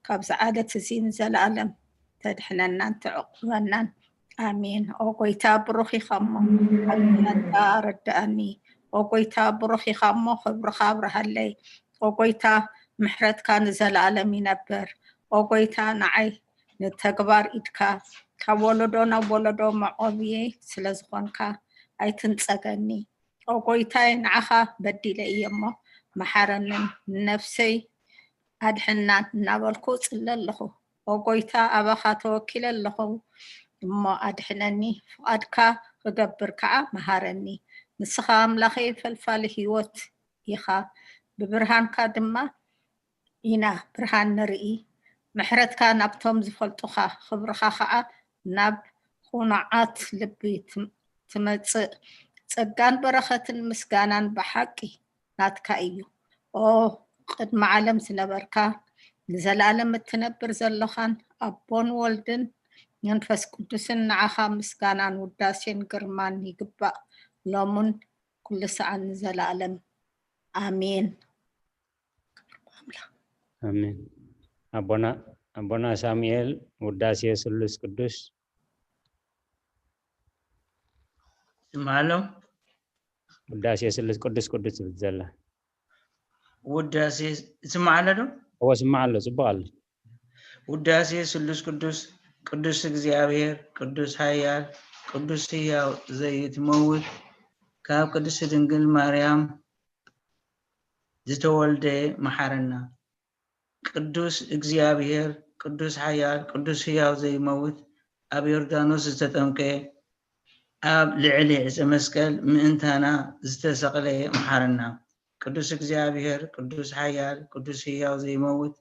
ካብዚ ዓለት እዚ ንዘለኣለም ተድሕነናን ትዕቁበናን። ኣሜን። ኦ ጎይታ፣ ብሩኽ ኢኻ እሞ፣ ሓቅነትካ ኣረድኣኒ። ኦ ጎይታ፣ ብሩኽ ኢኻ እሞ፣ ክብርኻ ኣብርሃለይ። ኦ ጎይታ፣ ምሕረትካ ንዘለኣለም ይነብር። ኦ ጎይታ፣ ንዓይ ንተግባር ኢድካ ካብ ወለዶ ናብ ወለዶ መዕቆብየይ ስለ ዝኾንካ ኣይትንጸገኒ። ኦ ጎይታይ፣ ንዓኻ በዲለ እየ እሞ፣ መሓረንን ንነፍሰይ ኣድሕናን እናበልኩ ጽለ ኣለኹ። ኦ ጎይታ፣ ኣባኻ ተወኪለ ኣለኹ እሞ ኣድሕነኒ፣ ፍቓድካ ክገብር ከዓ መሃረኒ። ንስኻ ኣምላኸይ ፈልፋሊ ህይወት ኢኻ፣ ብብርሃንካ ድማ ኢና ብርሃን ንርኢ። ምሕረትካ ናብቶም ዝፈልጡኻ፣ ክብርኻ ከዓ ናብ ኹኑዓት ልቢ ትም-፣ ትመጽእ። ጸጋን በረኸትን ምስጋናን ብሓቂ ናትካ እዩ። ኦ ቅድሚ ዓለም ዝነበርካ፣ ንዘለኣለም እትነብር ዘለኻን ኣቦን ወልድን መንፈስ ቅዱስን፣ ንዓኻ ምስጋናን ውዳሴን ግርማን ይግባእ፣ ሎምን ኩሉ ሰዓን ንዘለኣለም። ኣሜን። ኣሜን። ኣቦና ኣቦና ሳሙኤል፣ ውዳሴ ስሉስ ቅዱስ። ስማሎ። ውዳሴ ስሉስ ቅዱስ ቅዱስ ትብል ዘላ። ውዳሴ ስማዓለ ዶ? እዎ፣ ስማዕ ኣሎ፣ ጽቡቕ ኣሎ። ውዳሴ ስሉስ ቅዱስ። ቅዱስ እግዚኣብሔር፣ ቅዱስ ሓያል፣ ቅዱስ ህያው ዘይትመውት፣ ካብ ቅድስቲ ድንግል ማርያም ዝተወልደ መሓረና። ቅዱስ እግዚኣብሔር፣ ቅዱስ ሓያል፣ ቅዱስ ህያው ዘይመውት፣ ኣብ ዮርዳኖስ ዝተጠምቀ፣ ኣብ ልዕሊ ዕፀ መስቀል ምእንታና ዝተሰቕለ መሓረና። ቅዱስ እግዚኣብሔር፣ ቅዱስ ሓያል፣ ቅዱስ ህያው ዘይመውት፣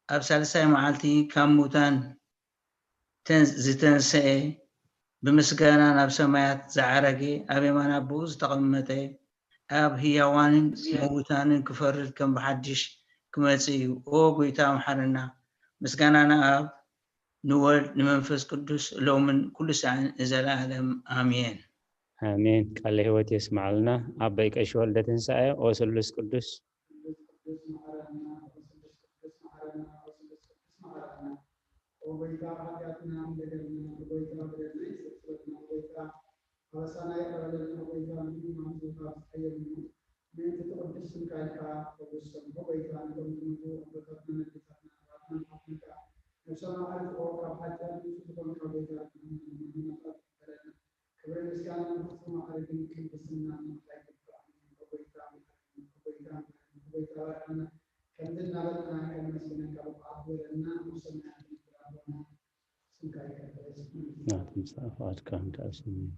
ኣብ ሳልሳይ መዓልቲ ካብ ሙታን ተን-፣ ዝተንሰኤ፣ ብምስጋና ናብ ሰማያት ዝዓረገ፣ ኣብ የማን ኣቦኡ ዝተቐመጠ፣ ኣብ ህያዋንን ምውታንን ክፈርድ ከም ብሓድሽ ክመጽእ እዩ። ኦ ጎይታ፣ መሓረና። ምስጋና ንኣብ፣ ንወልድ፣ ንመንፈስ ቅዱስ፣ ሎምን ኩሉ ሳዕን ንዘለኣለም። ኣሜን። ኣሜን። ቃለ ህይወት የስማዓልና። ኣቦይ ቀሺ ወልደ ትንሳኤ፣ ኦ ስሉስ ቅዱስ። ኦ ጎይታ፣ ሓጢኣትና እንደገልና፣ ኦ ጎይታ፣ በደልና ይሰብስበልና፣ ኦ ጎይታ፣ ኣበሳና ይቕረበልና፣ ኦ ጎይታ፣ ምንም ኣምፅኡ ካብ ዝፀየምኑ ምእንቲ እቲ ቅዱስ ስምካ ኢልካ ተወሰኑ። ኦ ጎይታ፣ ነቶም ዝሞቱ ኣቦታትናን ኣዴታትናን ኣሕዋትናን ኣሓትናን ከዓ ነብሶም ኣዕርፎ፣ ካብ ሓጢኣት ንፁህ ዝኾንካ ጎይታ፣ ንሕና ንመጣ ትቀበለና። ክብርን ምስጋናን ብፍጹም ማዕርግን ቅድስናን ንዓኻ ይግባእ። ኦ ጎይታ፣ መሓረና፣ ኦ ጎይታ፣ መሓረና፣ ኦ ጎይታ፣ ባርኸና። ከምዚ እናበልና ከነመስግነካ ብቕዓት ግበረና። ኣብ ሰማያት ትነብር ኣቦና፣ ስምካ ይቀደስ፣ መንግስትካ ናትምጻእ ፍቓድካ እንተ ኣብ ሰማይ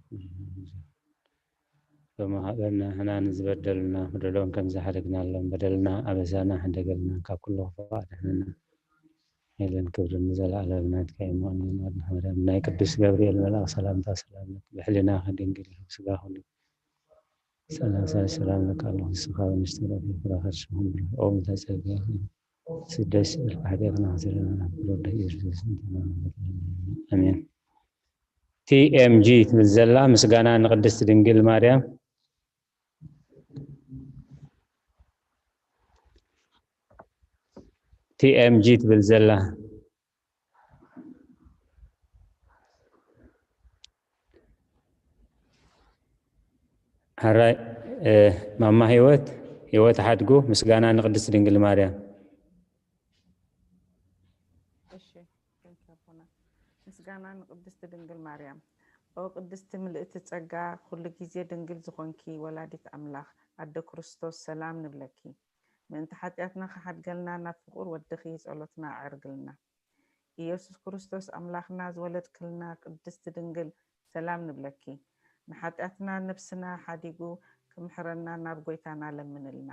ከምኡ ሃበና። ንሕና ንዝበደሉና፣ በደሎም ከም ዝሓደግናሎም፣ በደልና ኣበሳና ሕደገልና፣ ካብ ኩሉ ክፉእ ኣድሕነና። ሓይልን ክብርን ንዘለኣለም ናትካ እዩ። ኣሜን። ወድና ማርያም፣ ናይ ቅዱስ ገብርኤል መልኣኽ ሰላምታ ሰላም ለኪ፣ ብሕሊናኺ ድንግል ኢኺ፣ ብስጋኺ ድንግል፣ ሰላም ሰላም ለኪ፣ ኣምላኽ ንስኻ ምሽትረፊ ፍራኸት ሽኹም ብሎ ኦም ተጸጋ ስደስ እልፍ ሓጢኣትና ዘለና ብወደ ኢየሱስ እንተና። ኣሜን። ቲ ኤም ጂ ትብል ዘላ ምስጋና ንቅድስት ድንግል ማርያም። ቲ ኤም ጂ ትብል ዘላ። ሕራይ፣ እ፣ ማማ ህይወት፣ ህይወት ሓድጉ፣ ምስጋና ንቅድስት ድንግል ማርያም። እሺ፣ thank you ኣቦና። ምስጋና ንቅድስቲ ድንግል ማርያም። ኦ ቅድስቲ ምልእቲ ጸጋ፣ ኩሉ ግዜ ድንግል ዝኾንኪ ወላዲት ኣምላኽ፣ ኣደ ክርስቶስ፣ ሰላም ንብለኪ። ምእንቲ ሓጢኣትና ክሓድገልና ናብ ፍቑር ወድኺ ጸሎትና ኣዕርግልና። ኢየሱስ ክርስቶስ ኣምላኽና ዝወለድክልና ቅድስቲ ድንግል፣ ሰላም ንብለኪ። ንሓጢኣትና ነብስና ሓዲጉ ክምሕረና ናብ ጎይታና ለምንልና።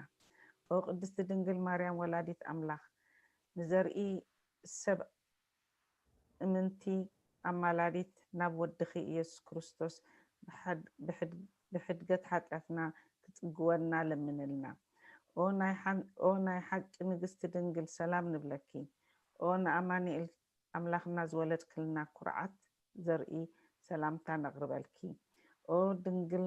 ኦ ቅድስቲ ድንግል ማርያም ወላዲት ኣምላኽ፣ ንዘርኢ ሰብ እምንቲ ኣማላዲት ናብ ወድኺ ኢየሱስ ክርስቶስ ብሓድ-፣ ብሕድ-፣ ብሕድገት ሓጢኣትና ክጽግወና ለምንልና። ኦ ናይ ሓን-፣ ኦ ናይ ሓቂ ንግስቲ ድንግል ሰላም ንብለኪ። ኦ ንኣማኑኤል ኣምላኽና ዝወለድክልና ኩርዓት ዘርኢ ሰላምታ ነቕርበልኪ። ኦ ድንግል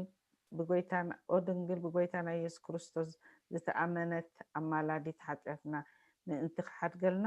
ብጎይታና፣ ኦ ድንግል ብጎይታና ኢየሱስ ክርስቶስ ዝተኣመነት ኣማላዲት ሓጢኣትና ምእንቲ ክሓድገልና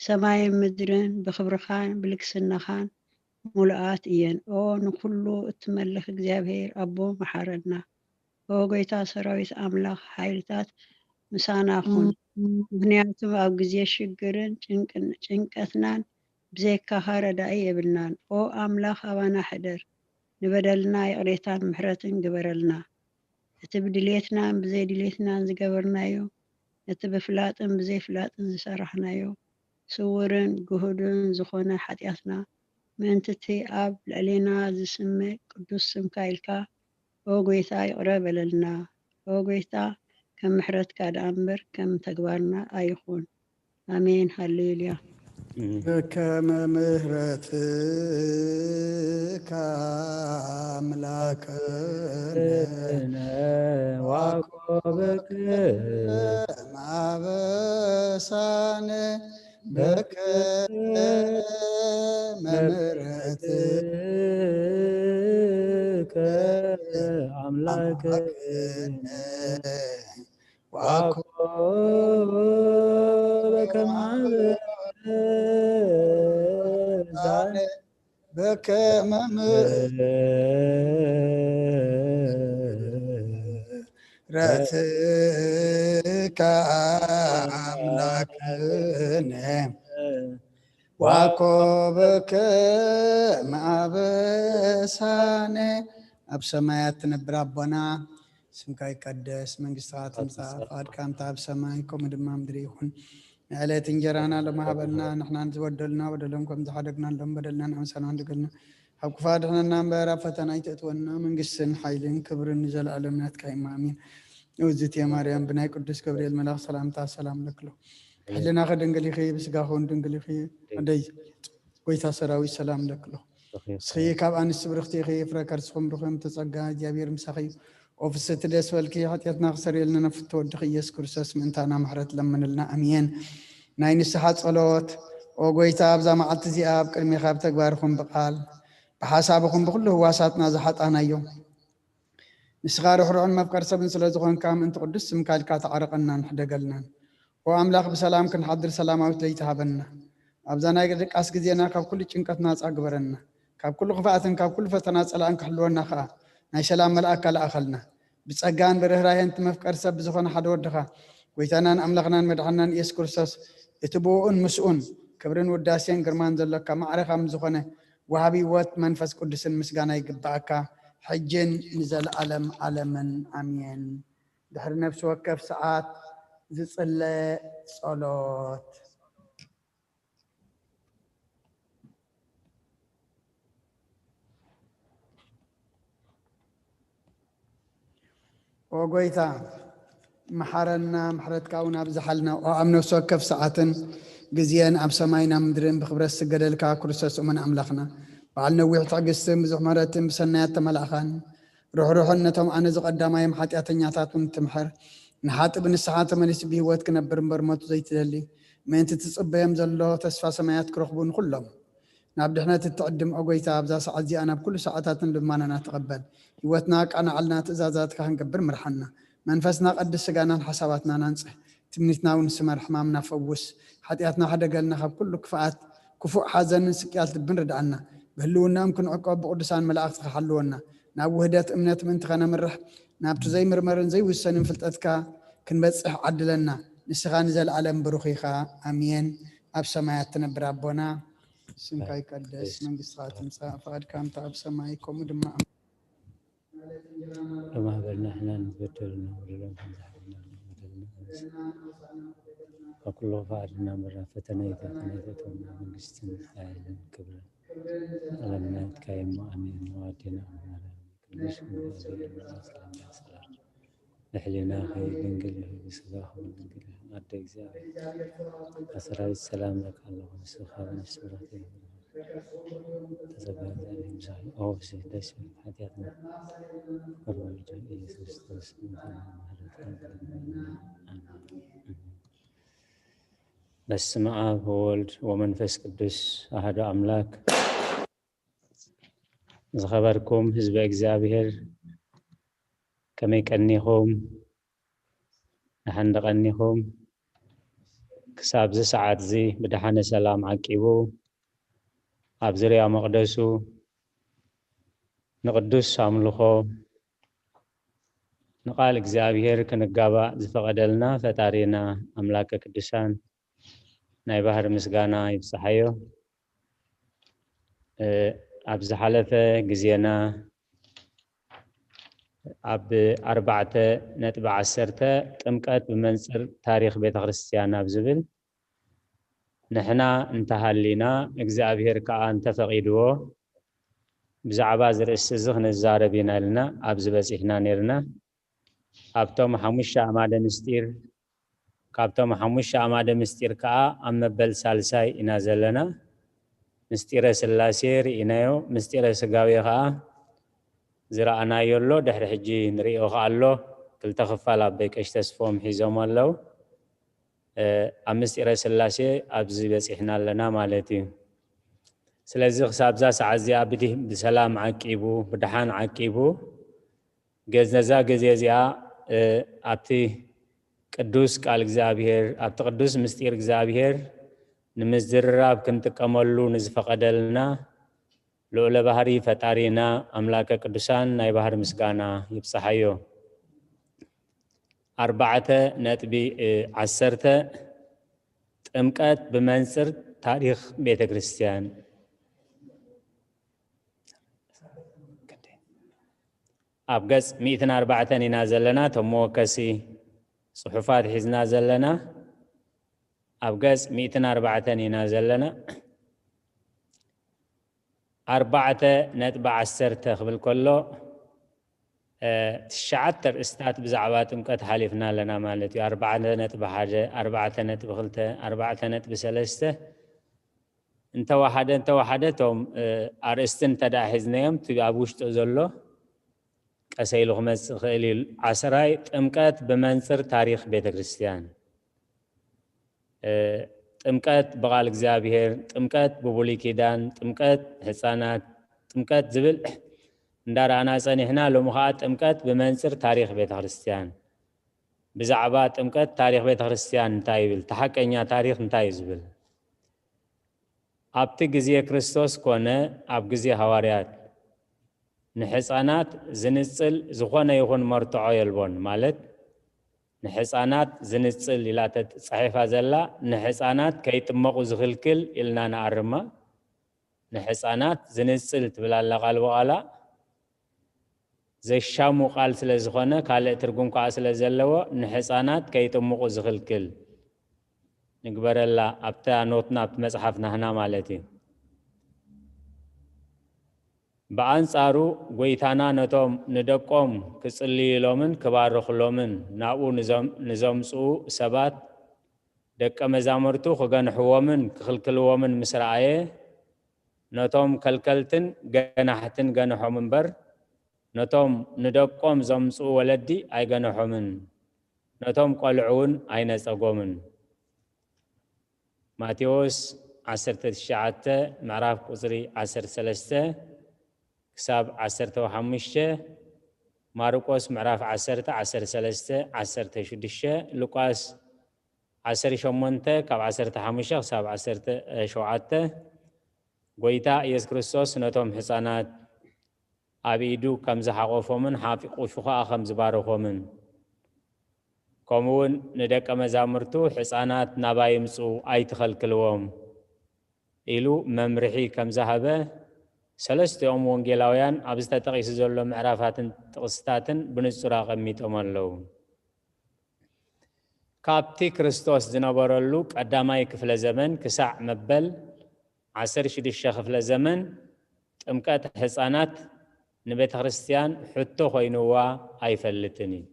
ሰማይን ምድርን ብኽብርኻን ብልግስናኻን ምሉኣት እየን። ኦ ንኹሉ እትመልኽ እግዚኣብሔር ኣቦ፣ መሓረና። ኦ ጎይታ ሰራዊት ኣምላኽ፣ ሓይልታት ምሳና ኩን። ምኽንያቱ ኣብ ግዜ ሽግርን ጭንቅን-፣ ጭንቀትናን ብዘይካኻ ረዳኢ የብልናን። ኦ ኣምላኽ፣ ኣባና ሕደር። ንበደልና ይቕሬታን ምሕረትን ግበረልና። እቲ ብድሌትናን ብዘይድሌትናን ዝገበርናዮ፣ ነቲ ብፍላጥን ብዘይፍላጥን ዝሰራሕናዮ፣ ስውርን ግሁድን ዝኾነ ሓጢኣትና፣ ምእንቲ እቲ ኣብ ልዕሌና ዝስመ ቅዱስ ስምካ ኢልካ፣ ኦ ጎይታ፣ ይቕረ በለልና። ኦ ጎይታ፣ ከም ምሕረትካ ደኣ እምበር ከም ተግባርና ኣይኹን። ኣሜን። ሃሌሉያ። በከመ ምሕረትከ ኣምላክነ ዋኮበከ ማበሳነ በከመ ምሕረትከ ኣምላክነ ዋኮበከ ማበሳነ በከመ ምሕረትከ ኣምላክነ ዋኮበከ ማበሳነ። ኣብ ሰማያት ትነብር ኣቦና፣ ስምካ ይቀደስ፣ መንግስትኻ ትምጻእ፣ ፍቓድካ ከምታ ኣብ ሰማይ ከምኡ ድማ ምድሪ ይኹን። ንዕለት እንጀራና ሎሚ ሃበና፣ ንሕና ዝበደሉና በደሎም ከም ዝሓደግናሎም በደልና ንኣምሳና ንድገልና፣ ካብ ክፉእ ኣድሕነና እምበር ኣብ ፈተና ኣይተእትወና፣ መንግስትን ሓይልን ክብርን ንዘለኣለም ናትካ እዩ፣ ኣሜን። ውዝት ማርያም ብናይ ቅዱስ ገብርኤል መልኣኽ ሰላምታ ሰላም ለክሎ፣ ሕልናኺ ድንግል ኢኺ፣ ብስጋኺ እውን ድንግል ኢኺ። ኣደይ ጎይታ ሰራዊት ሰላም ለክሎ፣ እስኺ ካብ ኣንስቲ ብርኽቲ ኢኺ፣ ፍረ ከርስኹም ብሩኽ እዩ፣ ተጸጋ እግዚኣብሔር ምሳኺ እዩ። ኦ ፍስሕቲ ደስ በልኪ፣ ሓጢኣትና ክሰርየልና ነፍቶ ወድኺ ኢየሱስ ክርስቶስ ምእንታና ምሕረት ለምንልና፣ ኣሜን። ናይ ንስሓ ጸሎት። ኦ ጎይታ፣ ኣብዛ መዓልቲ እዚኣ ኣብ ቅድሜኻ ብተግባርኹም ብቓል ብሓሳብኹም ብኹሉ ህዋሳትና ዝሓጣናዮ፣ ንስኻ ርሕሩሕን መፍቀር ሰብን ስለ ዝኾንካ፣ ምእንቲ ቅዱስ ስምካ ኢልካ ተዓረቐናን ሕደገልናን። ኦ ኣምላኽ፣ ብሰላም ክንሓድር ሰላማዊት ለይቲ ሃበና። ኣብዛ ናይ ድቃስ ግዜና ካብ ኩሉ ጭንቀት ናጻ ግበረና። ካብ ኩሉ ክፍኣትን ካብ ኩሉ ፈተና ጸላእን ክሕልወና ኸኣ ናይ ሰላም መልኣካ ለኣኸልና። ብጸጋን ብርህራሄን እቲ መፍቀር ሰብ ብዝኾነ ሓደ ወድኻ፣ ጎይታናን ኣምላኽናን መድሓንናን ኢየሱስ ክርስቶስ፣ እቲ ብኡኡን ምስኡን ክብርን ውዳሴን ግርማን ዘሎካ ማዕረ ከም ዝኾነ ወሃቢ ህይወት መንፈስ ቅዱስን ምስጋና ይግባኣካ፣ ሕጅን ንዘለኣለም ኣለምን ኣሜን። ድሕሪ ነፍሲ ወከፍ ሰዓት ዝጽለ ጸሎት። ኦ ጎይታ፣ መሓረና፣ ምሕረትካ እውን ኣብዝሓልና። ኦ ኣብ ነፍሲ ወከፍ ሰዓትን ግዜን ኣብ ሰማይን ኣብ ምድርን ብኽብረት ዝስገደልካ ክርስቶስ እሙን ኣምላኽና፣ በዓል ነዊሕ ትዕግስትን ብዙሕ ምሕረትን ብሰናያት ተመላእኻን፣ ርሕሩሕን ነቶም ኣነ ዝቐዳማዮም ሓጢኣተኛታት እውን ትምሕር፣ ንሓጢ ብንስሓ ተመሊሱ ብህይወት ክነብር እምበር ሞቱ ዘይትደሊ፣ ምእንቲ ትጽበዮም ዘሎ ተስፋ ሰማያት ክረኽቡ ንኹሎም ናብ ድሕነት እትዕድም፣ ኦ ጎይታ፣ ኣብዛ ሰዓት እዚኣ ናብ ኩሉ ሰዓታትን ልማናና ተቐበል። ህይወትና ኣቃናዓልና፣ ትእዛዛትካ ክንገብር ምርሓና። መንፈስና ቀድስ፣ ስጋናን ሓሳባትናን ኣንጽህ። ትምኒትና እውን ስመር፣ ሕማምና ፈውስ። ሓጢኣትና ሕደገልና፣ ካብ ኩሉ ክፍኣት፣ ክፉእ ሓዘንን ስቅያት ልብን ርድኣና። ብህልውናኦም ክንዕቆብ ብቅዱሳን መላእኽትኻ ሓልወና። ናብ ውህደት እምነት ምእንቲ ኸነምርሕ፣ ናብቲ ዘይምርመርን ዘይውሰንን ፍልጠትካ ክንበጽሕ ዓድለና። ንስኻ ንዘለኣለም ብሩኽ ኢኻ። ኣሜን። ኣብ ሰማያት ትነብር ኣቦና፣ ስምካ ይቀደስ፣ መንግስትኻ ትምጻእ፣ ፍቓድካ ከምታ ኣብ ሰማይ ከምኡ ድማ ኣብ ሎሚ ሃበልና ንሕና ንበደሉና በደሎም ከም ዝሓለና በደልና፣ ካብ ኩሉ ክፉእ ኣድሕነና እምበር ናብ ፈተነ ኣይተ-፣ ኣይተእትወና፣ መንግስትን ሓይልን ክብርን ንዘለኣለም ናትካ እዩ እሞ፣ ኣሜን። ወኣዴና ማርያም ቅድስት ድንግል ኣዘይልና ሰላምታ ሰላም። ልዕሌናኺ ድንግል ኢኺ፣ ብስጋኺ እውን ድንግል ኢኺ። ኣደ እግዚኣብሔር፣ ኣሰራዊት ሰላም እብለኪ ኣለኹ፣ ንስኺ ካብ ኣንስቲ ብርኽቲ ኢኺ። ተጸጋ እግዚኣብሔር ምሳኺ። ኦ ፍስሕቲ ደስ ይበልኪ፣ ሓጢኣትና ፍቅር ወልድ ኢየሱስ ክርስቶስ ምሕረትን ኣሜን። በስመ አብ ወወልድ ወመንፈስ ቅዱስ አሐዱ አምላክ። ዝኸበርኩም ህዝበ እግዚኣብሔር፣ ከመይ ቀኒኹም? ደሓን ዶ ቀኒኹም? ክሳብ እዚ ሰዓት እዚ ብደሓነ ሰላም ዓቂቡ ኣብ ዙርያ መቕደሱ ንቕዱስ ኣምልኾ ንቓል እግዚኣብሔር ክንጋባእ ዝፈቐደልና ፈጣሪና ኣምላከ ቅዱሳን ናይ ባህር ምስጋና ይብጽሓዮ። ኣብ ዝሓለፈ ግዜና ኣብ ኣርባዕተ ነጥቢ ዓሰርተ ጥምቀት ብመንጽር ታሪኽ ቤተክርስትያን ኣብ ዝብል ንሕና እንተሃሊና እግዚኣብሔር ከኣ እንተፈቒድዎ ብዛዕባ ዝርእስቲ እዚ ክንዛረብ ኢና ኢልና ኣብዚ በጺሕና ነርና። ኣብቶም ሓሙሽተ ኣማደ ምስጢር ካብቶም ሓሙሽተ ኣማደ ምስጢር ከኣ ኣብ መበል ሳልሳይ ኢና ዘለና። ምስጢረ ስላሴ ርኢናዮ። ምስጢረ ስጋዌ ከኣ ዝረኣናዮ ኣሎ፣ ድሕሪ ሕጂ ንርእዮ ከኣ ኣሎ። ክልተ ክፋል ኣቦይ ቀሺ ተስፎም ሒዞም ኣለዉ። ኣብ ምስጢረ ስላሴ ኣብዚ በጺሕና ኣለና ማለት እዩ። ስለዚ ክሳብዛ ሰዓት እዚኣ ብዲ ብሰላም ዓቂቡ ብድሓን ዓቂቡ ገዝነዛ ግዜ እዚኣ ኣብቲ ቅዱስ ቃል እግዚኣብሔር ኣብቲ ቅዱስ ምስጢር እግዚኣብሔር ንምዝርራብ ክንጥቀመሉ ንዝፈቐደልና ልዑለ ባህሪ ፈጣሪና ኣምላከ ቅዱሳን ናይ ባህር ምስጋና ይብጽሓዮ። ኣርባዕተ ነጥቢ ዓሰርተ ጥምቀት ብመንጽር ታሪኽ ቤተ ክርስቲያን ኣብ ገጽ ሚእትን ኣርባዕተን ኢና ዘለና። እቶም መወከሲ ጽሑፋት ሒዝና ዘለና ኣብ ገጽ ሚእትን ኣርባዕተን ኢና ዘለና። ኣርባዕተ ነጥቢ ዓሰርተ ክብል ከሎ ትሽዓተ ርእስታት ብዛዕባ ጥምቀት ሓሊፍና ኣለና ማለት እዩ። ኣርባዕተ ነጥቢ ሓደ፣ ኣርባዕተ ነጥቢ ክልተ፣ ኣርባዕተ ነጥቢ ሰለስተ እንተወሓደ እንተወሓደ እቶም ኣርእስቲ እንተደኣ ሒዝናዮም እቲ ኣብ ውሽጡ ዘሎ ቀሰ ኢሉ ክመጽእ ክእል እዩ። ዓስራይ ጥምቀት ብመንጽር ታሪኽ ቤተ ክርስቲያን። ጥምቀት ብቓል እግዚኣብሔር፣ ጥምቀት ብብሉይ ኪዳን፣ ጥምቀት ህፃናት፣ ጥምቀት ዝብል እንዳረኣና ጸኒሕና። ሎሚ ኸዓ ጥምቀት ብመንጽር ታሪኽ ቤተ ክርስቲያን። ብዛዕባ ጥምቀት ታሪኽ ቤተ ክርስቲያን እንታይ ይብል? እቲ ሓቀኛ ታሪኽ እንታይ እዩ ዝብል? ኣብቲ ግዜ ክርስቶስ ኮነ ኣብ ግዜ ሃዋርያት ንሕፃናት ዝንጽል ዝኾነ ይኹን መርትዖ የልቦን። ማለት ንሕፃናት ዝንጽል ኢላ ተጻሒፋ ዘላ ንሕፃናት ከይጥመቑ ዝኽልክል ኢልና ንኣርማ። ንሕፃናት ዝንጽል ትብል ኣላ ቃል ብቓላ። ዘሻሙ ቃል ስለ ዝኾነ ካልእ ትርጉም ከዓ ስለ ዘለዎ ንሕፃናት ከይጥምቑ ዝኽልክል ንግበረላ ኣብታ ኖትና ኣብቲ መጽሓፍ ናህና ማለት እዩ። ብኣንጻሩ ጎይታና ነቶም ንደቆም ክጽልይሎምን ክባርኽሎምን ናብኡ ንዘምጽኡ ሰባት ደቀ መዛሙርቱ ክገንሕዎምን ክኽልክልዎምን ምስ ረኣየ ነቶም ከልከልትን ገናሕትን ገንሖም እምበር ነቶም ንደቆም ዘምጽኡ ወለዲ ኣይገንሖምን፣ ነቶም ቆልዑ እውን ኣይነጸጎምን። ማቴዎስ ዓሰርተ ትሽዓተ ምዕራፍ ቁጽሪ ዓሰርተ ሰለስተ ክሳብ ዓሰርተ ሓሙሽተ፣ ማርቆስ ምዕራፍ ዓሰርተ ዓሰርተ ሰለስተ ዓሰርተ ሽዱሽተ፣ ሉቃስ ዓሰርተ ሸሞንተ ካብ ዓሰርተ ሓሙሽተ ክሳብ ዓሰርተ ሸውዓተ። ጎይታ ኢየሱስ ክርስቶስ ነቶም ሕፃናት ኣብ ኢዱ ከም ዝሓቆፎምን ሓቂፉ ኸኣ ከም ዝባረኾምን ከምኡ እውን ንደቀ መዛሙርቱ ሕፃናት ናባይ ይምፅኡ ኣይትኸልክልዎም ኢሉ መምርሒ ከም ዝሃበ ሰለስቲኦም ወንጌላውያን ኣብ ዝተጠቒሱ ዘሎ ምዕራፋትን ጥቕስታትን ብንጹር ኣቐሚጦም ኣለዉ። ካብቲ ክርስቶስ ዝነበረሉ ቀዳማይ ክፍለ ዘመን ክሳዕ መበል ዓሰርተ ሽዱሽተ ክፍለ ዘመን ጥምቀት ሕፃናት ንቤተ ክርስቲያን ሕቶ ኮይንዋ ኣይፈልጥን እዩ።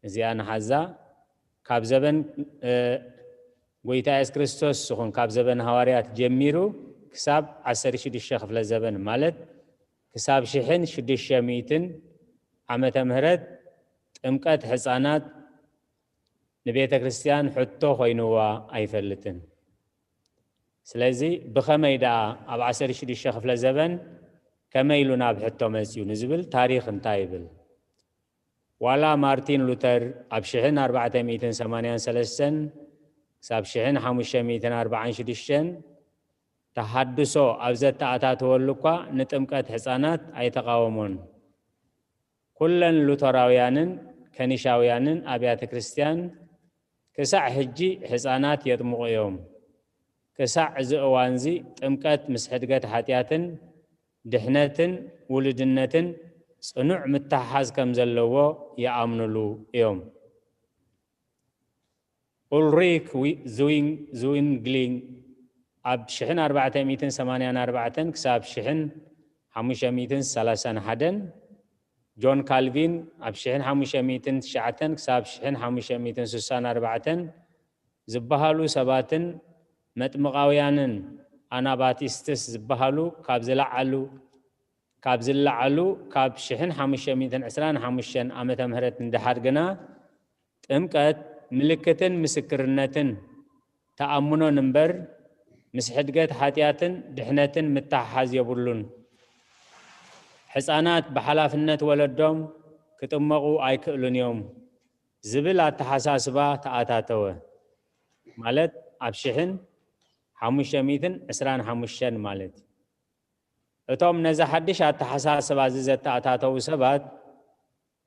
እዚኣ ንሓዛ ካብ ዘበን ጎይታ የሱስ ክርስቶስ ይኹን ካብ ዘበን ሃዋርያት ጀሚሩ ክሳብ ዓሰርተ ሽዱሽተ ክፍለ ዘበን ማለት ክሳብ ሽሕን ሽዱሽተ ሚእትን ዓመተ ምህረት ጥምቀት ሕፃናት ንቤተ ክርስቲያን ሕቶ ኮይንዋ ኣይፈልጥን። ስለዚ ብኸመይ ደኣ ኣብ ዓሰርተ ሽዱሽተ ክፍለ ዘበን ከመይ ኢሉ ናብ ሕቶ መጽዩ ንዝብል ታሪኽ እንታይ ይብል? ዋላ ማርቲን ሉተር ኣብ ሽሕን ኣርባዕተ ሚእትን ሰማንያን ሰለስተን ክሳብ ሽሕን ሓሙሽተ ሚእትን ኣርባዓን ሽዱሽተን ተሃድሶ ኣብ ዘተኣታተወሉ እኳ ንጥምቀት ሕፃናት ኣይተቓወሞን። ኩለን ሉተራውያንን ከኒሻውያንን ኣብያተ ክርስቲያን ክሳዕ ሕጂ ሕፃናት የጥምቑ እዮም። ክሳዕ እዚ እዋንዚ ጥምቀት ምስ ሕድገት ሓጢኣትን ድሕነትን ውሉድነትን ጽኑዕ ምትሕሓዝ ከም ዘለዎ ይኣምኑሉ እዮም። ኡልሪክ ዊ- ዝዊን- ዝዊንግሊንግ ኣብ ሽሕን ኣርባዕተ ሚእትን ሰማንያን ኣርባዕተን ክሳብ ሽሕን ሓሙሽተ ሚእትን ሰላሳን ሓደን፣ ጆን ካልቪን ኣብ ሽሕን ሓሙሽተ ሚእትን ትሽዓተን ክሳብ ሽሕን ሓሙሽተ ሚእትን ስሳን ኣርባዕተን ዝበሃሉ ሰባትን መጥምቓውያንን ኣናባቲስትስ ዝበሃሉ ካብ ዝለዓሉ ካብ ዝለዓሉ ካብ ሽሕን ሓሙሽተ ሚእትን ዕስራን ሓሙሽተን ዓመተ ምህረት ንደሓር ግና ጥምቀት ምልክትን ምስክርነትን ተኣምኖን እምበር ምስ ሕድገት ሓጢኣትን ድሕነትን ምትሕሓዝ የብሉን። ሕፃናት ብሓላፍነት ወለዶም ክጥመቑ ኣይክእሉን እዮም ዝብል ኣተሓሳስባ ተኣታተወ። ማለት ኣብ ሽሕን ሓሙሽተ ሚእትን ዕስራን ሓሙሽተን ማለት እዩ። እቶም ነዚ ሓድሽ ኣተሓሳስባ እዚ ዘተኣታተዉ ሰባት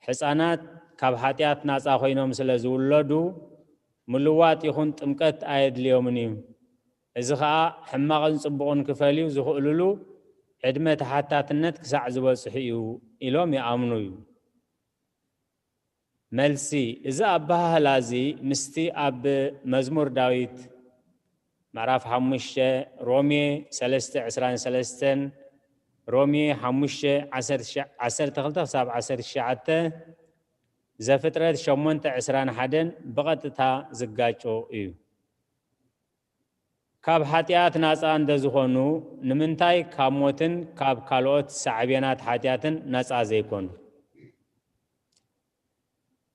ሕፃናት ካብ ሓጢኣት ናጻ ኮይኖም ስለ ዝውለዱ ምልዋጥ ይኹን ጥምቀት ኣየድልዮምን እዩ። እዚ ኸኣ ሕማቕን ጽቡቕን ክፈልዩ ዝኽእሉሉ ዕድመ ተሓታትነት ክሳዕ ዝበጽሑ እዩ ኢሎም ይኣምኑ እዩ። መልሲ፣ እዚ ኣበሃህላ እዚ ምስቲ ኣብ መዝሙር ዳዊት ምዕራፍ ሓሙሽተ፣ ሮሜ ሰለስተ ዕስራን ሰለስተን፣ ሮሜ ሓሙሽተ ዓሰርተ ክልተ ክሳብ ዓሰርተ ትሽዓተ፣ ዘፍጥረት ሸሞንተ ዕስራን ሓደን ብቐጥታ ዝጋጮ እዩ። ካብ ሓጢኣት ናጻ እንተ ዝኾኑ ንምንታይ ካብ ሞትን ካብ ካልኦት ሳዕቤናት ሓጢኣትን ናጻ ዘይኮኑ?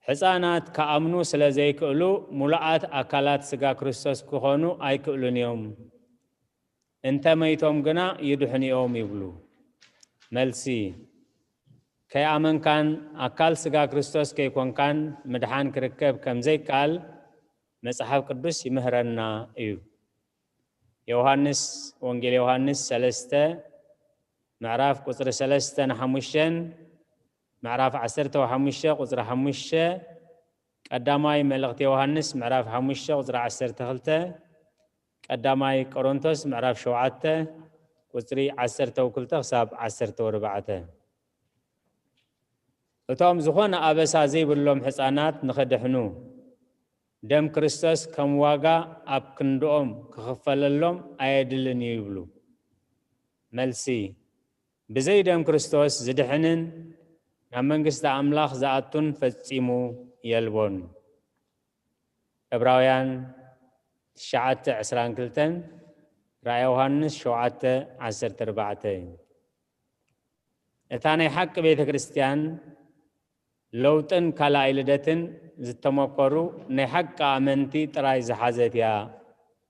ሕፃናት ክኣምኑ ስለ ዘይክእሉ ምሉኣት ኣካላት ስጋ ክርስቶስ ክኾኑ ኣይክእሉን እዮም። እንተ መይቶም ግና ይድሕኑ እዮም ይብሉ። መልሲ፣ ከይኣመንካን ኣካል ስጋ ክርስቶስ ከይኮንካን ምድሓን ክርከብ ከም ዘይከኣል መጽሓፍ ቅዱስ ይምህረና እዩ። ዮሃንስ፣ ወንጌል ዮሃንስ ሰለስተ ምዕራፍ ቁጽሪ ሰለስተ ንሓሙሽተን፣ ምዕራፍ ዓሰርተ ሓሙሽተ ቁጽሪ ሓሙሽተ፣ ቀዳማይ መልእኽቲ ዮሃንስ ምዕራፍ ሓሙሽተ ቁጽሪ ዓሰርተ ክልተ፣ ቀዳማይ ቆሮንቶስ ምዕራፍ ሸውዓተ ቁጽሪ ዓሰርተ ክልተ ክሳብ ዓሰርተ ኣርባዕተ። እቶም ዝኾነ ኣበሳ ዘይብሎም ሕፃናት ንኽድሕኑ ደም ክርስቶስ ከም ዋጋ ኣብ ክንድኦም ክኽፈለሎም ኣየድልን እዩ ይብሉ። መልሲ፣ ብዘይ ደም ክርስቶስ ዝድሕንን ናብ መንግስቲ ኣምላኽ ዝኣቱን ፈጺሙ የልቦን። ዕብራውያን ትሽዓተ ዕስራን ክልተን፣ ራእየ ዮሃንስ ሸውዓተ ዓሰርተ ኣርባዕተ። እታ ናይ ሓቂ ቤተ ክርስቲያን ለውጥን ካልኣይ ልደትን ዝተመኮሩ ናይ ሓቂ ኣመንቲ ጥራይ ዝሓዘት እያ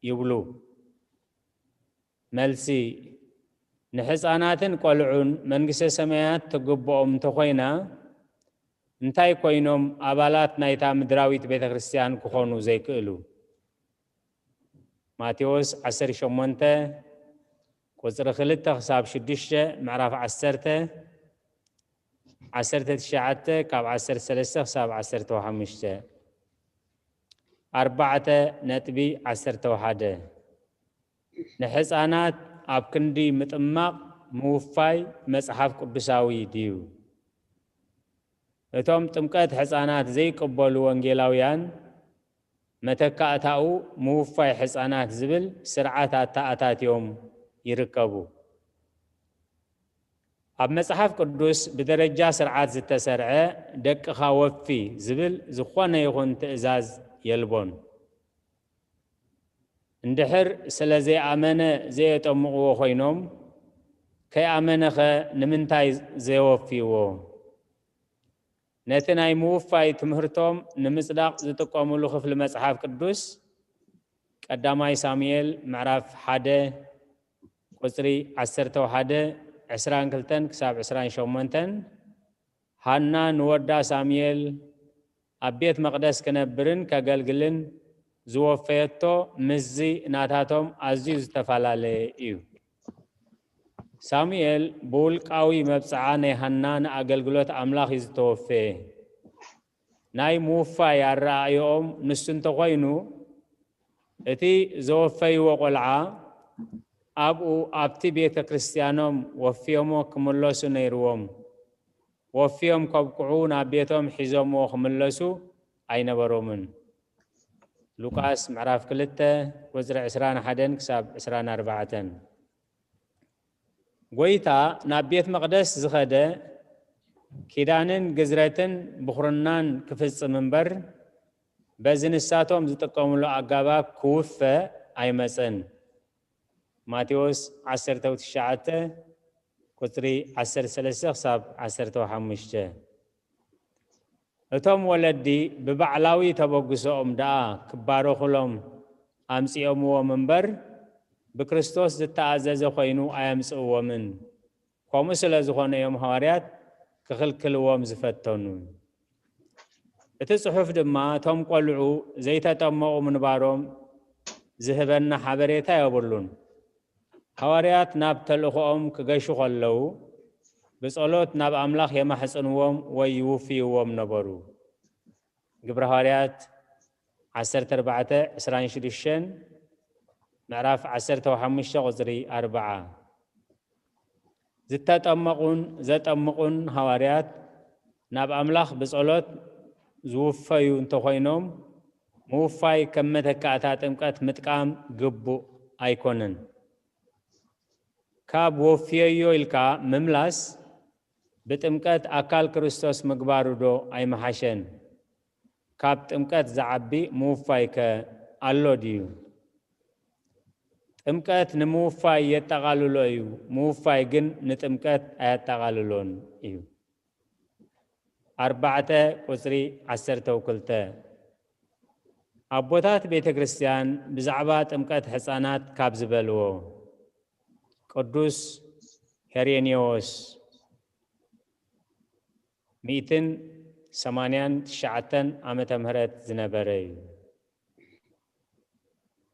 ይብሉ። መልሲ፣ ንሕፃናትን ቆልዑን መንግስተ ሰማያት ትግብኦም እንተኾይና እንታይ ኮይኖም ኣባላት ናይታ ምድራዊት ቤተ ክርስቲያን ክኾኑ ዘይክእሉ? ማቴዎስ ዓሰርተ ሸሞንተ ቁጽሪ ክልተ ክሳብ ሽዱሽተ፣ ምዕራፍ ዓሰርተ፣ ዓሰርተ ትሽዓተ ካብ ዓሰርተ ሰለስተ ክሳብ ዓሰርተ ሓሙሽተ። ኣርባዕተ ነጥቢ ዓሰርተ ሓደ፣ ንሕፃናት ኣብ ክንዲ ምጥማቕ ምውፋይ መጽሓፍ ቅዱሳዊ ድዩ? እቶም ጥምቀት ሕፃናት ዘይቅበሉ ወንጌላውያን መተካእታኡ ምውፋይ ሕፃናት ዝብል ስርዓት ኣተኣታትዮም ይርከቡ። ኣብ መጽሓፍ ቅዱስ ብደረጃ ስርዓት ዝተሰርዐ ደቅኻ ወፊ ዝብል ዝኾነ ይኹን ትእዛዝ የልቦን። እንድሕር ስለ ዘይኣመነ ዘየጠምቕዎ ኮይኖም ከይኣመነኸ ንምንታይ ዘየወፍይዎ? ነቲ ናይ ምውፋይ ትምህርቶም ንምጽዳቕ ዝጥቀሙሉ ክፍሊ መጽሓፍ ቅዱስ ቀዳማይ ሳሙኤል ምዕራፍ ሓደ ቁጽሪ ዓሰርተ ሓደ፣ ዕስራን ክልተን ክሳብ ዕስራን ሸሞንተን፣ ሃና ንወዳ ሳሙኤል ኣብ ቤት መቕደስ ክነብርን ከገልግልን ዝወፈየቶ ምስዚ ናታቶም ኣዝዩ ዝተፈላለየ እዩ። ሳሙኤል ብውልቃዊ መብጽዓ ናይ ሃና ንኣገልግሎት ኣምላኽ እዩ ዝተወፈየ። ናይ ምውፋይ ኣረኣእዮኦም ንሱ እንተኾይኑ፣ እቲ ዘወፈይዎ ቆልዓ ኣብኡ ኣብቲ ቤተ ክርስቲያኖም ወፍዮሞ ክምለሱ ነይርዎም። ወፍዮም ከብቅዑ ናብ ቤቶም ሒዞምዎ ክምለሱ ኣይነበሮምን። ሉቃስ ምዕራፍ ክልተ ቁጽሪ ዕስራን ሓደን ክሳብ ዕስራን ኣርባዕተን። ጎይታ ናብ ቤት መቕደስ ዝኸደ ኪዳንን ግዝረትን ብኹርናን ክፍጽም እምበር፣ በዚ ንሳቶም ዝጥቀምሉ ኣጋባብ ክውፈ ኣይመጸን። ማቴዎስ ዓሰርተ ትሽዓተ ቁጽሪ ዓሰርተ ሰለስተ ክሳብ ዓሰርተ ሓሙሽተ። እቶም ወለዲ ብባዕላዊ ተበግሶኦም ደኣ ክባረኹሎም ኣምጺኦምዎም እምበር፣ ብክርስቶስ ዝተኣዘዘ ኮይኑ ኣየምጽእዎምን። ከምኡ ስለ ዝኾነ እዮም ሃዋርያት ክኽልክልዎም ዝፈተኑ። እቲ ጽሑፍ ድማ እቶም ቆልዑ ዘይተጠመቑ ምንባሮም ዝህበና ሓበሬታ የብሉን። ሃዋርያት ናብ ተልእኾኦም ክገሹ ከለዉ፣ ብጸሎት ናብ ኣምላኽ የማሕጽንዎም ወይ ይውፍይዎም ነበሩ። ግብረ ሃዋርያት ዓሰርተ ኣርባዕተ ዕስራን ሽዱሽተን፣ ምዕራፍ ዓሰርተ ሓሙሽተ ቁጽሪ ኣርብዓ። ዝተጠመቑን ዘጠምቑን ሃዋርያት ናብ ኣምላኽ ብጸሎት ዝውፈዩ እንተኾይኖም፣ ምውፋይ ከም መተካእታ ጥምቀት ምጥቃም ግቡእ ኣይኮነን። ካብ ወፍየዮ ኢልካ ምምላስ ብጥምቀት ኣካል ክርስቶስ ምግባሩ ዶ ኣይመሓሸን? ካብ ጥምቀት ዝዓቢ ምውፋይ ከ ኣሎ ድዩ? ጥምቀት ንምውፋይ የጠቓልሎ እዩ፣ ምውፋይ ግን ንጥምቀት ኣየጠቓልሎን እዩ። ኣርባዕተ ቁጽሪ ዓሰርተ ክልተ። ኣቦታት ቤተ ክርስቲያን ብዛዕባ ጥምቀት ሕፃናት ካብ ዝበልዎ፣ ቅዱስ ሄሬኔዎስ ሚእትን ሰማንያን ትሽዓተን ዓመተ ምህረት ዝነበረ እዩ።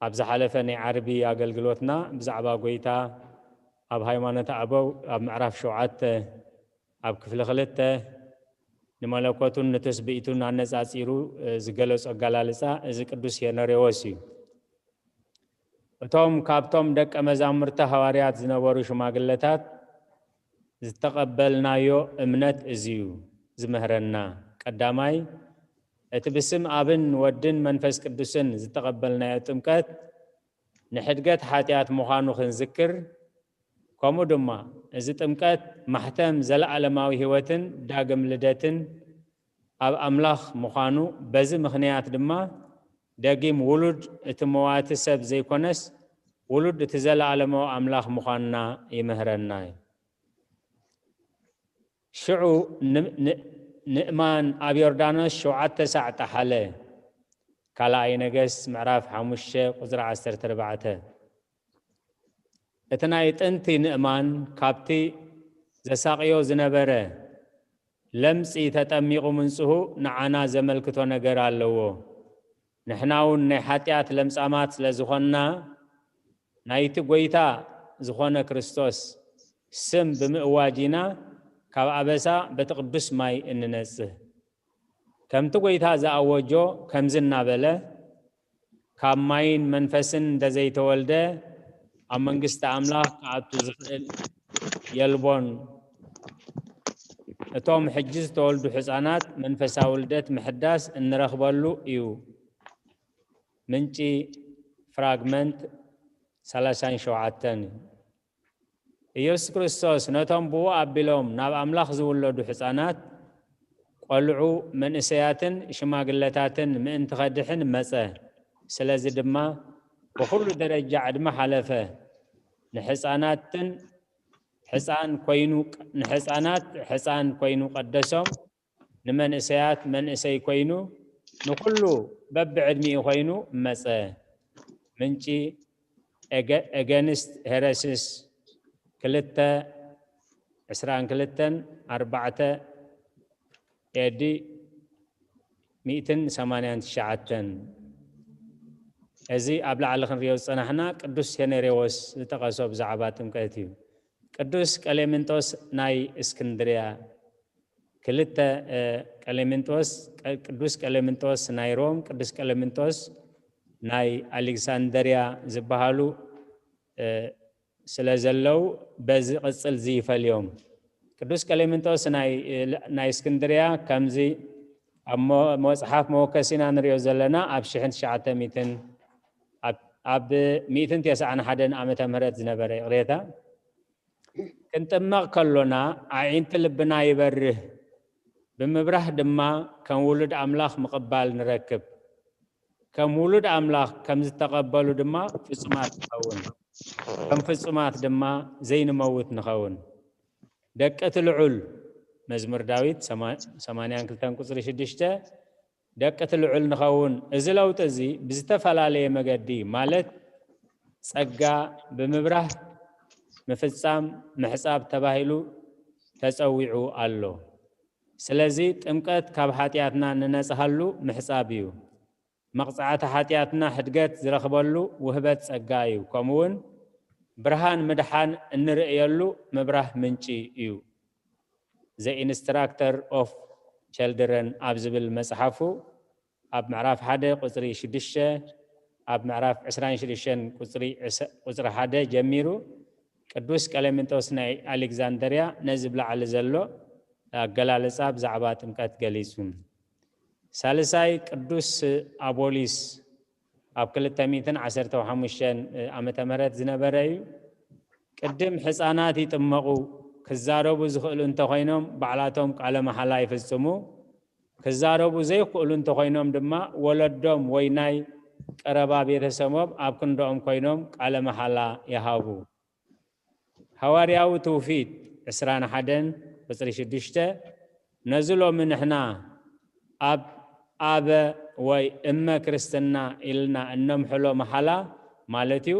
ኣብ ዝሓለፈ ናይ ዓርቢ ኣገልግሎትና ብዛዕባ ጎይታ ኣብ ሃይማኖት ኣበው ኣብ ምዕራፍ ሸውዓተ ኣብ ክፍሊ ክልተ ንመለኮቱን ንትስብእቱን ኣነጻጺሩ ዝገለጾ ኣገላልጻ እዚ ቅዱስ ሄሬኔዎስ እዩ። እቶም ካብቶም ደቀ መዛሙርቲ ሃዋርያት ዝነበሩ ሽማግለታት ዝተቐበልናዮ እምነት እዚ እዩ ዝምህረና። ቀዳማይ፣ እቲ ብስም ኣብን ወድን መንፈስ ቅዱስን ዝተቐበልናዮ ጥምቀት ንሕድገት ሓጢኣት ምዃኑ ክንዝክር፣ ከምኡ ድማ እዚ ጥምቀት ማሕተም ዘለኣለማዊ ህይወትን ዳግም ልደትን ኣብ ኣምላኽ ምዃኑ፣ በዚ ምኽንያት ድማ ደጊም ውሉድ እቲ መዋቲ ሰብ ዘይኮነስ ውሉድ እቲ ዘለኣለማዊ ኣምላኽ ምዃንና ይምህረና እዩ። ሽዑ ን-፣ ን-፣ ንእማን ኣብ ዮርዳኖስ ሸውዓተ ሳዕ ጠሓለ። ካልኣይ ነገስት ምዕራፍ ሓሙሽተ ቁጽሪ ዓሰርተ ኣርባዕተ። እቲ ናይ ጥንቲ ንእማን ካብቲ ዘሳቕዮ ዝነበረ ለምጺ ተጠሚቑ ምንጽሁ ንዓና ዘመልክቶ ነገር ኣለዎ። ንሕና እውን ናይ ሓጢኣት ለምጻማት ስለ ዝኾንና፣ ናይቲ ጐይታ ዝኾነ ክርስቶስ ስም ብምእዋጅ ኢና ካብ ኣበሳ በቲ ቅዱስ ማይ እንነጽህ። ከምቲ ጐይታ ዝኣወጆ ከምዚ እናበለ፣ ካብ ማይን መንፈስን እንተዘይተወልደ ኣብ መንግስቲ ኣምላኽ ክኣቱ ዝኽእል የልቦን። እቶም ሕጂ ዝተወልዱ ሕፃናት መንፈሳዊ ልደት ምሕዳስ እንረኽበሉ እዩ። ምንጪ ፍራግመንት ሰላሳን ሸውዓተን። ኢየሱስ ክርስቶስ ነቶም ብኡ ኣቢሎም ናብ ኣምላኽ ዝውለዱ ሕፃናት፣ ቆልዑ፣ መንእሰያትን ሽማግለታትን ምእንቲ ኸድሕን መጸ። ስለዚ ድማ ብኹሉ ደረጃ ዕድመ ሓለፈ። ንሕፃናትን ሕፃን ኮይኑ፣ ንሕፃናት ሕፃን ኮይኑ ቀደሶም፣ ንመንእሰያት መንእሰይ ኮይኑ፣ ንኹሉ በብዕድሚኡ ኮይኑ መጸ። ምንጪ ኤገ-፣ ኤገንስት ሄረሲስ ክልተ ዕስራን ክልተን ኣርባዕተ ኤዲ ሚእትን ሰማንያን ትሽዓተን። እዚ ኣብ ላዕሊ ክንሪኦ ዝጸናሕና ቅዱስ ሄነሬዎስ ዝጠቐሶ ብዛዕባ ጥምቀት እዩ። ቅዱስ ቀሌምንጦስ ናይ እስክንድርያ፣ ክልተ፣ እ፣ ቀሌምንጦስ፣ ቀ-፣ ቅዱስ ቀሌምንጦስ ናይ ሮም፣ ቅዱስ ቀሌምንጦስ ናይ ኣሌክሳንደርያ ዝበሃሉ፣ እ፣ ስለ ዘለዉ በዚ ቅጽል እዚ ይፈልዮም። ቅዱስ ቀሌምንጦስ ናይ፣ እ፣ ናይ እስክንድርያ ከምዚ ኣብ ሞ-፣ መጽሓፍ መወከሲና ንሪኦ ዘለና ኣብ ሽሕን ትሽዓተ ሚእትን፣ ኣብ፣ ኣብ ሚእትን ተስዓን ሓደን ዓመተ ምህረት ዝነበረ፣ ይቕሬታ፣ ክንጥመቕ ከሎና ኣዒንቲ ልብና ይበርህ፣ ብምብራህ ድማ ከም ውሉድ ኣምላኽ ምቕባል ንረክብ። ከም ውሉድ ኣምላኽ ከም ዝተቐበሉ ድማ ፍጹማት ንኸውን፣ ከም ፍጹማት ድማ ዘይንመውት ንኸውን። ደቂ እቲ ልዑል፣ መዝሙር ዳዊት ሰማ-፣ ሰማንያን ክልተን ቁጽሪ ሽዱሽተ፣ ደቂ እቲ ልዑል ንኸውን። እዚ ለውጢ እዚ ብዝተፈላለየ መገዲ፣ ማለት ጸጋ ብምብራህ፣ ምፍጻም፣ ምሕጻብ ተባሂሉ ተጸዊዑ ኣሎ። ስለዚ ጥምቀት ካብ ሓጢኣትና እንነጽሃሉ ምሕጻብ እዩ። መቕጻዕቲ ሓጢኣትና ሕድገት ዝረኽበሉ ውህበት ጸጋ እዩ። ከምኡውን ብርሃን ምድሓን እንርእየሉ ምብራህ ምንጪ እዩ። The Instructor of Children ኣብ ዝብል መጽሓፉ ኣብ ምዕራፍ ሓደ ቁጽሪ ሽዱሽተ፣ ኣብ ምዕራፍ ዕስራን ሽዱሽተን ቁጽሪ ዕስ-፣ ቁጽሪ ሓደ ጀሚሩ ቅዱስ ቀሌምንጦስ ናይ ኣሌክዛንደርያ ነዚ ብላዕሊ ዘሎ ኣገላልጻ ብዛዕባ ጥምቀት ገሊጹ። ሳልሳይ ቅዱስ ኣቦሊስ ኣብ ክልተ ሚእትን ዓሰርተ ሓሙሽተን ዓመተ ምህረት ዝነበረ እዩ። ቅድም ሕፃናት ይጥመቑ፣ ክዛረቡ ዝኽእሉ እንተኾይኖም ባዕላቶም ቃለ መሓላ ይፍጽሙ፣ ክዛረቡ ዘይክእሉ እንተኾይኖም ድማ ወለዶም ወይ ናይ ቀረባ ቤተሰቦም ኣብ ክንድኦም ኮይኖም ቃለ መሓላ ይሃቡ። ሃዋርያዊ ትውፊት ዕስራን ሓደን ቁጽሪ ሽዱሽተ፣ ነዚ ሎሚ ንሕና ኣብ ኣበ ወይ እመ ክርስትና ኢልና እነምሕሎ መሓላ ማለት እዩ።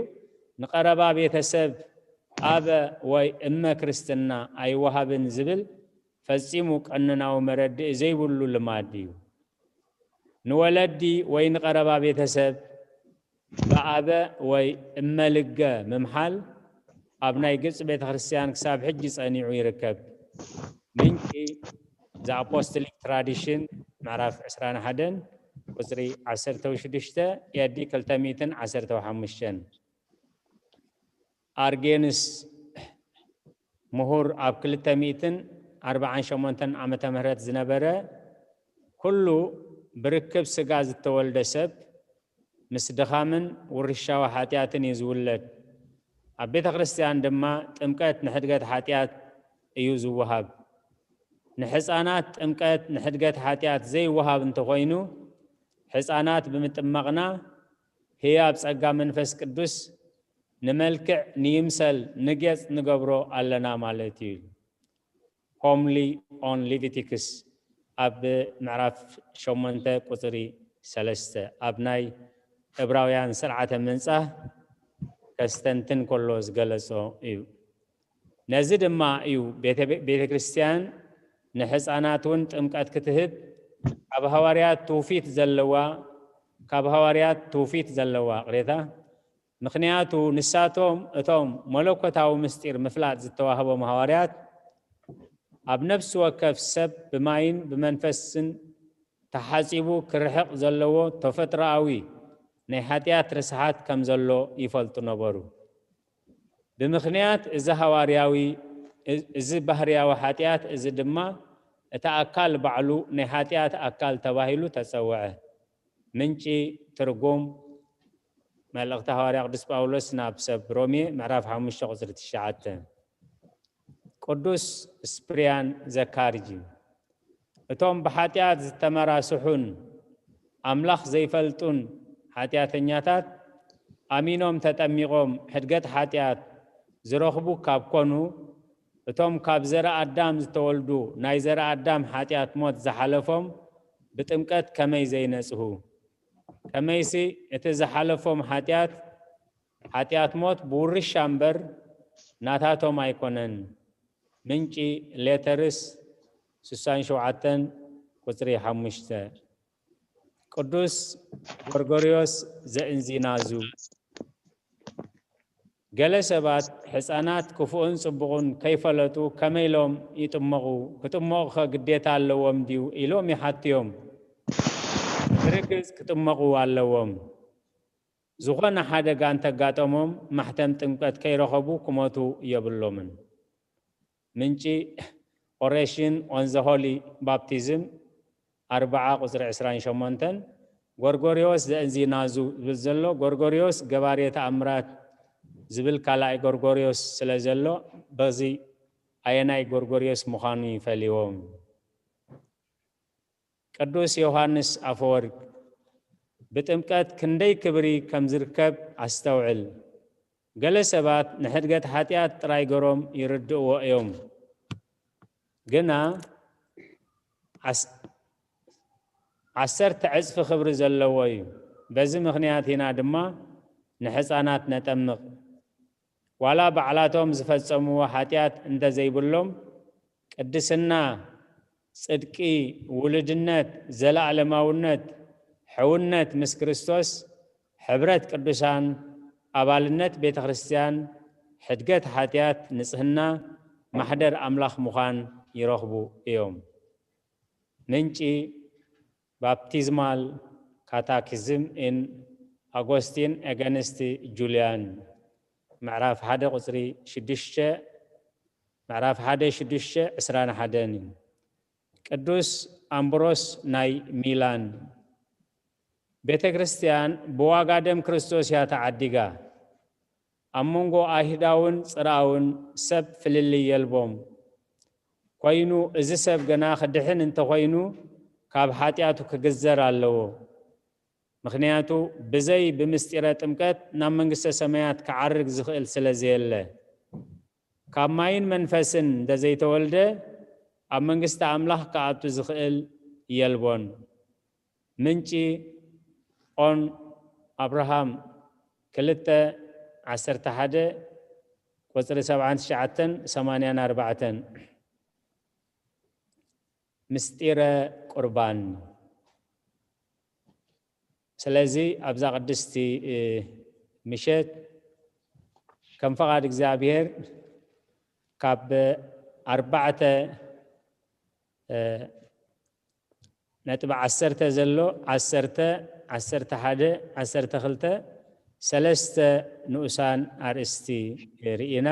ንቐረባ ቤተሰብ ኣበ ወይ እመ ክርስትና ኣይወሃብን ዝብል ፈጺሙ ቀኖናዊ መረድእ ዘይብሉ ልማድ እዩ። ንወለዲ ወይ ንቐረባ ቤተሰብ ብኣበ ወይ እመ ልገ ምምሓል ኣብ ናይ ግብጺ ቤተ ክርስቲያን ክሳብ ሕጂ ጸኒዑ ይርከብ። ምንጪ The Apostolic Tradition ምዕራፍ ዕስራን ሓደን ቁጽሪ ዓሰርተ ሽዱሽተ፣ ኤ ዲ ክልተ ሚእትን ዓሰርተ ሓሙሽተን። ኣርጌንስ ምሁር ኣብ ክልተ ሚእትን ኣርባዓን ሸሞንተን ዓመተ ምህረት ዝነበረ፣ ኩሉ ብርክብ ስጋ ዝተወልደ ሰብ ምስ ድኻምን ውርሻዊ ሓጢኣትን እዩ ዝውለድ። ኣብ ቤተ ክርስቲያን ድማ ጥምቀት ንሕድገት ሓጢኣት እዩ ዝወሃብ። ንሕፃናት ጥምቀት ንሕድገት ሓጢኣት ዘይወሃብ እንተኾይኑ፣ ሕፃናት ብምጥማቕና ህያብ ጸጋ መንፈስ ቅዱስ ንመልክዕ ንይምሰል ንጌጽ ንገብሮ ኣለና ማለት እዩ። Homily on Leviticus ኣብ ምዕራፍ ሸሞንተ ቁጽሪ ሰለስተ ኣብ ናይ ዕብራውያን ስርዓተ ምንጻህ ከስተንትን ከሎ ዝገለጾ እዩ። ነዚ ድማ እዩ ቤተ፣ ቤተ ክርስቲያን ንሕፃናት እውን ጥምቀት ክትህብ ካብ ሃዋርያት ትውፊት ዘለዋ፣ ካብ ሃዋርያት ትውፊት ዘለዋ ቅሬታ። ምኽንያቱ ንሳቶም እቶም መለኮታዊ ምስጢር ምፍላጥ ዝተዋህቦም ሃዋርያት ኣብ ነፍሲ ወከፍ ሰብ ብማይን ብመንፈስን ተሓጺቡ ክርሕቕ ዘለዎ ተፈጥሮኣዊ ናይ ሓጢኣት ርስሓት ከም ዘሎ ይፈልጡ ነበሩ። ብምኽንያት እዚ ሃዋርያዊ፣ እዚ ባህርያዊ ሓጢኣት እዚ ድማ እቲ ኣካል ባዕሉ ናይ ሓጢኣት ኣካል ተባሂሉ ተጸውዐ። ምንጪ ትርጉም መልእኽቲ ሃዋርያ ቅዱስ ጳውሎስ ናብ ሰብ ሮሜ ምዕራፍ ሓሙሽተ ቁጽሪ ትሽዓተ። ቅዱስ ስፕርያን ዘካርጂ፣ እቶም ብሓጢኣት ዝተመራስሑን ኣምላኽ ዘይፈልጡን ሓጢኣተኛታት ኣሚኖም ተጠሚቖም ሕድገት ሓጢኣት ዝረኽቡ ካብ ኮኑ፣ እቶም ካብ ዘርኢ ኣዳም ዝተወልዱ ናይ ዘርኢ ኣዳም ሓጢኣት ሞት ዝሓለፎም ብጥምቀት ከመይ ዘይነጽሁ? ከመይሲ እቲ ዝሓለፎም ሓጢኣት፣ ሓጢኣት ሞት ብውርሻ እምበር ናታቶም ኣይኮነን። ምንጪ ሌተርስ ስሳን ሸውዓተን ቁጽሪ ሓሙሽተ። ቅዱስ ጎርጎርዮስ ዘእንዚናዙ። ገለ ሰባት ሕፃናት ክፉእን ጽቡቕን ከይፈለጡ ከመይ ኢሎም ይጥመቑ? ክጥመቑኸ ግዴታ ኣለዎም ድዩ? ኢሎም ይሓትዮም። ብርግጽ ክጥመቑ ኣለዎም። ዝኾነ ሓደጋ እንተጋጠሞም ማሕተም ጥምቀት ከይረኸቡ ክሞቱ የብሎምን። ምንጪ Oration on the Holy Baptism ኣርብዓ ቁጽሪ ዕስራን ሸሞንተን። ጎርጎርዮስ ዘእንዚናዙ ዝብል ዘሎ ጎርጎርዮስ ገባሬ ተኣምራት ዝብል ካልኣይ ጎርጎርዮስ ስለ ዘሎ በዚ ኣየናይ ጎርጎርዮስ ምዃኑ ይፈልዎም። ቅዱስ ዮሃንስ ኣፈወርቅ ብጥምቀት ክንደይ ክብሪ ከም ዝርከብ ኣስተውዕል። ገለ ሰባት ንሕድገት ሓጢኣት ጥራይ ገሮም ይርድእዎ እዮም። ግና ዓስ-፣ ዓሰርተ ዕጽፊ ክብሪ ዘለዎ እዩ። በዚ ምኽንያት ኢና ድማ ንሕፃናት ነጠምቕ። ዋላ ባዕላቶም ዝፈጸምዎ ሓጢኣት እንተዘይብሎም፣ ቅድስና፣ ጽድቂ፣ ውሉድነት፣ ዘለኣለማውነት፣ ሕውነት ምስ ክርስቶስ፣ ሕብረት ቅዱሳን፣ ኣባልነት ቤተ ክርስቲያን፣ ሕድገት ሓጢኣት፣ ንጽህና፣ ማሕደር ኣምላኽ ምዃን ይረኽቡ እዮም። ምንጪ Baptismal Catechism in Augustine against Julian፣ ምዕራፍ ሓደ ቁጽሪ ሽዱሽተ፣ ምዕራፍ ሓደ ሽዱሽተ ዕስራን ሓደን እዩ። ቅዱስ ኣምብሮስ ናይ ሚላን። ቤተ ክርስቲያን ብዋጋ ደም ክርስቶስ እያ ተዓዲጋ። ኣብ መንጎ ኣይሁዳውን ጽርኣውን ሰብ ፍልልይ የልቦም። ኮይኑ እዚ ሰብ ገና ክድሕን እንተኾይኑ ካብ ሓጢኣቱ ክግዘር ኣለዎ። ምኽንያቱ ብዘይ ብምስጢረ ጥምቀት ናብ መንግስተ ሰማያት ክዓርግ ዝኽእል ስለ ዘየለ። ካብ ማይን መንፈስን እንተዘይተወልደ ኣብ መንግስቲ ኣምላኽ ክኣቱ ዝኽእል የልቦን። ምንጪ ኦን ኣብርሃም ክልተ ዓሰርተ ሓደ ቁጽሪ ሰብዓን ትሽዓተን ሰማንያን ኣርባዕተን። ምስጢረ ቁርባን። ስለዚ ኣብዛ ቅድስቲ፣ እ፣ ምሸት ከም ፈቓድ እግዚኣብሔር ካብ ኣርባዕተ፣ እ፣ ነጥቢ ዓሰርተ ዘሎ ዓሰርተ፣ ዓሰርተ ሓደ፣ ዓሰርተ ክልተ፣ ሰለስተ ንኡሳን ኣርእስቲ ርኢና።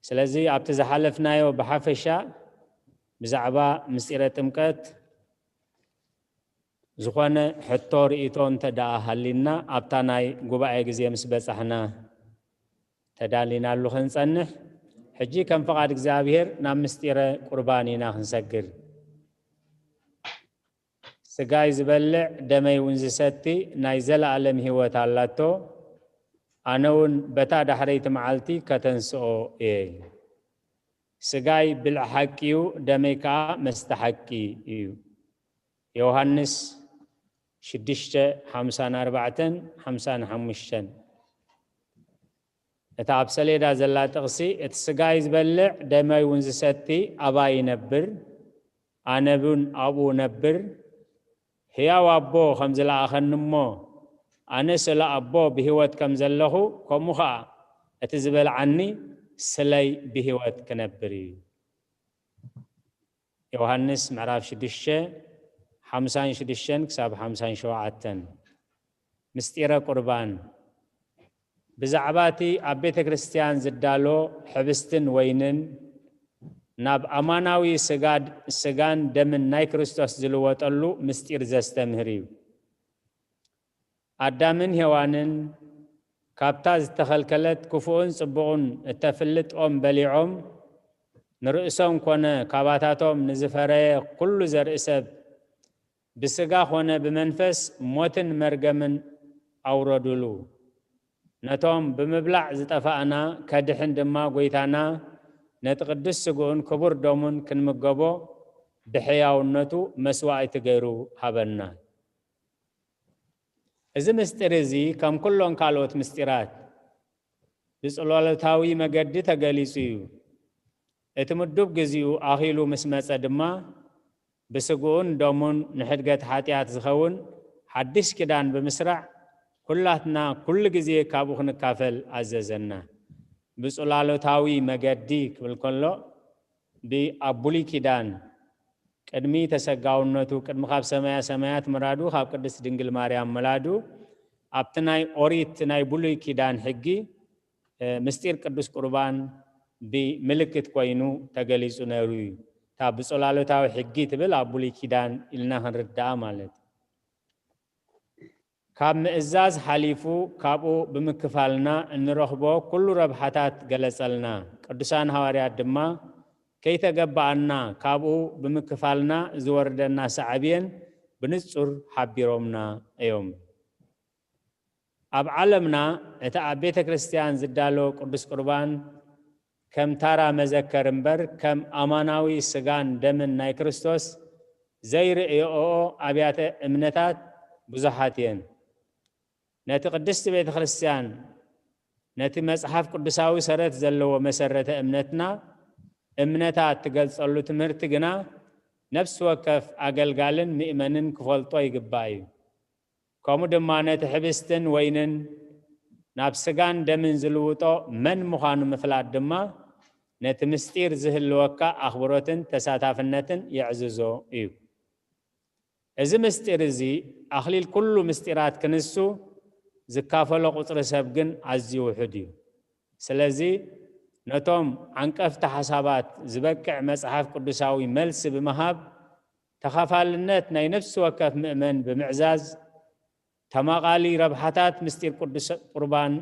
ስለዚ ኣብቲ ዝሓለፍናዮ ብሓፈሻ ብዛዕባ ምስጢረ ጥምቀት ዝኾነ ሕቶ ርኢቶ እንተ ደኣ ሃሊና ኣብታ ናይ ጉባኤ ግዜ ምስ በጻሕና ተዳሊናሉ ክንጸንሕ፣ ሕጂ ከም ፍቓድ እግዚኣብሔር ናብ ምስጢረ ቁርባን ኢና ክንሰግር። ስጋይ ዝበልዕ ደመይ እውን ዝሰቲ ናይ ዘለኣለም ህይወት ኣላቶ፣ ኣነ እውን በታ ዳሕረይቲ መዓልቲ ከተንስኦ እየ። ስጋይ ብልዒ ሓቂ እዩ፣ ደመይ ከኣ መስተ ሓቂ እዩ። ዮሃንስ ሽዱሽተ፣ ሓምሳን ኣርባዕተን ሓምሳን ሓሙሽተን። እታ ኣብ ሰሌዳ ዘላ ጥቕሲ፣ "እቲ ስጋይ ዝበልዕ ደመይ እውን ዝሰቲ ኣባይ ይነብር፣ ኣነ እውን ኣብኡ እነብር። ህያው ኣቦ ከም ዝለኣኸኒ እሞ፣ ኣነ ስለ ኣቦ ብህይወት ከም ዘለኹ፣ ከምኡ ኸኣ እቲ ዝበልዓኒ ስለይ ብህይወት ክነብር እዩ።" ዮሃንስ ምዕራፍ ሽዱሽተ፣ ሓምሳን ሽዱሽተን ክሳብ ሓምሳን ሸውዓተን። ምስጢረ ቁርባን። ብዛዕባ እቲ ኣብ ቤተ ክርስቲያን ዝዳሎ ሕብስትን ወይንን ናብ ኣማናዊ ስጋድ-፣ ስጋን ደምን ናይ ክርስቶስ ዝልወጠሉ ምስጢር ዘስተምህር እዩ። ኣዳምን ሄዋንን ካብታ ዝተኸልከለት ክፉእን ጽቡቕን እተፍልጥ ኦም በሊዖም፣ ንርእሶም ኮነ ካባታቶም ንዝፈረየ ኩሉ ዘርኢ ሰብ ብስጋ ኮነ ብመንፈስ ሞትን መርገምን ኣውረዱሉ። ነቶም ብምብላዕ ዝጠፋእና ከድሕን ድማ፣ ጐይታና ነቲ ቅዱስ ስግኡን ክቡር ደሙን ክንምገቦ ብሕያውነቱ መስዋእቲ ገይሩ ሃበና። እዚ ምስጢር እዚ ከም ኩሎን ካልኦት ምስጢራት ብጽላሎታዊ መገዲ ተገሊጹ እዩ። እቲ ምዱብ ግዚኡ ኣኺሉ ምስ መጸ ድማ፣ ብስግኡን ደሙን ንሕድገት ሓጢኣት ዝኸውን ሓድሽ ኪዳን ብምስራዕ፣ ኩላትና ኩሉ ግዜ ካብኡ ክንካፈል ኣዘዘና። ብጽላሎታዊ መገዲ ክብል ከሎ፣ ብ-፣ ኣብ ብሉይ ኪዳን ቅድሚ ተሰጋውነቱ፣ ቅድሚ ካብ ሰማያ ሰማያት ምራዱ፣ ካብ ቅድስት ድንግል ማርያም ምላዱ፣ ኣብቲ ናይ ኦሪት ናይ ብሉይ ኪዳን ሕጊ፣ እ፣ ምስጢር ቅዱስ ቁርባን ብምልክት ኮይኑ ተገሊጹ ነይሩ እዩ። እታ ብጽላሎታዊ ሕጊ ትብል ኣብ ብሉይ ኪዳን ኢልና ክንርድኣ ማለት እዩ። ካብ ምእዛዝ ሓሊፉ ካብኡ ብምክፋልና እንረኽቦ ኩሉ ረብሓታት ገለጸልና። ቅዱሳን ሃዋርያት ድማ ከይተገባኣና ካብኡ ብምክፋልና ዝወርደና ሳዕቤን ብንጹር ሓቢሮምና እዮም። ኣብ ዓለምና እቲ ኣብ ቤተ ክርስቲያን ዝዳሎ ቅዱስ ቁርባን ከም ታራ መዘከር እምበር ከም ኣማናዊ ስጋን ደምን ናይ ክርስቶስ ዘይርእዮኦ ኣብያተ እምነታት ብዙሓት እየን። ነቲ ቅድስቲ ቤተ ክርስቲያን፣ ነቲ መጽሓፍ ቅዱሳዊ ሰረት ዘለዎ መሰረተ እምነትና፣ እምነታ እትገልጸሉ ትምህርቲ ግና ነፍሲ ወከፍ ኣገልጋልን ምእመንን ክፈልጦ ይግባእ እዩ። ከምኡ ድማ ነቲ ሕብስትን ወይንን ናብ ስጋን ደምን ዝልውጦ መን ምዃኑ ምፍላጥ ድማ ነቲ ምስጢር ዝህልወካ ኣኽብሮትን ተሳታፍነትን የዕዝዞ እዩ። እዚ ምስጢር እዚ ኣኽሊል ኩሉ ምስጢራት ክንሱ ዝካፈሎ ቁጽሪ ሰብ ግን ኣዝዩ ውሑድ እዩ። ስለዚ ነቶም ዓንቀፍቲ ሓሳባት ዝበቅዕ መጽሓፍ ቅዱሳዊ መልሲ ብምሃብ ተኻፋልነት ናይ ነፍሲ ወከፍ ምእመን ብምዕዛዝ ተማቓሊ ረብሓታት ምስጢር ቅዱስ ቁርባን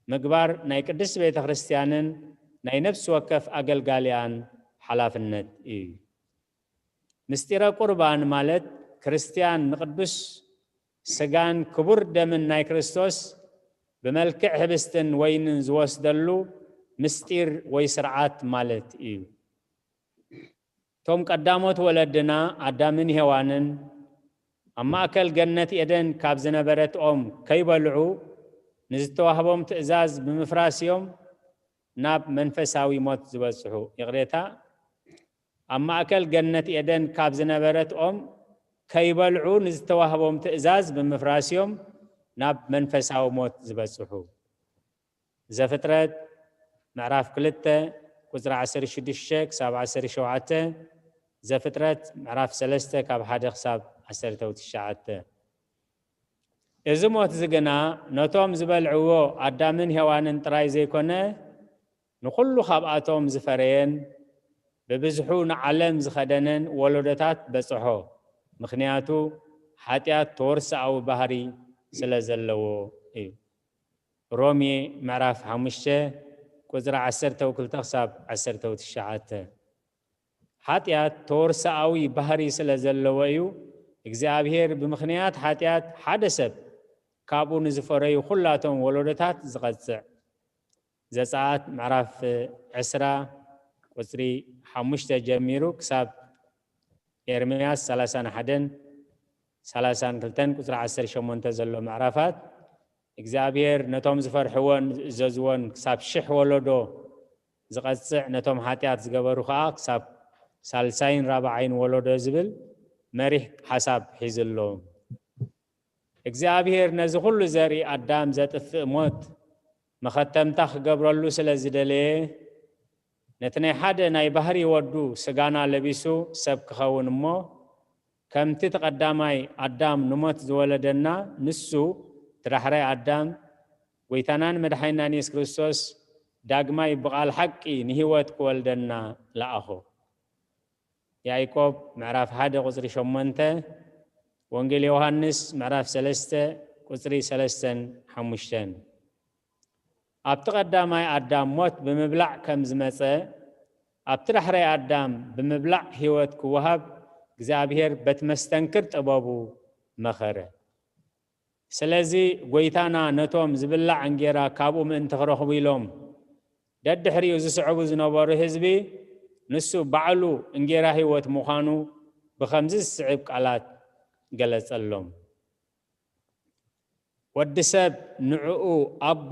ምግባር ናይ ቅድስት ቤተ ክርስቲያንን ናይ ነፍሲ ወከፍ ኣገልጋሊኣን ሓላፍነት እዩ። ምስጢረ ቁርባን ማለት ክርስቲያን ንቅዱስ ስጋን ክቡር ደምን ናይ ክርስቶስ ብመልክዕ ሕብስትን ወይንን ዝወስደሉ ምስጢር ወይ ስርዓት ማለት እዩ። እቶም ቀዳሞት ወለድና ኣዳምን ሄዋንን ኣብ ማእከል ገነት ኤደን ካብ ዝነበረት ኦም ከይበልዑ ንዝተዋህቦም ትእዛዝ ብምፍራስ እዮም ናብ መንፈሳዊ ሞት ዝበጽሑ። ይቕሬታ፣ ኣብ ማእከል ገነት ኤደን ካብ ዝነበረት ኦም ከይበልዑ ንዝተዋህቦም ትእዛዝ ብምፍራስ እዮም ናብ መንፈሳዊ ሞት ዝበጽሑ። ዘፍጥረት ምዕራፍ ክልተ ቁጽሪ ዓሰርተ ሽዱሽተ ክሳብ ዓሰርተ ሸውዓተ፣ ዘፍጥረት ምዕራፍ ሰለስተ ካብ ሓደ ክሳብ ዓሰርተ ትሽዓተ። እዚ ሞት እዚ ግና ነቶም ዝበልዕዎ ኣዳምን ሄዋንን ጥራይ ዘይኮነ፣ ንኹሉ ካብኣቶም ዝፈረየን ብብዝሑ ንዓለም ዝኸደነን ወለዶታት በጽሖ። ምኽንያቱ ሓጢኣት ተወርሶኣዊ ባህሪ ስለ ዘለዎ እዩ። ሮሜ ምዕራፍ ሓሙሽተ ቁጽሪ ዓሰርተ ክልተ ክሳብ ዓሰርተ ትሽዓተ። ሓጢኣት ተወርሶኣዊ ባህሪ ስለ ዘለዎ እዩ እግዚኣብሔር ብምኽንያት ሓጢኣት ሓደ ሰብ ካብኡ ንዝፈረዩ ኩላቶም ወለዶታት ዝቐጽዕ። ዘጸኣት ምዕራፍ ዕስራ ቁጽሪ ሓሙሽተ ጀሚሩ ክሳብ ኤርምያስ ሰላሳን ሓደን ሰላሳን ክልተን ቁጽሪ ዓሰርተ ሸሞንተ ዘሎ ምዕራፋት፣ እግዚኣብሔር ነቶም ዝፈርሕዎን ዝእዘዝዎን ክሳብ ሽሕ ወለዶ ዝቐጽዕ፣ ነቶም ሓጢኣት ዝገበሩ ኸኣ ክሳብ ሳልሳይን ራብዓይን ወለዶ ዝብል መሪሕ ሓሳብ ሒዙ ኣሎ። እግዚኣብሔር ነዚ ኹሉ ዘርኢ ኣዳም ዘጥፍእ ሞት መኸተምታ ክገብረሉ ስለ ዝደለየ፣ ነቲ ናይ ሓደ ናይ ባህሪ ወዱ ስጋና ለቢሱ ሰብ ክኸውን እሞ፣ ከምቲ እቲ ቀዳማይ ኣዳም ንሞት ዝወለደና፣ ንሱ እቲ ዳሕራይ ኣዳም፣ ጐይታናን መድሓኒናን የሱስ ክርስቶስ፣ ዳግማይ ብቓል ሓቂ ንህይወት ክወልደና ለኣኾ። ያዕቆብ ምዕራፍ ሓደ ቁጽሪ ሸሞንተ፣ ወንጌል ዮሃንስ ምዕራፍ ሰለስተ ቁጽሪ ሰለስተን ሓሙሽተን። ኣብቲ ቀዳማይ ኣዳም ሞት ብምብላዕ ከም ዝመጸ፣ ኣብቲ ዳሕራይ ኣዳም ብምብላዕ ህይወት ክወሃብ እግዚኣብሔር በቲ መስተንክር ጥበቡ መኸረ። ስለዚ ጐይታና ነቶም ዝብላዕ እንጌራ ካብኡ ምእንቲ ክረኽቡ ኢሎም ደድሕሪኡ ዝስዕቡ ዝነበሩ ህዝቢ፣ ንሱ ባዕሉ እንጌራ ህይወት ምዃኑ ብኸምዚ ዝስዕብ ቃላት ገለጸሎም። ወዲ ሰብ ንዕኡ ኣቦ፣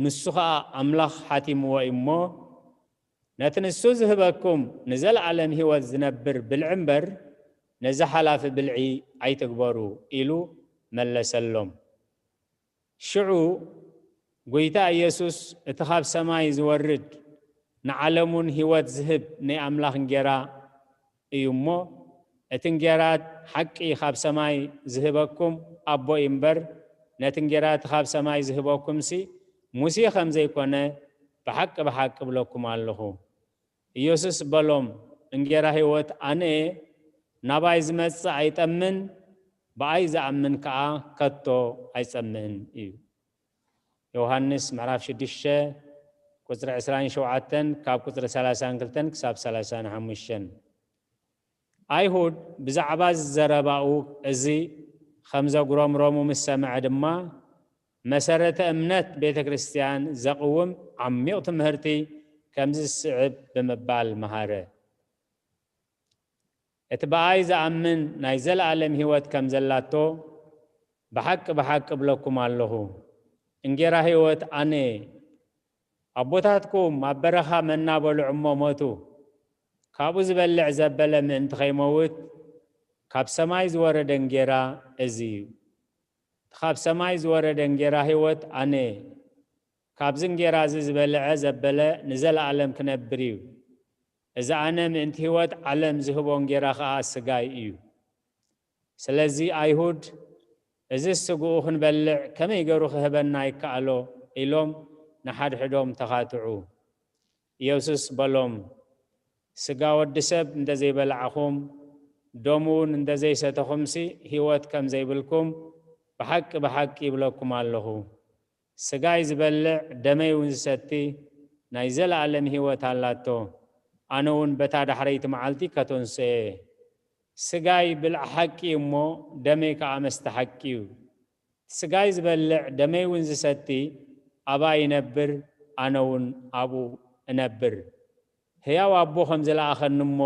ንሱ ኸኣ ኣምላኽ ሓቲምዎ እዩ እሞ፣ ነቲ ንሱ ዝህበኩም ንዘለኣለም ህይወት ዝነብር ብልዒ እምበር፣ ነዚ ሓላፊ ብልዒ ኣይትግበሩ ኢሉ መለሰሎም። ሽዑ ጐይታ ኢየሱስ፣ እቲ ኻብ ሰማይ ዝወርድ ንዓለሙን ህይወት ዝህብ ናይ ኣምላኽ እንጌራ እዩ እሞ፣ እቲ እንጌራ ሓቂ ኻብ ሰማይ ዝህበኩም ኣቦ እዩ እምበር፣ ነቲ እንጌራ እቲ ኻብ ሰማይ ዝህበኩምሲ ሙሴ ኸም ዘይኮነ ብሓቂ ብሓቂ እብለኩም ኣለኹ። ኢየሱስ በሎም፣ እንጌራ ህይወት ኣነ እየ፣ ናባይ ዝመጽእ ኣይጠምን፣ ብኣይ ዝኣምን ከኣ ከቶ ኣይጸምእን እዩ። ዮሃንስ ምዕራፍ ሽዱሽተ ቁጽሪ ዕስራን ሸውዓተን ካብ ቁጽሪ ሰላሳን ክልተን ክሳብ ሰላሳን ሓሙሽተን። ኣይሁድ ብዛዕባ ዘረባኡ እዚ ከም ዘጉረምረሙ ምስ ሰምዐ ድማ፣ መሰረተ እምነት ቤተ ክርስቲያን ዘቕውም ዓሚቕ ትምህርቲ ከምዚ ዝስዕብ ብምባል መሃረ። እቲ ብኣይ ዝኣምን ናይ ዘለኣለም ህይወት ከም ዘላቶ ብሓቂ ብሓቂ እብለኩም ኣለኹ፣ እንጌራ ህይወት ኣነ እየ። ኣቦታትኩም ኣብ በረኻ መና በልዑ እሞ ሞቱ። ካብኡ ዝበልዕ ዘበለ ምእንቲ ኸይመውት፣ ካብ ሰማይ ዝወረደ እንጌራ እዚ እዩ። እቲ ኻብ ሰማይ ዝወረደ እንጌራ ህይወት ኣነ እየ። ካብዚ እንጌራ እዚ ዝበልዐ ዘበለ ንዘለኣለም ክነብር እዩ። እዚ ኣነ ምእንቲ ህይወት ዓለም ዝህቦ እንጌራ ኸኣ ስጋይ እዩ። ስለዚ ኣይሁድ፣ እዚ ስግኡ ክንበልዕ ከመይ ገይሩ ክህበና ይከኣሎ? ኢሎም ንሓድሕዶም ተኻትዑ። ኢየሱስ በሎም፣ ስጋ ወዲ ሰብ እንተ ዘይበላዕኹም፣ ደሙ እውን እንተ ዘይሰተኹምሲ ህይወት ከም ዘይብልኩም ብሓቂ ብሓቂ ይብለኩም ኣለኹ። ስጋይ ዝበልዕ ደመይ እውን ዝሰቲ ናይ ዘለኣለም ህይወት ኣላቶ። ኣነ እውን በታ ዳሕረይቲ መዓልቲ ከተንስኦ እየ። ስጋይ ብልዒ ሓቂ እዩ እሞ፣ ደመይ ከኣ መስተ ሓቂ እዩ። ስጋይ ዝበልዕ ደመይ እውን ዝሰቲ ኣባይ ይነብር፣ ኣነ እውን ኣብኡ እነብር። ህያው ኣቦ ከም ዝለኣኸኒ እሞ፣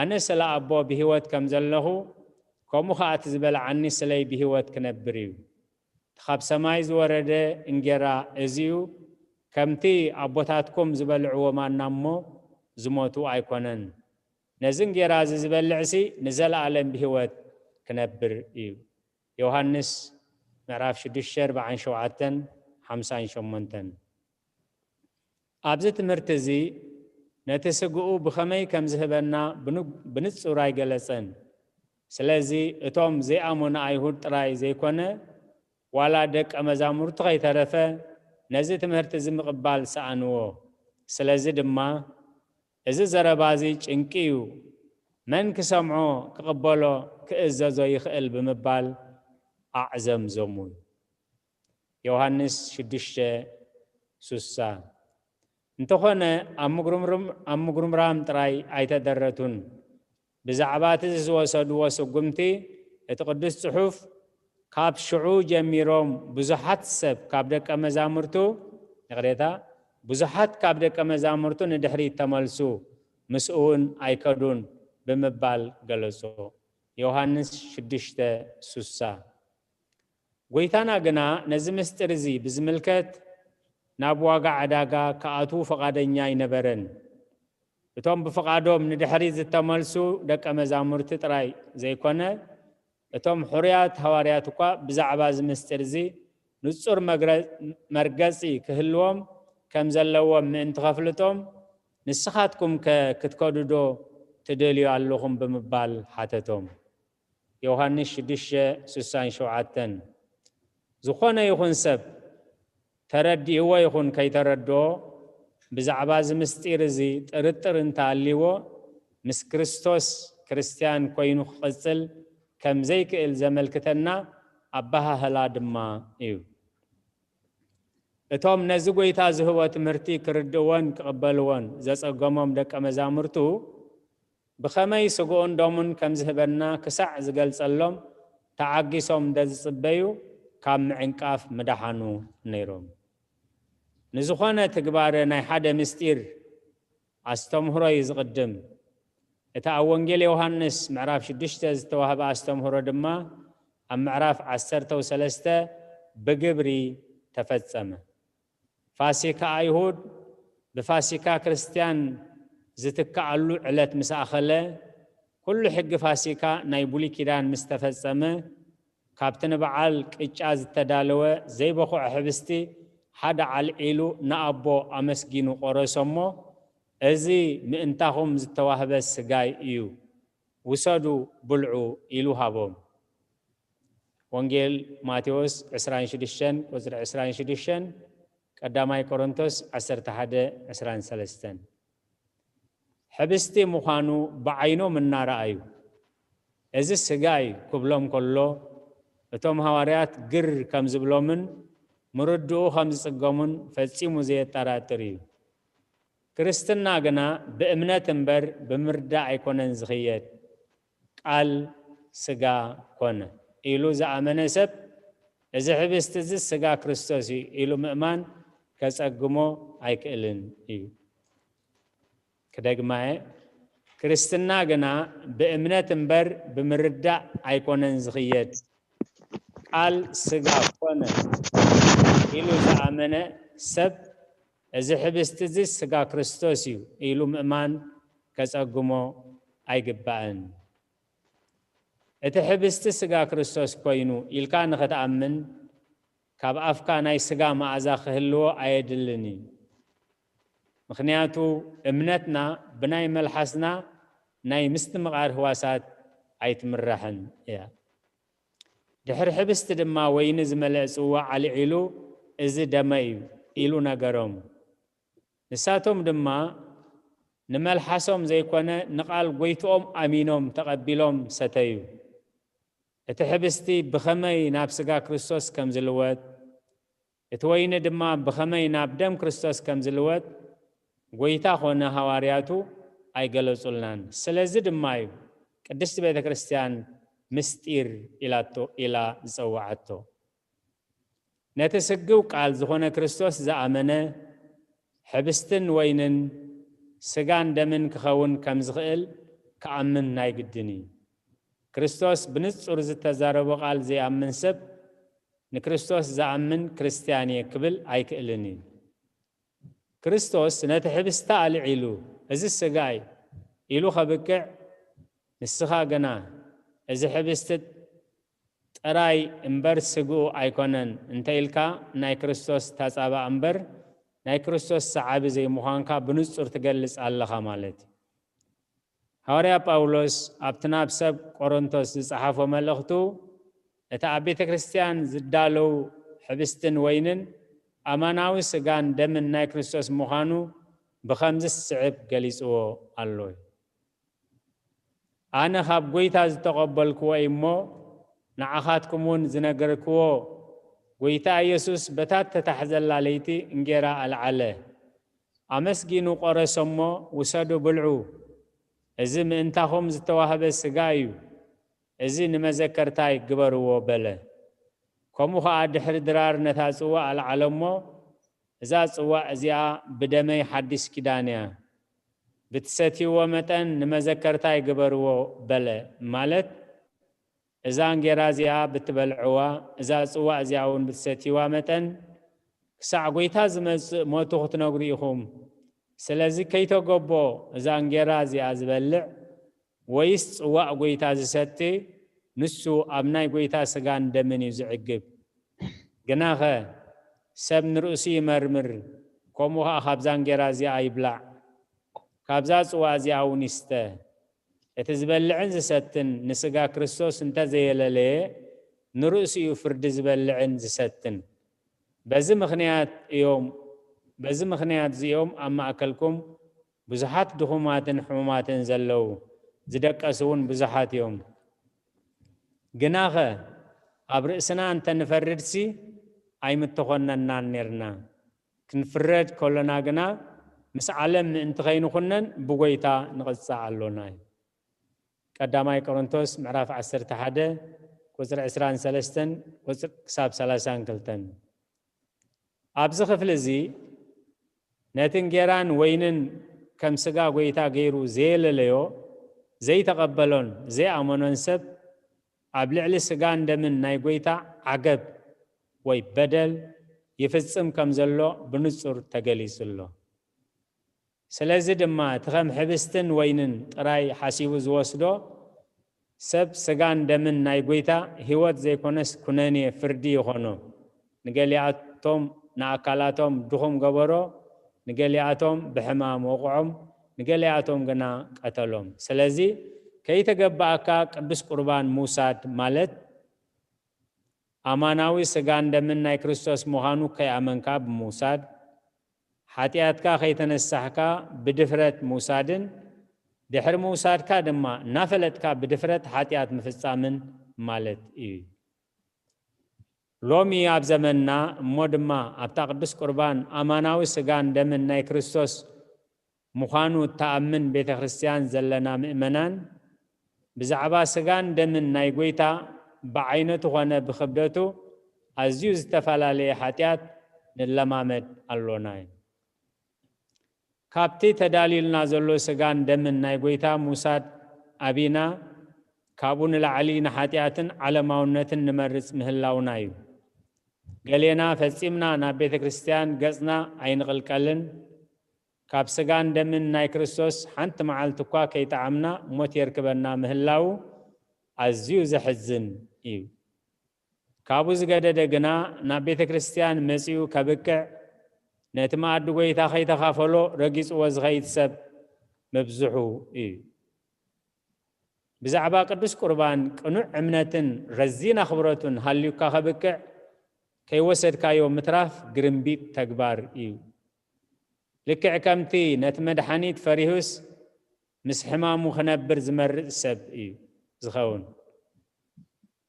ኣነ ስለ ኣቦ ብህይወት ከም ዘለኹ፣ ከምኡ ኸኣ እቲ ዝበልዓኒ ስለይ ብህይወት ክነብር እዩ። እቲ ኻብ ሰማይ ዝወረደ እንጌራ እዚ እዩ። ከምቲ ኣቦታትኩም ዝበልዕዎ ማና እሞ ዝሞቱ ኣይኮነን። ነዚ እንጌራ እዚ ዝበልዕሲ ንዘለኣለም ብህይወት ክነብር እዩ። ዮሃንስ ምዕራፍ ሽዱሽተ ኣርብዓን ሸውዓተን ሓምሳን ሸሞንተን። ኣብዚ ትምህርቲ እዚ ነቲ ስግኡ ብኸመይ ከም ዝህበና ብንጹር ኣይገለጸን። ስለዚ እቶም ዘይኣመኑ ኣይሁድ ጥራይ ዘይኮነ፣ ዋላ ደቀ መዛሙርቱ ኸይተረፈ ነዚ ትምህርቲ እዚ ምቕባል ሰኣንዎ። ስለዚ ድማ፣ እዚ ዘረባ እዚ ጭንቂ እዩ፣ መን ክሰምዖ ክቕበሎ ክእዘዞ ይኽእል ብምባል ኣዕዘምዘሙ። ዮሃንስ ሽዱሽተ ስሳ። እንተኾነ ኣብ ምጉርምርም-፣ ኣብ ምጉርምራም ጥራይ ኣይተደረቱን። ብዛዕባ እቲ ዝወሰድዎ ስጉምቲ እቲ ቅዱስ ጽሑፍ፣ ካብ ሽዑ ጀሚሮም ብዙሓት ሰብ ካብ ደቀ መዛሙርቱ፣ ይቕሬታ፣ ብዙሓት ካብ ደቀ መዛሙርቱ ንድሕሪት ተመልሱ፣ ምስኡ እውን ኣይከዱን ብምባል ገለጾ። ዮሃንስ ሽዱሽተ ስሳ። ጐይታና ግና ነዚ ምስጢር እዚ ብዝምልከት ናብ ዋጋ ዕዳጋ ክኣትዉ ፍቓደኛ ኣይነበረን። እቶም ብፍቓዶም ንድሕሪት ዝተመልሱ ደቀ መዛሙርቲ ጥራይ ዘይኮነ፣ እቶም ሕሩያት ሃዋርያት እኳ ብዛዕባ እዚ ምስጢር እዚ ንጹር መግረ-፣ መርገጺ ክህልዎም ከም ዘለዎም ምእንቲ ኸፍልጦም፣ ንስኻትኩምከ ክትከዱ ዶ ትደልዩ ኣለኹም? ብምባል ሓተቶም። ዮሃንስ ሽዱሽተ ስሳን ሸውዓተን። ዝኾነ ይኹን ሰብ፣ ተረዲእዎ ይኹን ከይተረድኦ፣ ብዛዕባ እዚ ምስጢር እዚ ጥርጥር እንተሃልይዎ፣ ምስ ክርስቶስ ክርስትያን ኮይኑ ክቕጽል ከም ዘይክእል ዘመልክተና ኣበሃህላ ድማ እዩ። እቶም ነዚ ጐይታ ዝህቦ ትምህርቲ ክርድእዎን ክቕበልዎን ዘጸገሞም ደቀ መዛሙርቱ፣ ብኸመይ ስግኡን ደሙን ከም ዝህበና ክሳዕ ዝገልጸሎም ተዓጊሶም እንተ ዝጽበዩ፣ ካብ ምዕንቃፍ ምደሓኑ ነይሮም። ንዝኾነ ትግባረ ናይ ሓደ ምስጢር ኣስተምህሮ እዩ ዝቕድም። እቲ ኣብ ወንጌል ዮሃንስ ምዕራፍ ሽዱሽተ ዝተዋህበ ኣስተምህሮ ድማ ኣብ ምዕራፍ ዓሰርተ ሰለስተ ብግብሪ ተፈጸመ። ፋሲካ ኣይሁድ ብፋሲካ ክርስትያን ዝትክኣሉ ዕለት ምስ ኣኸለ፣ ኩሉ ሕጊ ፋሲካ ናይ ብሉይ ኪዳን ምስ ተፈጸመ፣ ካብቲ ንበዓል ቅጫ ዝተዳለወ ዘይበኹዕ ሕብስቲ ሓደ ኣልዒሉ ንኣቦ ኣመስጊኑ ቆረሶ እሞ፣ "እዚ ምእንታኹም ዝተዋህበ ስጋይ እዩ፣ ውሰዱ ብልዑ" ኢሉ ሃቦም። ወንጌል ማቴዎስ ዕስራን ሽዱሽተን ቁጽሪ ዕስራን ሽዱሽተን፣ ቀዳማይ ቆሮንቶስ ዓሰርተ ሓደ ዕስራን ሰለስተን። ሕብስቲ ምዃኑ ብዓይኖም እናረኣዩ፣ "እዚ ስጋይ" ክብሎም ከሎ፣ እቶም ሃዋርያት ግር ከም ዝብሎምን ምርድኡ ከም ዝጽገሙን ፈጺሙ ዘየጠራጥር እዩ። ክርስትና ግና ብእምነት እምበር ብምርዳእ ኣይኮነን ዝኽየድ። "ቃል ስጋ ኮነ" ኢሉ ዝኣመነ ሰብ፣ "እዚ ሕብስቲ እዚ ስጋ ክርስቶስ እዩ" ኢሉ ምእማን ከጸግሞ ኣይክእልን እዩ። ክደግማየ፣ ክርስትና ግና ብእምነት እምበር ብምርዳእ ኣይኮነን ዝኽየድ። "ቃል ስጋ ኮነ" ኢሉ ዝኣመነ ሰብ፣ "እዚ ሕብስቲ እዚ ስጋ ክርስቶስ እዩ" ኢሉ ምእማን ከጸግሞ ኣይግባእን። እቲ ሕብስቲ ስጋ ክርስቶስ ኮይኑ ኢልካ ንኽትኣምን፣ ካብ ኣፍካ ናይ ስጋ መኣዛ ክህልዎ ኣየድልን እዩ። ምኽንያቱ፣ እምነትና ብናይ መልሓስና ናይ ምስትምቓር ህዋሳት ኣይትምራሕን እያ። ድሕሪ ሕብስቲ ድማ ወይኒ ዝመልአ ጽዋእ ኣልዒሉ፣ "እዚ ደመይ እዩ" ኢሉ ነገሮም። ንሳቶም ድማ ንመልሓሶም ዘይኮነ ንቓል ጎይትኦም ኣሚኖም ተቐቢሎም ሰተዩ። እቲ ሕብስቲ ብኸመይ ናብ ስጋ ክርስቶስ ከም ዝልወጥ፣ እቲ ወይኒ ድማ ብኸመይ ናብ ደም ክርስቶስ ከም ዝልወጥ ጎይታ ኾነ ሃዋርያቱ ኣይገለጹልናን። ስለዚ ድማ እዩ ቅድስቲ ቤተ ክርስቲያን ምስጢር ኢላቶ፣ ኢላ ዝጸውዓቶ። ነቲ ስግው ቃል ዝኾነ ክርስቶስ ዝኣመነ፣ ሕብስትን ወይንን ስጋን ደምን ክኸውን ከም ዝኽእል ክኣምን ናይ ግድን እዩ። ክርስቶስ ብንጹር ዝተዛረቦ ቃል ዘይኣምን ሰብ፣ "ንክርስቶስ ዝኣምን ክርስትያን እየ" ክብል ኣይክእልን እዩ። ክርስቶስ ነቲ ሕብስቲ ኣልዒሉ፣ "እዚ ስጋይ" ኢሉ ከብቅዕ፣ ንስኻ ግና፣ "እዚ ሕብስቲ ጥራይ እምበር ስግኡ ኣይኮነን" እንተ ኢልካ፣ ናይ ክርስቶስ ተጻባእ እምበር ናይ ክርስቶስ ሰዓቢ ዘይምዃንካ ብንጹር ትገልጽ ኣለኻ ማለት እዩ። ሃዋርያ ጳውሎስ ኣብቲ ናብ ሰብ ቆሮንቶስ ዝጸሓፎ መልእኽቱ፣ እቲ ኣብ ቤተ ክርስቲያን ዝዳለዉ ሕብስትን ወይንን ኣማናዊ ስጋን ደምን ናይ ክርስቶስ ምዃኑ ብኸምዚ ዝስዕብ ገሊጽዎ ኣሎ። "ኣነ ካብ ጐይታ ዝተቐበልክዎ እዩ እሞ፣ ንዓኻትኩም እውን ዝነገርክዎ፣ ጐይታ ኢየሱስ በታ እተታሕዘላ ለይቲ እንጌራ ኣልዓለ፣ ኣመስጊኑ ቆረሶ እሞ፣ ውሰዱ ብልዑ፣ እዚ ምእንታኹም ዝተዋህበ ስጋ እዩ፣ እዚ ንመዘከርታይ ግበርዎ" በለ። ከምኡ ኸኣ ድሕሪ ድራር ነታ ጽዋእ ኣልዓለ እሞ፣ "እዛ ጽዋእ እዚኣ ብደመይ ሓድሽ ኪዳን እያ፣ ብትሰትይዎ መጠን ንመዘከርታይ ግበርዎ" በለ። ማለት፣ "እዛ እንጌራ እዚኣ ብትበልዕዋ፣ እዛ ጽዋእ እዚኣ እውን ብትሰትይዋ መጠን፣ ክሳዕ ጐይታ ዝመጽእ ሞቱ ክትነግሩ ኢኹም። ስለዚ ከይተገቦ እዛ እንጌራ እዚኣ ዝበልዕ፣ ወይስ ጽዋእ ጐይታ ዝሰቲ፣ ንሱ ኣብ ናይ ጐይታ ስጋን ደምን እዩ ዝዕግብ። ግናኸ፣ ሰብ ንርእሱ ይመርምር፣ ከምኡ ኸኣ ካብዛ እንጌራ እዚኣ ይብላዕ፣ ካብዛ ጽዋእ እዚኣ እውን ይስተ። እቲ ዝበልዕን ዝሰትን ንስጋ ክርስቶስ እንተ ዘየለለየ፣ ንርእሱ እዩ ፍርዲ ዝበልዕን ዝሰትን። በዚ ምኽንያት እዮም፣ በዚ ምኽንያት እዚኦም ኣብ ማእከልኩም ብዙሓት ድኹማትን ሕሙማትን ዘለዉ፣ ዝደቀሱ እውን ብዙሓት እዮም። ግናኸ፣ ኣብ ርእስና እንተ ንፈርድሲ ኣይምተኾነናን ኔርና። ክንፍረድ ከሎና ግና፣ ምስ ዓለም ምእንቲ ከይንኹነን ብጐይታ ንቕጻዕ ኣሎና እዩ። ቀዳማይ ቆሮንቶስ ምዕራፍ ዓሰርተ ሓደ ቁጽሪ ዕስራን ሰለስተን ቁጽሪ ክሳብ ሰላሳን ክልተን። ኣብዚ ክፍሊ እዚ ነቲ እንጌራን ወይንን ከም ስጋ ጐይታ ገይሩ ዘየለለዮ፣ ዘይተቐበሎን ዘይኣመኖን ሰብ ኣብ ልዕሊ ስጋን ደምን ናይ ጐይታ ዓገብ ወይ በደል ይፍጽም ከም ዘሎ ብንጹር ተገሊጹ ኣሎ። ስለዚ ድማ እቲ ከም ሕብስትን ወይንን ጥራይ ሓሲቡ ዝወስዶ ሰብ ስጋን ደምን ናይ ጎይታ ህይወት ዘይኮነስ ኩነኔ ፍርዲ ይኾኖ። ንገሊኣቶም ንኣካላቶም ድኹም ገበሮ፣ ንገሊኣቶም ብሕማም ወቕዖም፣ ንገሊኣቶም ግና ቀተሎም። ስለዚ ከይተገባኣካ ቅዱስ ቁርባን ምውሳድ ማለት ኣማናዊ ስጋን ደምን ናይ ክርስቶስ ምዃኑ ከይኣመንካ ብምውሳድ፣ ሓጢኣትካ ከይተነሳሕካ ብድፍረት ምውሳድን፣ ድሕሪ ምውሳድካ ድማ እናፈለጥካ ብድፍረት ሓጢኣት ምፍጻምን ማለት እዩ። ሎሚ ኣብ ዘመንና እሞ ድማ ኣብታ ቅዱስ ቁርባን ኣማናዊ ስጋን ደምን ናይ ክርስቶስ ምዃኑ እትኣምን ቤተ ክርስቲያን ዘለና ምእመናን፣ ብዛዕባ ስጋን ደምን ናይ ጎይታ ብዓይነቱ ኾነ ብኽብደቱ ኣዝዩ ዝተፈላለየ ሓጢኣት ንለማመድ ኣሎና እዩ። ካብቲ ተዳልዩልና ዘሎ ስጋን ደምን ናይ ጎይታ ምውሳድ ኣቢና፣ ካብኡ ንላዕሊ ንሓጢኣትን ዓለማውነትን ንመርጽ ምህላውና እዩ። ገሌና ፈጺምና ናብ ቤተ ክርስቲያን ገጽና ኣይንቕልቀልን። ካብ ስጋን ደምን ናይ ክርስቶስ ሓንቲ መዓልቲ እኳ ከይጠዓምና ሞት የርክበና ምህላው ኣዝዩ ዘሕዝን እዩ። ካብኡ ዝገደደ ግና ናብ ቤተ ክርስቲያን መጺኡ ከብቅዕ፣ ነቲ መኣዲ ጎይታ ከይተኻፈሎ ረጊጽዎ ዝኸይድ ሰብ ምብዝሑ እዩ። ብዛዕባ ቅዱስ ቁርባን ቅኑዕ እምነትን ረዚን ኣኽብሮቱን ሃልዩካ ከብቅዕ፣ ከይወሰድካዮ ምትራፍ ግርምቢጥ ተግባር እዩ። ልክዕ ከምቲ ነቲ መድሓኒት ፈሪሁስ ምስ ሕማሙ ክነብር ዝመርጽ ሰብ እዩ ዝኸውን።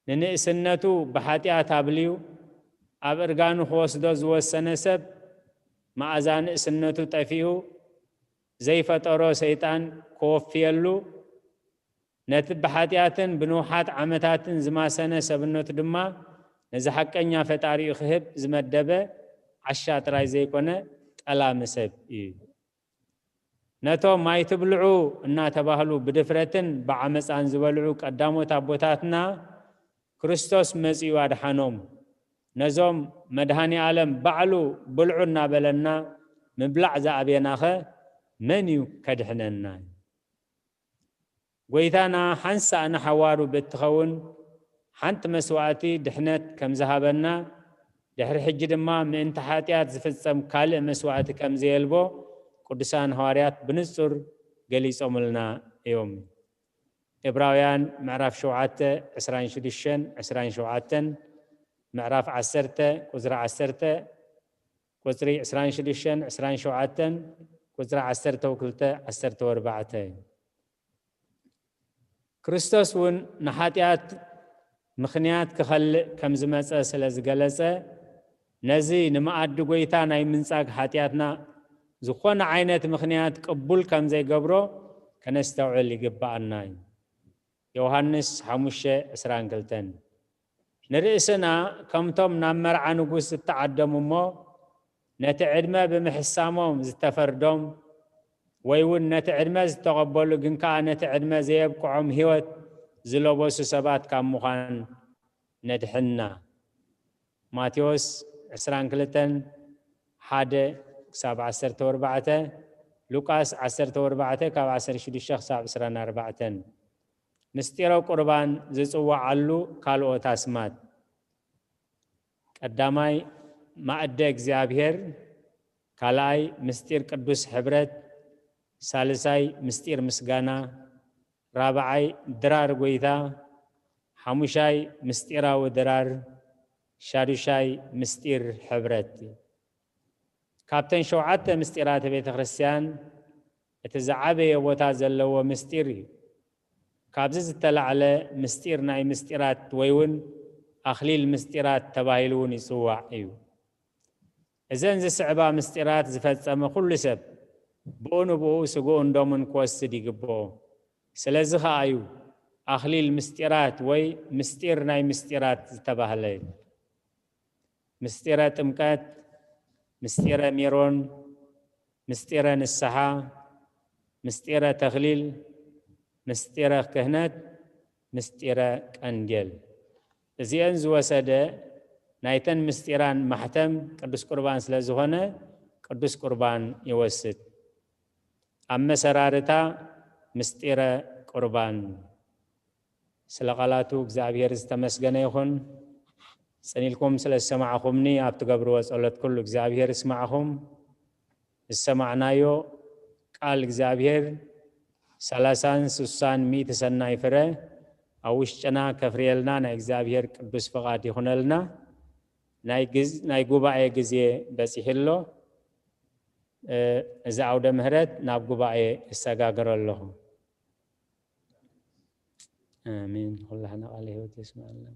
ንንእስነቱ ብሓጢኣት ኣብልዩ ኣብ እርጋኑ ክወስዶ ዝወሰነ ሰብ፣ መኣዛ ንእስነቱ ጠፊኡ፣ ዘይፈጠሮ ሰይጣን ክወፍየሉ፣ ነቲ ብሓጢኣትን ብንውሓት ዓመታትን ዝማሰነ ሰብነቱ ድማ ነዚ ሓቀኛ ፈጣሪኡ ክህብ ዝመደበ ዓሻ ጥራይ ዘይኮነ ጠላሚ ሰብ እዩ። ነቶም ኣይትብልዑ እናተባህሉ ብድፍረትን ብዓመፃን ዝበልዑ ቀዳሞት ኣቦታትና ክርስቶስ መፂኡ ኣድሓኖም። ነዞም መድሃኒ ዓለም ባዕሉ ብልዑ እናበለና ምብላዕ ዝኣበየናኸ መን እዩ ከድሕነና? ጎይታና ሓንሳእ ንሓዋሩ ብእትኸውን ሓንቲ መስዋእቲ ድሕነት ከም ዝሃበና፣ ድሕሪ ሕጂ ድማ ምእንቲ ሓጢኣት ዝፍጸም ካልእ መስዋእቲ ከም ዘየልቦ ቅዱሳን ሃዋርያት ብንጹር ገሊጾምልና እዮም። ዕብራውያን ምዕራፍ ሸውዓተ ዕስራን ሽዱሽተን ዕስራን ሸውዓተን፣ ምዕራፍ ዓሰርተ ቁጽሪ ዓሰርተ፣ ቁጽሪ ዕስራን ሽዱሽተን ዕስራን ሸውዓተን፣ ቁጽሪ ዓሰርተ ክልተ ዓሰርተ ኣርባዕተ። ክርስቶስ እውን ንሓጢኣት ምኽንያት ክኸልእ ከም ዝመጸ ስለ ዝገለጸ፣ ነዚ ንመኣዲ ጎይታ ናይ ምንጻግ ሓጢኣትና ዝኾነ ዓይነት ምኽንያት ቅቡል ከም ዘይገብሮ ከነስተውዕል ይግብኣና እዩ። ዮሃንስ ሓሙሽተ ዕስራን ክልተን። ንርእስና ከምቶም ናብ መርዓ ንጉስ ዝተዓደሙ እሞ፣ ነቲ ዕድመ ብምሕሳሞም ዝተፈርዶም፣ ወይ እውን ነቲ ዕድመ ዝተቐበሉ ግን ከኣ ነቲ ዕድመ ዘየብቅዖም ህይወት ዝለበሱ ሰባት ካብ ምዃን ነድሕና። ማቴዎስ ዕስራን ክልተን ሓደ ክሳብ ዓሰርተ ኣርባዕተ፣ ሉቃስ ዓሰርተ ኣርባዕተ ካብ ዓሰርተ ሽዱሽተ ክሳብ ዕስራን ኣርባዕተን። ምስጢረ ቁርባን ዝጽዋዓሉ ካልኦት ኣስማት። ቀዳማይ ማእደ እግዚኣብሔር፣ ካልኣይ ምስጢር ቅዱስ ሕብረት፣ ሳልሳይ ምስጢር ምስጋና፣ ራብዓይ ድራር ጎይታ፣ ሓሙሻይ ምስጢራዊ ድራር፣ ሻዱሻይ ምስጢር ሕብረት። ካብተን ሸውዓተ ምስጢራተ ቤተ ክርስቲያን እቲ ዝዓበየ ቦታ ዘለዎ ምስጢር እዩ። ካብዚ ዝተላዕለ ምስጢር ናይ ምስጢራት ወይ እውን ኣኽሊል ምስጢራት ተባሂሉ እውን ይጽዋዕ እዩ። እዘን ዝስዕባ ምስጢራት ዝፈጸመ ኩሉ ሰብ ብኡ ንብኡ ስግኡን ደሙን ክወስድ ይግብኦ። ስለዚ ኸኣ እዩ ኣኽሊል ምስጢራት ወይ ምስጢር ናይ ምስጢራት ዝተባህለ። ምስጢረ ጥምቀት፣ ምስጢረ ሜሮን፣ ምስጢረ ንስሓ፣ ምስጢረ ተኽሊል፣ ምስጢረ ክህነት፣ ምስጢረ ቀንዴል። እዚአን ዝወሰደ ናይተን ምስጢራን ማሕተም ቅዱስ ቁርባን ስለ ዝኾነ ቅዱስ ቁርባን ይወስድ። ኣመሰራርታ ምስጢረ ቁርባን። ስለ ቃላቱ እግዚኣብሔር ዝተመስገነ ይኹን። ጽን ኢልኩም ስለ ዝሰማዕኹምኒ ኣብ ትገብርዎ ጸሎት ኩሉ እግዚኣብሔር ይስማዕኹም። ዝሰማዕናዮ ቃል እግዚኣብሔር ሰላሳን ስሳን ሚእቲ ሰናይ ፍረ ኣብ ውሽጥና ከፍርየልና ናይ እግዚኣብሔር ቅዱስ ፍቓድ ይኹነልና። ናይ ግዝ-፣ ናይ ጉባኤ ግዜ በጺሑ ኣሎ። እ፣ እዚ ዓውደ ምህረት ናብ ጉባኤ እሰጋግሮ ኣለኹ። ኣሜን። ኩላህና ቃለ ህይወት የስምዐልና።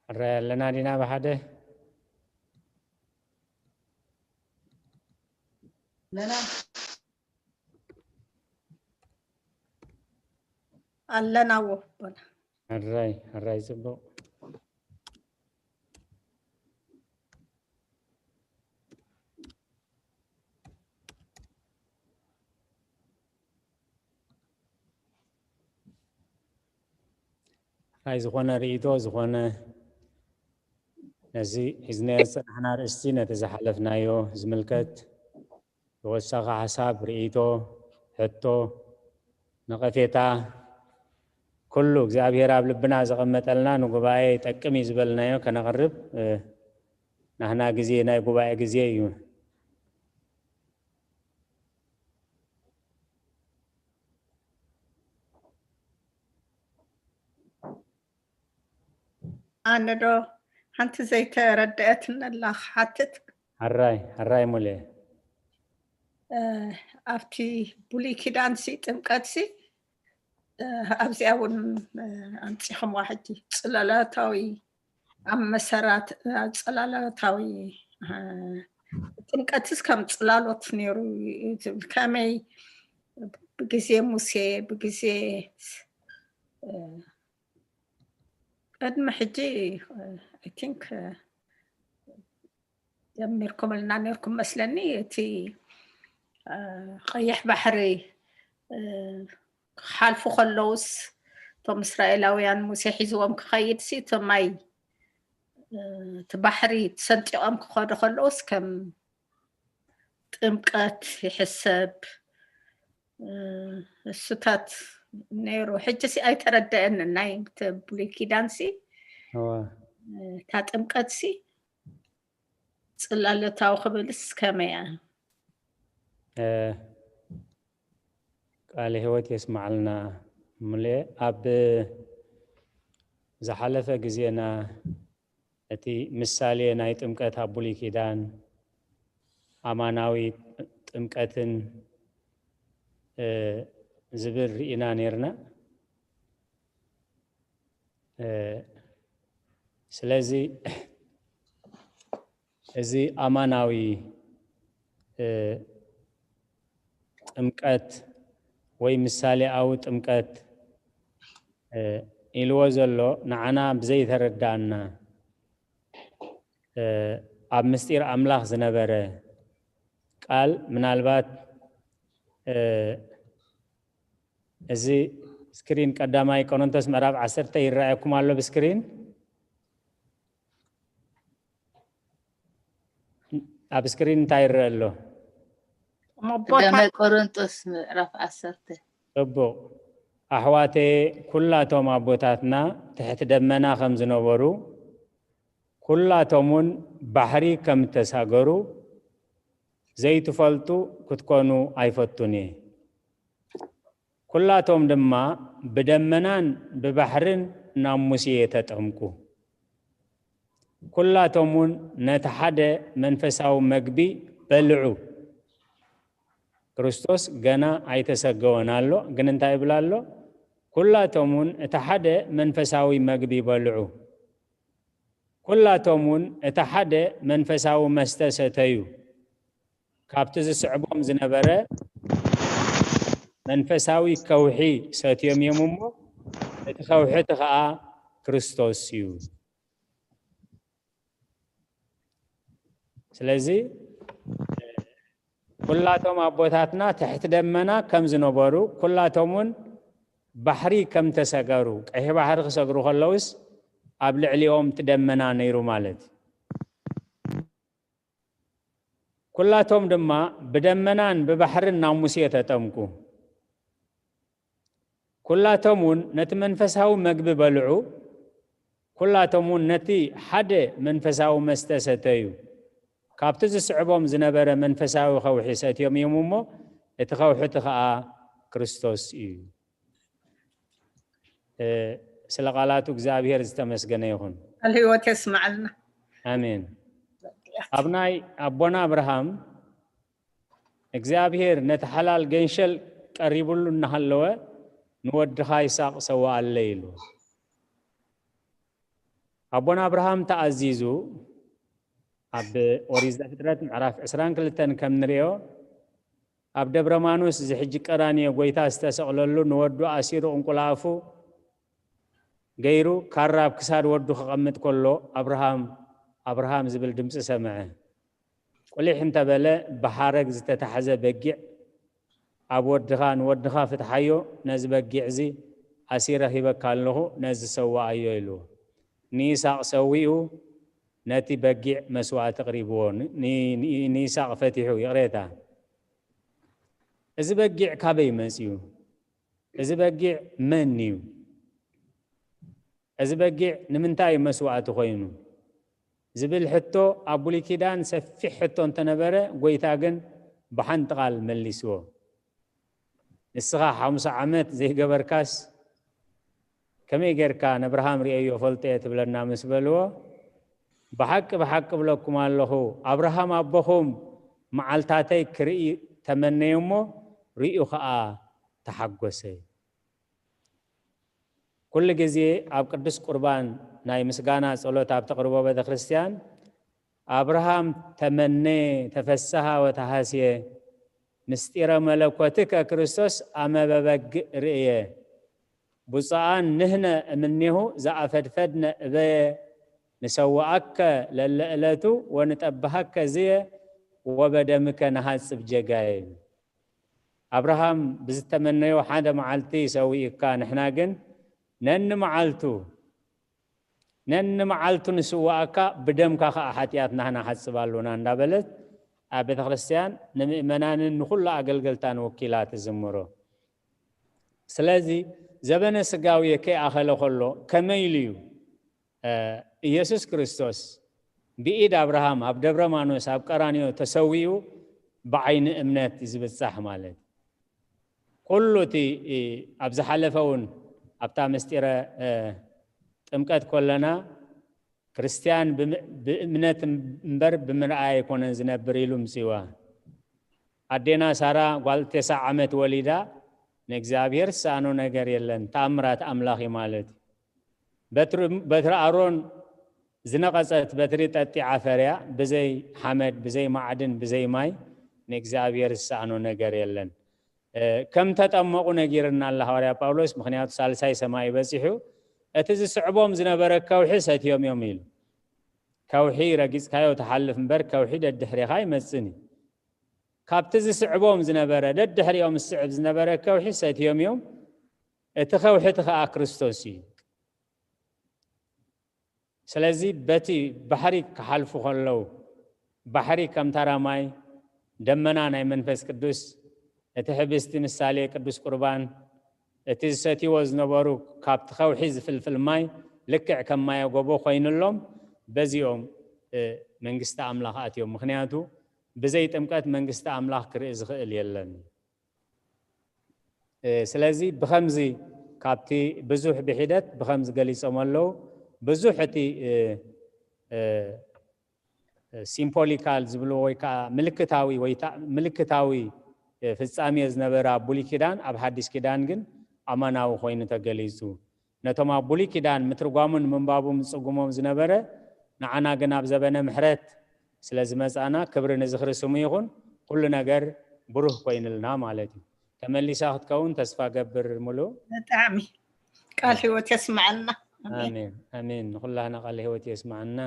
ሕራይ ኣለና ዲና ብሓደ? ኣለና። ኣለና፣ ወ-፣ በላ። ሕራይ፣ ሕራይ፣ ጽቡቕ። ናይ ዝኾነ ርእይቶ፣ ዝኾነ ነዚ ሒዝናዮ ዝጸናሕና ኣርእስቲ፣ ነቲ ዝሓለፍናዮ ዝምልከት ተወሳኺ ሓሳብ፣ ርእይቶ፣ ሕቶ፣ ነቐፌታ፣ ኩሉ እግዚኣብሔር ኣብ ልብና ዘቐመጠልና ንጉባኤ ይጠቅም እዩ ዝበልናዮ ከነቕርብ፣ እ፣ ናህና ግዜ ናይ ጉባኤ ግዜ እዩ። ኣነ ዶ ሓንቲ ዘይተረደአትኒ ኣላ ክሓትት? ሕራይ፣ ሕራይ ሙሌ። እ፣ ኣብቲ ብሉይ ኪዳንሲ ጥምቀትሲ፣ እ፣ ኣብዚኣ እውን፣ እ፣ ኣምጺኹምዋ ሕጂ ጽላሎታዊ፣ ኣብ መሰራት፣ ኣብ ጽላሎታዊ፣ እ፣ ጥምቀትስ ከም ጽላሎት ነይሩ እዩ ዝብል። ከመይ ብግዜ ሙሴ፣ ብግዜ፣ እ፣ ቅድሚ ሕጂ፣ I think፣ ጀሚርኩምልና ነርኩም መስለኒ። እቲ፣ እ፣ ቀይሕ ባሕሪ፣ እ፣ ክሓልፉ ከለውስ እቶም እስራኤላውያን ሙሴ ሒዝዎም ክኸይድ ሲ፣ እቲ ማይ፣ እ፣ እቲ ባሕሪ ሰንጢቖም ክኸዱ ከለውስ ከም ጥምቀት ይሕሰብ። እ፣ እሱታት ነይሩ። ሕጂ ሲ ኣይተረደአንን ናይ ብሉይ ኪዳን ሲ፣ እዋ። እ፣ እታ ጥምቀት ሲ ጽላሎታዊ ክብልስ ከመይ እያ? እ፣ ቃለ ህይወት የስማዓልና። ሙሌ፣ ኣብ ዝሓለፈ ግዜና እቲ ምሳሌ ናይ ጥምቀት ኣብ ብሉይ ኪዳን፣ ኣማናዊ ጥምቀትን፣ እ፣ ዝብል ርኢና ነይርና። እ፣ ስለዚ እዚ ኣማናዊ፣ እ፣ ጥምቀት ወይ ምሳሌኣዊ ጥምቀት፣ እ፣ ኢልዎ ዘሎ ንዓና ብዘይተረዳእና፣ እ፣ ኣብ ምስጢር ኣምላኽ ዝነበረ ቃል ምናልባት፣ እ፣ እዚ ስክሪን ቀዳማይ ቆሮንቶስ ምዕራፍ ዓሰርተ ይረኣየኩም ኣሎ ብስክሪን? ኣብ ስክሪን እንታይ ይረአ ኣሎ? ደመ ቆሮንጦስ ምዕራፍ ዓሰርተ። ጽቡቕ። ኣሕዋተየ፣ ኩላቶም ኣቦታትና ትሕቲ ደመና ከም ዝነበሩ፣ ኩላቶም እውን ባሕሪ ከም እተሳገሩ ዘይትፈልጡ ክትኮኑ ኣይፈቱን እየ። ኩላቶም ድማ ብደመናን ብባሕርን ናብ ሙሴ ተጠምቁ። ኩላቶም እውን ነቲ ሓደ መንፈሳዊ መግቢ በልዑ። ክርስቶስ ገና ኣይተሰገወን ኣሎ፣ ግን እንታይ ይብል ኣሎ? ኩላቶም እውን እቲ ሓደ መንፈሳዊ መግቢ በልዑ። ኩላቶም እውን እቲ ሓደ መንፈሳዊ መስተ ሰተዩ። ካብቲ ዝስዕቦም ዝነበረ መንፈሳዊ ከውሒ ሰትዮም እዮም እሞ፣ እቲ ከውሒ እቲ ኸዓ ክርስቶስ እዩ። ስለዚ ኩላቶም ኣቦታትና ትሕቲ ደመና ከም ዝነበሩ፣ ኩላቶም እውን ባሕሪ ከም ተሰገሩ፣ ቀይሕ ባሕሪ ክሰግሩ ከለውስ ኣብ ልዕሊኦም እቲ ደመና ነይሩ ማለት እዩ። ኩላቶም ድማ ብደመናን ብባሕርን ናብ ሙሴ ተጠምቁ። ኩላቶም እውን ነቲ መንፈሳዊ መግቢ በልዑ፣ ኩላቶም እውን ነቲ ሓደ መንፈሳዊ መስተ ሰተዩ። ካብቲ ዝስዕቦም ዝነበረ መንፈሳዊ ከውሒ ሰትዮም እዮም እሞ፣ እቲ ከውሒ እቲ ኸዓ ክርስቶስ እዩ። እ፣ ስለ ቃላቱ እግዚኣብሔር ዝተመስገነ ይኹን። ቃል ህይወት የስምዓልና። ኣሜን። ኣብ ናይ ኣቦና ኣብርሃም እግዚኣብሔር ነቲ ሓላል ገንሸል ቀሪቡሉ እናሃለወ፣ "ንወድኻ ይስሐቅ ሰውኣለይ" ኢሉ። ኣቦና ኣብርሃም ተኣዚዙ፣ ኣብ ኦሪት ዘፍጥረት ምዕራፍ ዕስራን ክልተን ከም ንሪኦ፣ ኣብ ደብረ ማኑስ፣ እዚ ሕጂ ቀራንዮ፣ ጎይታ ዝተሰቕለሉ፣ ንወዱ ኣሲሩ እንቁላፉ ገይሩ ካራ ኣብ ክሳድ ወዱ ከቐምጥ ከሎ፣ "ኣብርሃም፣ ኣብርሃም" ዝብል ድምፂ ሰምዐ። ቁሊሕ እንተበለ፣ ብሓረግ ዝተታሕዘ በጊዕ ኣብ ወድኻ፣ "ንወድኻ ፍትሓዮ፣ ነዚ በጊዕ እዚ ኣሲረ ሂበካ ኣለኹ፣ ነዚ ሰውኣዮ" ኢልዎ። ንይስሐቅ ሰዊኡ፣ ነቲ በጊዕ መስዋእቲ ኣቕሪብዎ። ን-፣ ን-፣ ንይስሐቅ ፈቲሑ፣ ይቕሬታ። እዚ በጊዕ ካበይ መጺኡ? እዚ በጊዕ መን እዩ? እዚ በጊዕ ንምንታይ እዩ መስዋእቲ ኮይኑ? ዝብል ሕቶ ኣብ ብሉይ ኪዳን ሰፊሕ ሕቶ እንተነበረ፣ ጎይታ ግን ብሓንቲ ቃል መሊስዎ። "ንስኻ ሓሙሳ ዓመት ዘይገበርካስ፣ ከመይ ጌርካ ንኣብርሃም ርእየዮ ፈልጦ እየ ትብለና?" ምስ በልዎ፣ "ብሓቂ፣ ብሓቂ እብለኩም ኣለኹ፣ ኣብርሃም ኣቦኹም መዓልታተይ ክርኢ ተመነየ እሞ፣ ርእዩ ኸኣ ተሓጎሰ." ኩሉ ግዜ ኣብ ቅዱስ ቁርባን ናይ ምስጋና ጸሎት ኣብ ተቕርቦ ቤተ ክርስቲያን፣ "ኣብርሃም ተመነ፣ ተፈስሃ ወተሃስየ፣ ምስጢረ መለኮትከ ክርስቶስ ኣመ በበግእ ርእየ፣ ብፁዓን ንህነ እምኔሁ ዘኣፈድፈድነ እበየ፣ ንሰውኣከ ለለ ዕለቱ ወንጠብሃከ ዝየ፣ ወበደምከ ንሃጽብ ጀጋየ" ይብል። ኣብርሃም ብዝተመነዮ ሓደ መዓልቲ ሰዊእካ፣ ንሕና ግን ነኒ መዓልቱ፣ ነኒ መዓልቱ ንስዋእካ፣ ብደምካ ኸዓ ሓጢኣትና ንሓጽብ ኣሎና እንዳበለት ኣብ ቤተ ክርስቲያን ንምእመናንን ንኹሉ ኣገልገልታን ወኪላ ትዝምሮ። ስለዚ ዘበነ ስጋዊ ከይኣኸለ ከሎ ከመይ ኢሉ እዩ፣ እ፣ ኢየሱስ ክርስቶስ ብኢድ ኣብርሃም ኣብ ደብረ ማኖስ ኣብ ቀራንዮ ተሰዊኡ ብዓይኒ እምነት እዩ ዝብጻሕ ማለት እዩ። ኩሉ እቲ፣ እ፣ ኣብ ዝሓለፈ እውን ኣብታ ምስጢረ፣ እ፣ ጥምቀት ከለና ክርስቲያን ብም-፣ ብእምነት እምበር ብምርኣይ ኣይኮነን ዝነብር ኢሉ ምጽዋ። ኣዴና ሳራ ጓል ተስዓ ዓመት ወሊዳ ንእግዚኣብሔር ዝሰኣኖ ነገር የለን። ተኣምራት ኣምላኽ እዩ ማለት እዩ። በትሪ፣ በትሪ ኣሮን ዝነቐጸት በትሪ ጠጢዓ ፈርያ፣ ብዘይ ሓመድ፣ ብዘይ ማዕድን፣ ብዘይ ማይ ንእግዚኣብሔር ዝሰኣኖ ነገር የለን። እ፣ ከም ተጠመቑ ነጊርና ኣላ ሃዋርያ ጳውሎስ፣ ምኽንያቱ ሳልሳይ ሰማይ በጺሑ፣ እቲ ዝስዕቦም ዝነበረ ከውሒ ሰትዮም እዮም ኢሉ። ከውሒ ረጊጽካዮ ትሓልፍ እምበር ከውሒ ደድሕሬኻ ኣይመጽእን እዩ። ካብቲ ዝስዕቦም ዝነበረ፣ ደድሕሪኦም ዝስዕብ ዝነበረ ከውሒ ሰትዮም እዮም። እቲ ከውሒ እቲ ኸኣ ክርስቶስ እዩ። ስለዚ በቲ ባሕሪ ክሓልፉ ከለዉ፣ ባሕሪ ከም ተራ ማይ፣ ደመና ናይ መንፈስ ቅዱስ፣ እቲ ሕብስቲ ምሳሌ ቅዱስ ቁርባን፣ እቲ ዝሰትይዎ ዝነበሩ ካብቲ ከውሒ ዝፍልፍል ማይ ልክዕ ከም ማየ ጎቦ ኮይኑሎም፣ በዚኦም መንግስቲ ኣምላኽ ኣትዮም። ምክንያቱ ብዘይ ጥምቀት መንግስቲ ኣምላኽ ክርኢ ዝኽእል የለን። ስለዚ ብኸምዚ ካብቲ ብዙሕ ብሒደት ብኸምዚ ገሊጾም ኣለዉ። ብዙሕ እቲ ሲምቦሊካል ዝብልዎ ወይ ከዓ ምልክታዊ ወይ ምልክታዊ ፍጻሜ ዝነበረ ኣብ ብሉይ ኪዳን ኣብ ሓዲስ ኪዳን ግን ኣማናዊ ኮይኑ ተገሊጹ። ነቶም ኣብ ብሉይ ኪዳን ምትርጓሙን ምንባቡን ዝጽጉሞም ዝነበረ ንዓና ግን ኣብ ዘበነ ምሕረት ስለ ዝመጻና ክብሪ ንዝኽሪ ስሙ ይኹን። ኩሉ ነገር ብሩህ ኮይንልና ማለት እዩ። ተመሊሳ ክትከውን ተስፋ ገብር። ሙሉ ብጣዕሚ ቃል ህይወት የስምዐልና። ኣሜን ኣሜን። ንኩላህና ቃል ህይወት የስምዐና።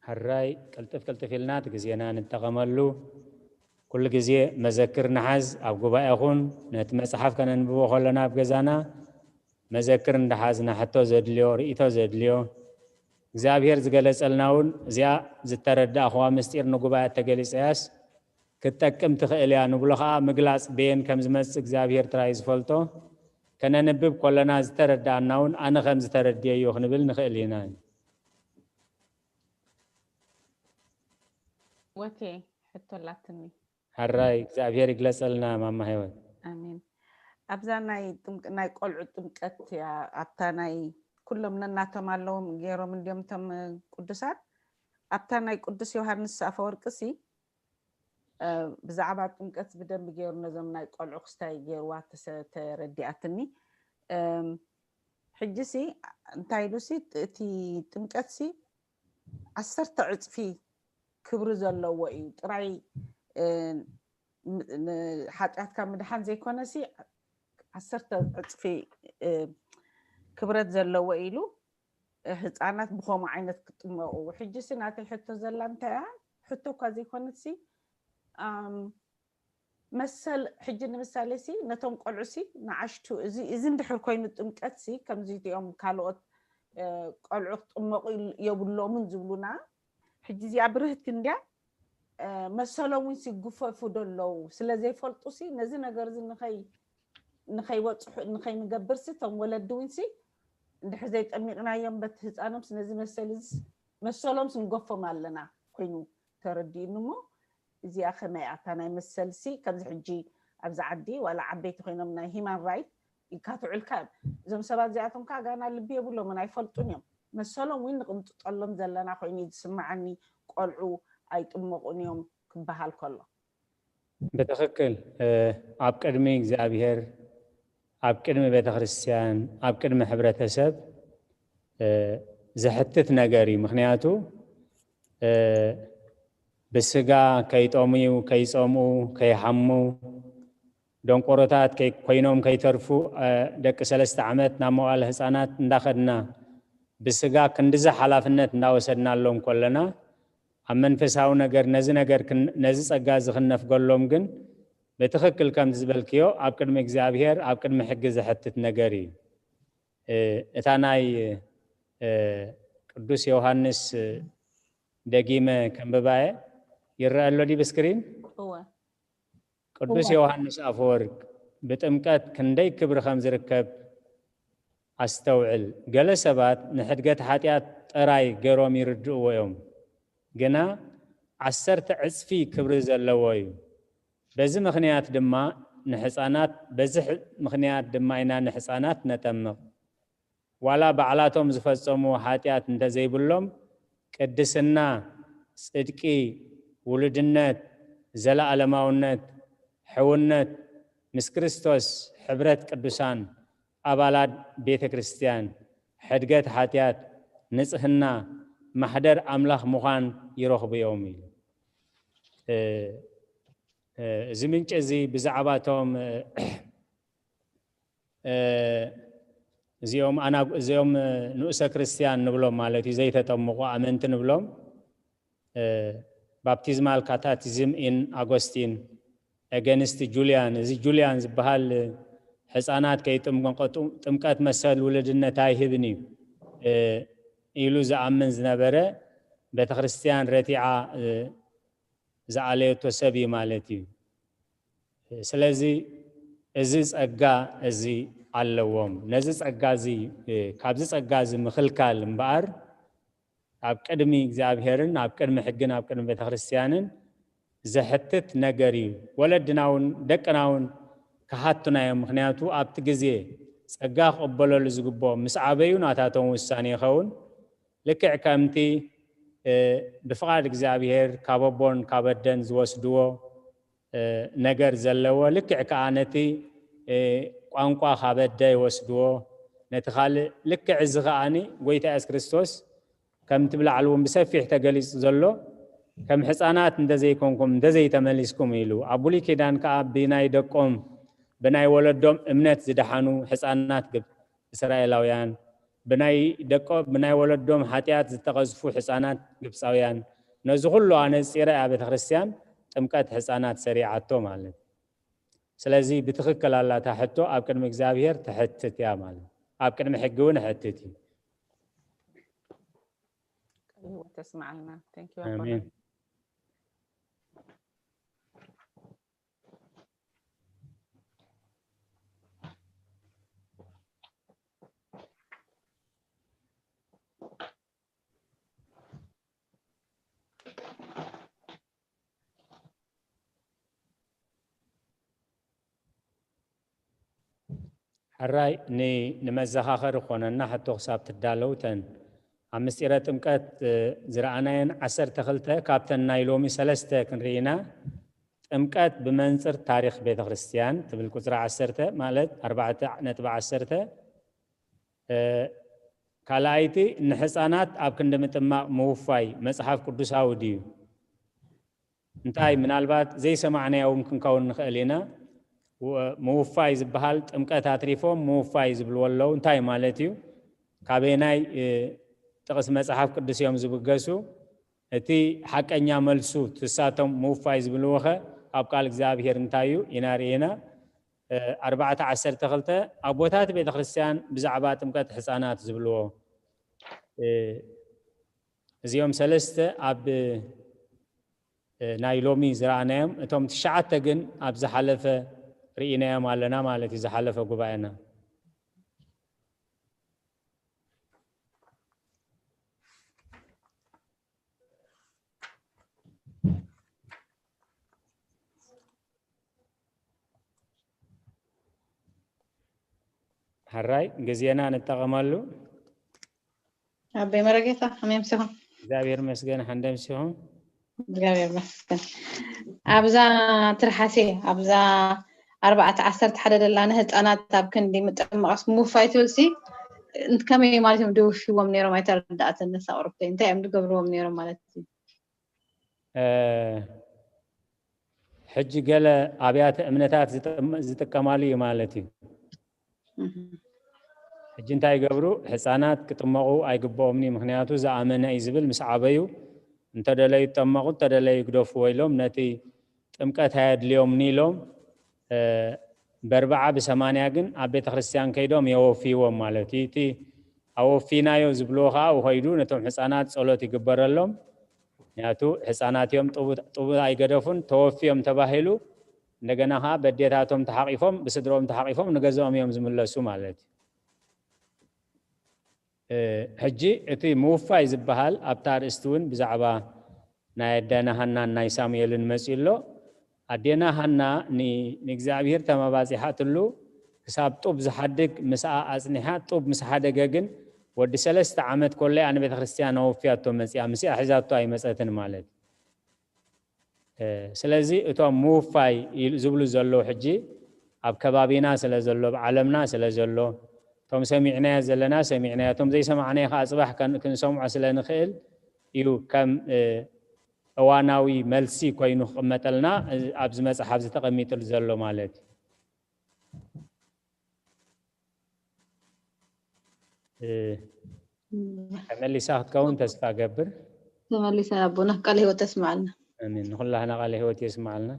ሕራይ ቅልጥፍ ቅልጥፍ ኢልና እቲ ግዜና ንጠቐመሉ። ኩሉ ግዜ መዘክር ንሓዝ። ኣብ ጉባኤኹን ነቲ መጽሓፍ ከነንብቦ ከለና ኣብ ገዛና መዘክር እንዳሓዝና ሕቶ ዘድልዮ ርእይቶ ዘድልዮ እግዚኣብሔር ዝገለጸልና እውን እዚኣ ዝተረዳእኽዋ ምስጢር ንጉባኤ ተገሊጸያስ ክትጠቅም ትኽእል እያ ንብሎ ኸዓ ምግላጽ በየን ከም ዝመጽእ እግዚኣብሔር ጥራይ ዝፈልጦ ከነንብብ ከለና ዝተረዳእና እውን ኣነ ከም ዝተረድየዮ ክንብል ንኽእል ኢና። ወቴ ሕቶ ኣላትኒ። ሕራይ እግዚኣብሔር ይግለጸልና ማማ ህይወት። ኣሜን። ኣብዛ ናይ ጥምቅ ናይ ቆልዑ ጥምቀት እያ ኣብታ ናይ ኩሎም ነናቶም ኣለዎም ገይሮም እንዲዮም እቶም ቅዱሳት ኣብታ ናይ ቅዱስ ዮሃንስ ኣፈወርቂ ሲ ብዛዕባ ጥምቀት ብደንብ ገይሩ ነዞም ናይ ቆልዑ ክስታይ ገይርዋ ተረዲኣትኒ። ሕጂ ሲ እንታይ ኢሉ ሲ እቲ ጥምቀት ሲ ዓሰርተ ዕፅፊ ክብሪ ዘለዎ እዩ ጥራይ ሓጢኣትካ ምድሓን ዘይኮነ ሲ ዓሰርተ ዕፅፊ ክብረት ዘለዎ ኢሉ ህፃናት ብኸምኡ ዓይነት ክጥመቑ። ሕጂ ሲ ናተይ ሕቶ ዘላ እንታይ እያ? ሕቶ እኳ ዘይኮነት ሲ መሰል ሕጂ ንምሳሌ ሲ ነቶም ቆልዑ ሲ ንዓሽቱ እዚ እዚ እንድሕር ኮይኑ ጥምቀት ሲ ከምዚ እቲኦም ካልኦት ቆልዑ ክጥመቑ የብሎምን ዝብሉና ሕጂ እዚኣ ብርህቲ እንድያ መሰሎም እውን ሲ ይጉፈፉ ዶ ኣለዉ ስለ ዘይፈልጡ ሲ ነዚ ነገር እዚ ንኸይ ንኸይበፅሑ ንኸይንገብር ሲ እቶም ወለዲ እውን ሲ እንድሕር ዘይጠሚቕናዮም በቲ ህፃኖም ሲ ነዚ መሰል እዚ መሰሎም ሲ ንገፎም ኣለና ኮይኑ ተረዲኡኒ እሞ እዚኣ ከመይ ኣታ ናይ መሰል ሲ ከምዚ ሕጂ ኣብዚ ዓዲ ዋላ ዓበይቲ ኮይኖም ናይ ሂማን ራይት ኢልካ ትውዕልካ እዮም እዞም ሰባት እዚኣቶም ከዓ ጋና ልቢ የብሎምን ኣይፈልጡን እዮም መሰሎም እውን ንቅምጥጠሎም ዘለና ኮይኑ እዩ ዝስምዓኒ ቆልዑ ኣይጥመቁን እዮም ክበሃል ከሎ ብትኽክል ኣብ ቅድሚ እግዚኣብሔር ኣብ ቅድሚ ቤተክርስትያን ኣብ ቅድሚ ሕብረተሰብ ዘሕትት ነገር እዩ ምክንያቱ ብስጋ ከይጠምዩ ከይፀምኡ ከይሓሙ ደንቆሮታት ኮይኖም ከይተርፉ ደቂ ሰለስተ ዓመት ናብ መዋእለ ህፃናት እንዳኸድና ብስጋ ክንድዚ ሓላፍነት እንዳወሰድናሎም ከለና ኣብ መንፈሳዊ ነገር ነዚ ነገር ነዚ ፀጋ እዚ ክንነፍገሎም ግን ብትኽክል ከምቲ ዝበልክዮ ኣብ ቅድሚ እግዚኣብሔር ኣብ ቅድሚ ሕጊ ዘሕትት ነገር እዩ። እታ ናይ ቅዱስ ዮሃንስ ደጊመ ከንብባየ ይረአ ኣሎ ዲብ ስክሪን። ቅዱስ ዮሃንስ ኣፈወርቅ ብጥምቀት ክንደይ ክብሪ ከም ዝርከብ ኣስተውዕል። ገለ ሰባት ንሕድገት ሓጢኣት ጥራይ ገይሮም ይርድእዎ እዮም፣ ግና ዓሰርተ ዕጽፊ ክብሪ ዘለዎ እዩ። በዚ ምኽንያት ድማ ንሕፃናት በዚ ምኽንያት ድማ ኢና ንሕፃናት ነጠምቕ። ዋላ ባዕላቶም ዝፈጸምዎ ሓጢኣት እንተዘይብሎም ቅድስና፣ ጽድቂ፣ ውሉድነት፣ ዘለኣለማውነት፣ ሕውነት፣ ምስ ክርስቶስ ሕብረት ቅዱሳን፣ ኣባላት ቤተ ክርስቲያን፣ ሕድገት ሓጢኣት፣ ንጽህና፣ ማሕደር ኣምላኽ ምዃን ይረኽቡ እዮም ኢሉ። እዚ ምንጪ እዚ ብዛዕባ እቶም እዚኦም ኣና እዚኦም ንኡሰ ክርስቲያን ንብሎም ማለት እዩ ዘይተጠምቁ ኣመንቲ ንብሎም baptismal catechism in Augustine against Julian። እዚ ጁልያን ዝበሃል ሕፃናት ከይጥምቀጡ ጥምቀት መሰል ውልድነት ኣይህብን እዩ ኢሉ ዝኣምን ዝነበረ ቤተክርስትያን ረቲዓ ዝኣለየቶ ሰብ እዩ ማለት እዩ። ስለዚ እዚ ጸጋ እዚ ኣለዎም። ነዚ ጸጋ እዚ ካብዚ ጸጋ እዚ ምኽልካል እምበኣር ኣብ ቅድሚ እግዚኣብሔርን ኣብ ቅድሚ ሕግን ኣብ ቅድሚ ቤተክርስትያንን ዘሕትት ነገር እዩ። ወለድና እውን ደቅና እውን ክሓቱና እዮም። ምክንያቱ ኣብቲ ግዜ ጸጋ ክቕበለሉ ዝግብኦም ምስ ዓበዩ ናታቶም ውሳኔ ይኸውን። ልክዕ ከምቲ ብፍቓድ እግዚኣብሔር ካብ ኣቦን ካብ ኣደን ዝወስድዎ ነገር ዘለዎ ልክዕ ከዓ ነቲ ቋንቋ ካብ ኣደ ይወስድዎ። ነቲ ካልእ ልክዕ እዚ ከዓኒ ጎይታ የሱስ ክርስቶስ ከምቲ ብላዕሊ እውን ብሰፊሕ ተገሊጹ ዘሎ ከም ሕፃናት እንተዘይኮንኩም እንተዘይተመሊስኩም ኢሉ ኣብ ብሉይ ኪዳን ከዓ ብናይ ደቆም ብናይ ወለዶም እምነት ዝደሓኑ ሕፃናት ግብ እስራኤላውያን ብናይ ደቆ ብናይ ወለዶም ሓጢኣት ዝተቐዝፉ ሕፃናት ግብፃውያን ነዚ ኩሉ ኣነፂረ እያ ቤተክርስትያን ጥምቀት ሕፃናት ሰሪዓቶ ማለት። ስለዚ ብትኽክል ኣላታ ሕቶ ኣብ ቅድሚ እግዚኣብሔር ትሕትት እያ ማለት ኣብ ቅድሚ ሕጊ እውን ሕትት እዩ። ተስማዓልና። ኣሜን። ሕራይ ንመዘኻኸሪ ክኾነና ሕቶ ክሳብ ትዳለው ተን ኣብ ምስጢረ ጥምቀት ዝረኣናየን ዓሰርተ ክልተ ካብተን ናይ ሎሚ ሰለስተ ክንርኢና ጥምቀት ብመንፅር ታሪክ ቤተክርስትያን ትብል ቁፅሪ ዓሰርተ ማለት ኣርባዕተ ነጥቢ ዓሰርተ ካልኣይቲ ንሕፃናት ኣብ ክንዲ ምጥማቕ ምውፋይ መፅሓፍ ቅዱሳዊ ድዩ? እንታይ ምናልባት ዘይሰማዕናዮ እውን ክንከውን ንኽእል ኢና። ምውፋይ ዝበሃል ጥምቀት ኣትሪፎም ምውፋይ ዝብልዎ ኣለዉ እንታይ ማለት እዩ? ካበየናይ ጥቕስ መፅሓፍ ቅዱስ እዮም ዝብገሱ? እቲ ሓቀኛ መልሱ ትሳቶም ምውፋይ ዝብልዎ ኸ ኣብ ቃል እግዚኣብሔር እንታይ እዩ ኢና ርኢና። ኣርባዕተ ዓሰርተ ክልተ ኣቦታት ቤተ ክርስቲያን ብዛዕባ ጥምቀት ሕፃናት ዝብልዎ እዚኦም ሰለስተ ኣብ ናይ ሎሚ ዝረኣናዮም እቶም ትሽዓተ ግን ኣብ ዝሓለፈ ርኢናዮም ኣለና ማለት እዩ ዝሓለፈ ጉባኤና ሕራይ ግዜና ንጠቐመሉ። ኣበይ መረጌታ ከመይ ኣምሲኹም? እግዚኣብሔር ይመስገን። ሓንደ ኣምሲኹም? እግዚኣብሔር ይመስገን። ኣብዛ ትርሓሴ ኣብዛ ኣርባዕተ ዓሰርተ ሓደ ደላ ንህፃናት ኣብ ክንዲ ምጥምቓስ ምውፋይ ትብል ሲ ከመይ ማለት እዮም ድውፍዎም ነይሮም? ኣይተረዳእትን ነሳ ቁርብተይ እንታይ እዮም ዝገብርዎም ነይሮም ማለት እዩ? ሕጂ ገለ ኣብያተ እምነታት ዝጥቀማሉ እዩ ማለት እዩ። ሕጂ እንታይ ይገብሩ? ሕፃናት ክጥመቑ ኣይግብኦምን እዩ። ምክንያቱ ዝኣመነ እዩ ዝብል ምስ ዓበዩ እንተደለዩ ይጠመቑ እንተደለዩ ይግደፍዎ ኢሎም ነቲ ጥምቀት ኣየድልዮምን ኢሎም በርብዓ ብሰማንያ ግን ኣብ ቤተ ክርስቲያን ከይዶም የወፍይዎም ማለት እዩ። እቲ ኣወፊናዮ ዝብልዎ ከዓ ከይዱ ነቶም ሕፃናት ጸሎት ይግበረሎም። ምክንያቱ ሕፃናት እዮም፣ ጡብ ኣይገደፉን፣ ተወፍዮም ተባሂሉ እንደገና ከዓ በዴታቶም ተሓቂፎም ብስድሮም ተሓቂፎም ንገዝኦም እዮም ዝምለሱ ማለት እዩ። ሕጂ እቲ ምውፋይ ዝበሃል ኣብታ ኣርእስቲ እውን ብዛዕባ ናይ ኣዴና ሃናን ናይ ሳሙኤልን መፂኡ ኣሎ። ኣዴና ሃና ንእግዚኣብሔር ተመባፂሓትሉ ክሳብ ጡብ ዝሓድግ ምስኣ ኣፅኒሓ፣ ጡብ ምስ ሓደገ ግን ወዲ ሰለስተ ዓመት ኮለያ ንቤተ ክርስቲያን ኣወፍያቶ መፂኣ፣ ምስኣ ሒዛቶ ኣይመፀትን ማለት እዩ። ስለዚ እቶም ምውፋይ ዝብሉ ዘለዉ ሕጂ ኣብ ከባቢና ስለ ዘሎ፣ ኣብ ዓለምና ስለ ዘሎ፣ እቶም ሰሚዕናዮ ዘለና ሰሚዕናዮ፣ እቶም ዘይሰማዕናዮ ከዓ ፅባሕ ክንሰምዖ ስለ ንኽእል እዩ ከም እዋናዊ መልሲ ኮይኑ ክቕመጠልና ኣብዚ መፅሓፍ እዚ ተቐሚጥሉ ዘሎ ማለት እዩ። ተመሊሳ ክትከውን ተስፋ ገብር። ተመሊሳ ኣቦና ቃለ ህይወት ተስማዓልና። ኣሜን። ንኹላህና ቃለ ህይወት የስምዓልና።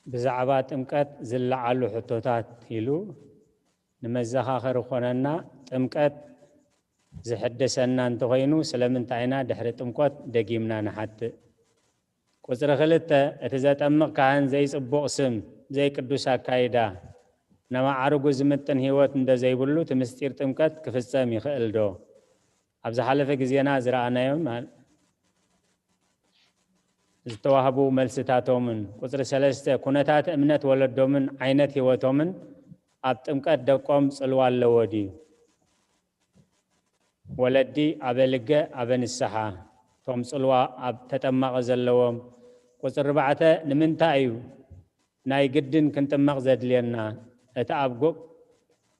ብዛዕባ ጥምቀት ዝለዓሉ ሕቶታት ኢሉ ንመዘኻኸሪ ኮነና። ጥምቀት ዝሕደሰና እንተኾይኑ ስለምንታይ ኢና ድሕሪ ጥምቆት ደጊምና ንሓትእ? ቁጽሪ ክልተ፣ እቲ ዘጠምቕ ካህን ዘይጽቡቕ ስም፣ ዘይቅዱስ ኣካይዳ፣ ንማዕርጉ ዝምጥን ህይወት እንተዘይብሉ እቲ ምስጢር ጥምቀት ክፍጸም ይኽእል ዶ? ኣብ ዝሓለፈ ግዜና ዝረኣናዮም ዝተዋህቡ መልስታቶምን፣ ቁጽሪ ሰለስተ፣ ኩነታት እምነት ወለዶምን ዓይነት ህይወቶምን ኣብ ጥምቀት ደቆም ጽልዋ ኣለዎ ድዩ? ወለዲ ኣበ ልገ ኣበ ንስሓ፣ እቶም ጽልዋ ኣብ ተጠማቒ ዘለዎም። ቁጽሪ ኣርባዕተ፣ ንምንታይ እዩ ናይ ግድን ክንጥመቕ ዘድልየና? እቲ ኣብ ጎ-፣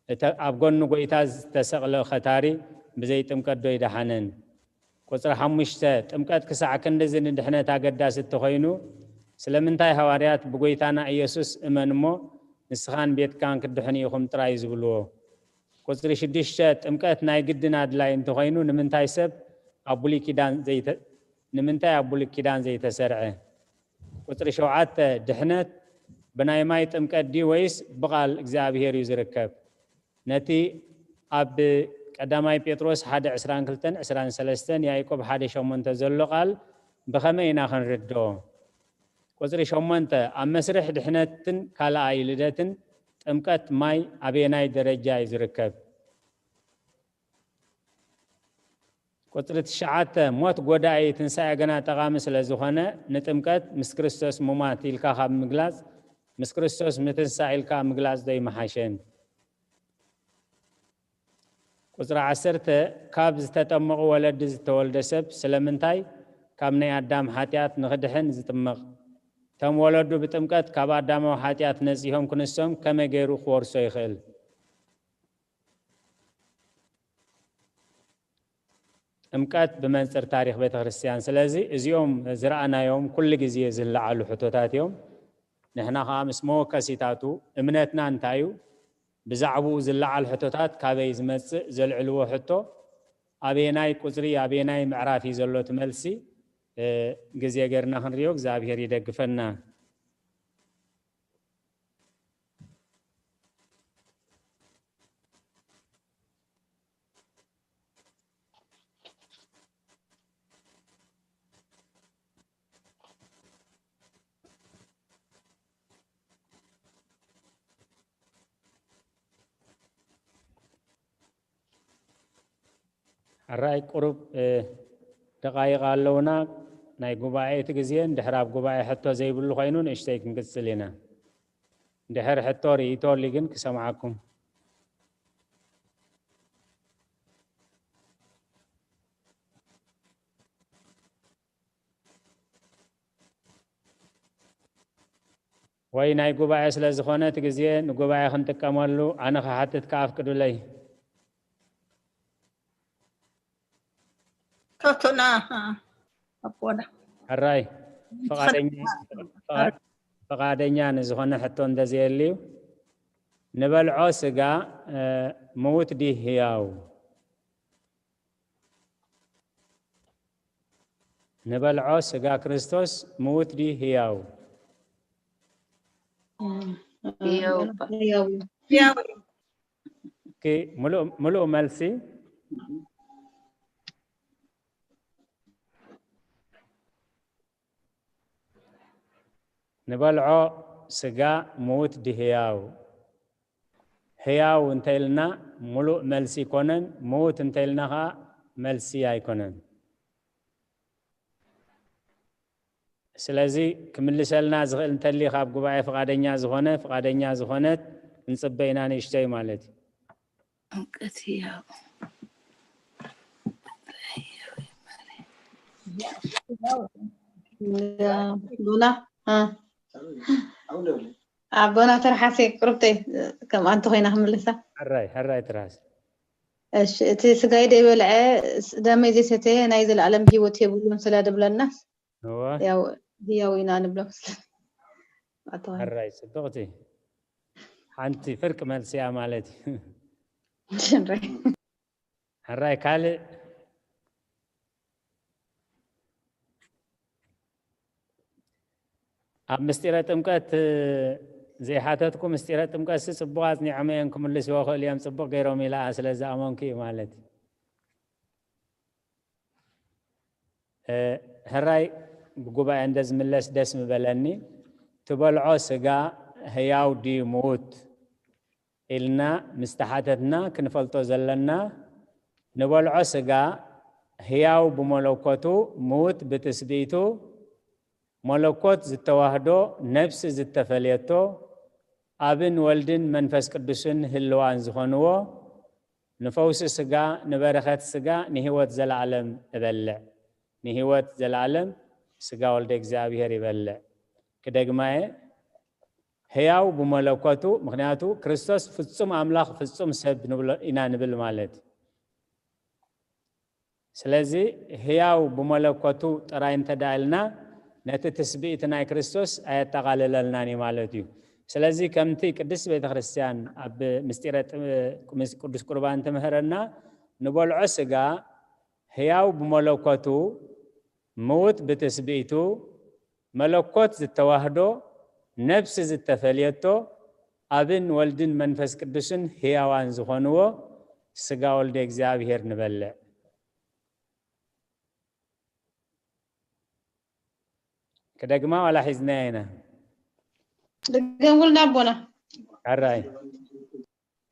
እቲ ኣብ ጎኒ ጎይታ ዝተሰቕለ ኸታሪ ብዘይ ጥምቀት ዶ ይደሓነን? ቁጽሪ ሓሙሽተ፣ ጥምቀት ክሳዕ ክንድዚ ንድሕነት ኣገዳሲ እንተኾይኑ፣ ስለምንታይ ሃዋርያት ብጎይታና ኢየሱስ እመን እሞ ንስኻን ቤትካን ክትድሕኑ ኢኹም ጥራይ ዝብልዎ? ቁጽሪ ሽዱሽተ፣ ጥምቀት ናይ ግድን ኣድላይ እንተኾይኑ ንምንታይ ሰብ ኣብ ብሉይ ኪዳን ዘይተ-፣ ንምንታይ ኣብ ብሉይ ኪዳን ዘይተሰርዐ? ቁጽሪ ሸውዓተ፣ ድሕነት ብናይ ማይ ጥምቀት ድዩ ወይስ ብቓል እግዚኣብሔር እዩ ዝርከብ? ነቲ ኣብ ቀዳማይ ጴጥሮስ ሓደ ዕስራን ክልተን ዕስራን ሰለስተን ያዕቆብ ሓደ ሸሞንተ ዘሎ ቃል ብኸመይ ኢና ክንርድኦ? ቁጽሪ ሸሞንተ፣ ኣብ መስርሕ ድሕነትን ካልኣይ ልደትን ጥምቀት ማይ ኣበየናይ ደረጃ እዩ ዝርከብ? ቁጽሪ ትሽዓተ፣ ሞት ጎዳኢ፣ ትንሳኤ ገና ጠቓሚ ስለ ዝኾነ፣ ንጥምቀት ምስ ክርስቶስ ሙማት ኢልካ ካብ ምግላጽ፣ ምስ ክርስቶስ ምትንሳእ ኢልካ ምግላጽ ዶ ይመሓሸን? ቁጽሪ ዓሰርተ፣ ካብ ዝተጠመቑ ወለዲ ዝተወልደ ሰብ ስለምንታይ ካብ ናይ ኣዳም ሓጢኣት ንኽድሕን ዝጥመቕ? እቶም ወለዱ ብጥምቀት ካብ ኣዳማዊ ሓጢኣት ነጺሆም ክንሶም ከመይ ገይሩ ክወርሶ ይኽእል? ጥምቀት ብመንጽር ታሪኽ ቤተ ክርስቲያን። ስለዚ እዚኦም ዝረኣናዮም ኩሉ ግዜ ዝለዓሉ ሕቶታት እዮም። ንሕና ኸኣ ምስ መወከሲታቱ እምነትና እንታይ እዩ? ብዛዕባኡ ዝለዓል ሕቶታት ካበይ ዝመጽእ? ዘልዕልዎ ሕቶ ኣበየናይ ቁጽሪ፣ ኣበየናይ ምዕራፍ እዩ ዘሎ እቲ መልሲ? እ፣ ግዜ ጌርና ክንሪኦ፣ እግዚኣብሔር ይደግፈና። ሕራይ ቁሩብ፣ እ፣ ደቓይቕ ኣለውና ናይ ጉባኤ እቲ ግዜ። እንድሕር ኣብ ጉባኤ ሕቶ ዘይብሉ ኮይኑ ንእሽተይ ክንቅጽል ኢና። እንድሕር ሕቶ ርእይቶ ኣሊ ግን ክሰምዓኩም። ወይ ናይ ጉባኤ ስለ ዝኾነ እቲ ግዜ ንጉባኤ ክንጥቀመሉ ኣነ ክሓትት ከኣ ኣፍቅዱለይ። ቶቶና ኣቦና። ሕራይ፣ ፍቓደኛ፣ ፍቓድ-፣ ፍቓደኛ ንዝኾነ ሕቶ እንተዘየልዩ፣ ንበልዖ ስጋ፣ እ፣ ምዉት ድዩ ህያው? ንበልዖ ስጋ ክርስቶስ ምዉት ድዩ ህያው? ህያው እባ። ህያው እዩ። እስኪ ምሉእ፣ ምሉእ መልሲ። ንበልዖ ስጋ ምዉት ድዩ ህያው? ህያው እንተኢልና ሙሉእ መልሲ ኣይኮነን፣ ምዉት እንተኢልና ከዓ መልሲ ኣይኮነን። ስለዚ ክምልሰልና ዝኽእል እንተልዩ ካብ ጉባኤ ፍቓደኛ ዝኾነ ፍቓደኛ ዝኾነት ክንጽበ ኢና ንእሽተይ ማለት እዩ። እውቀት ህያው ኣቦና ኣቦና ትርሓሰ ቅርብተይ ከምኣ እንተኮይና ክምልሳ። ሕራይ ሕራይ ትርሓስ። እሺ፣ እቲ ስጋይ ዘይበልዐ ደመይ ዘይሰተየ ናይ ዘለኣለም ህይወት የብሉን ስለ ድብለናስ እወ ያው ህያው ኢና ንብሎ። ኣተዋይ ሕራይ ጽብቕቲ ሓንቲ ፍርቂ መልሲ እያ ማለት እዩ። ሽንረይ ሕራይ ካልእ ኣብ ምስጢረ ጥምቀት ዘይሓተትኩ ምስጢረ ጥምቀት ሲ ጽቡቕ ኣጽኒዖም እዮም ክምልስዎ ክእል እዮም ጽቡቕ ገይሮም ኢላ ስለ ዝኣመንኩ እዩ ማለት እዩ። ሕራይ ብጉባኤ እንደ ዝምለስ ደስ ምበለኒ። ትበልዖ ስጋ ህያው ድዩ ምዉት ኢልና ምስ ተሓተትና ክንፈልጦ ዘለና ንበልዖ ስጋ ህያው ብመለኮቱ ምዉት ብትስብእቱ መለኮት ዝተዋህዶ ነብሲ ዝተፈልየቶ ኣብን ወልድን መንፈስ ቅዱስን ህልዋን ዝኾንዎ ንፈውሲ ስጋ ንበረኸት ስጋ ንህይወት ዘለዓለም እበልዕ ንህይወት ዘለዓለም ስጋ ወልደ እግዚኣብሔር ይበልዕ ክደግማየ ህያው ብመለኮቱ ምክንያቱ ክርስቶስ ፍጹም ኣምላኽ ፍጹም ሰብ ንብሎ ኢና ንብል ማለት ስለዚ ህያው ብመለኮቱ ጥራይ እንተዳ ኢልና ነቲ ትስብእቲ ናይ ክርስቶስ ኣየጠቓልለልናን እዩ ማለት እዩ። ስለዚ ከምቲ ቅድስት ቤተ ክርስቲያን ኣብ ምስጢረ ቅዱስ ቁርባን ትምህረና ንበልዖ ስጋ ህያው ብመለኮቱ ምውት ብትስብእቱ መለኮት ዝተዋህዶ ነብሲ ዝተፈልየቶ ኣብን ወልድን መንፈስ ቅዱስን ህያዋን ዝኾንዎ ስጋ ወልደ እግዚኣብሔር ንበልዕ። ክደግማ ዋላ ሒዝናያ ኢና። ድገሙልና ኣቦና። ሕራይ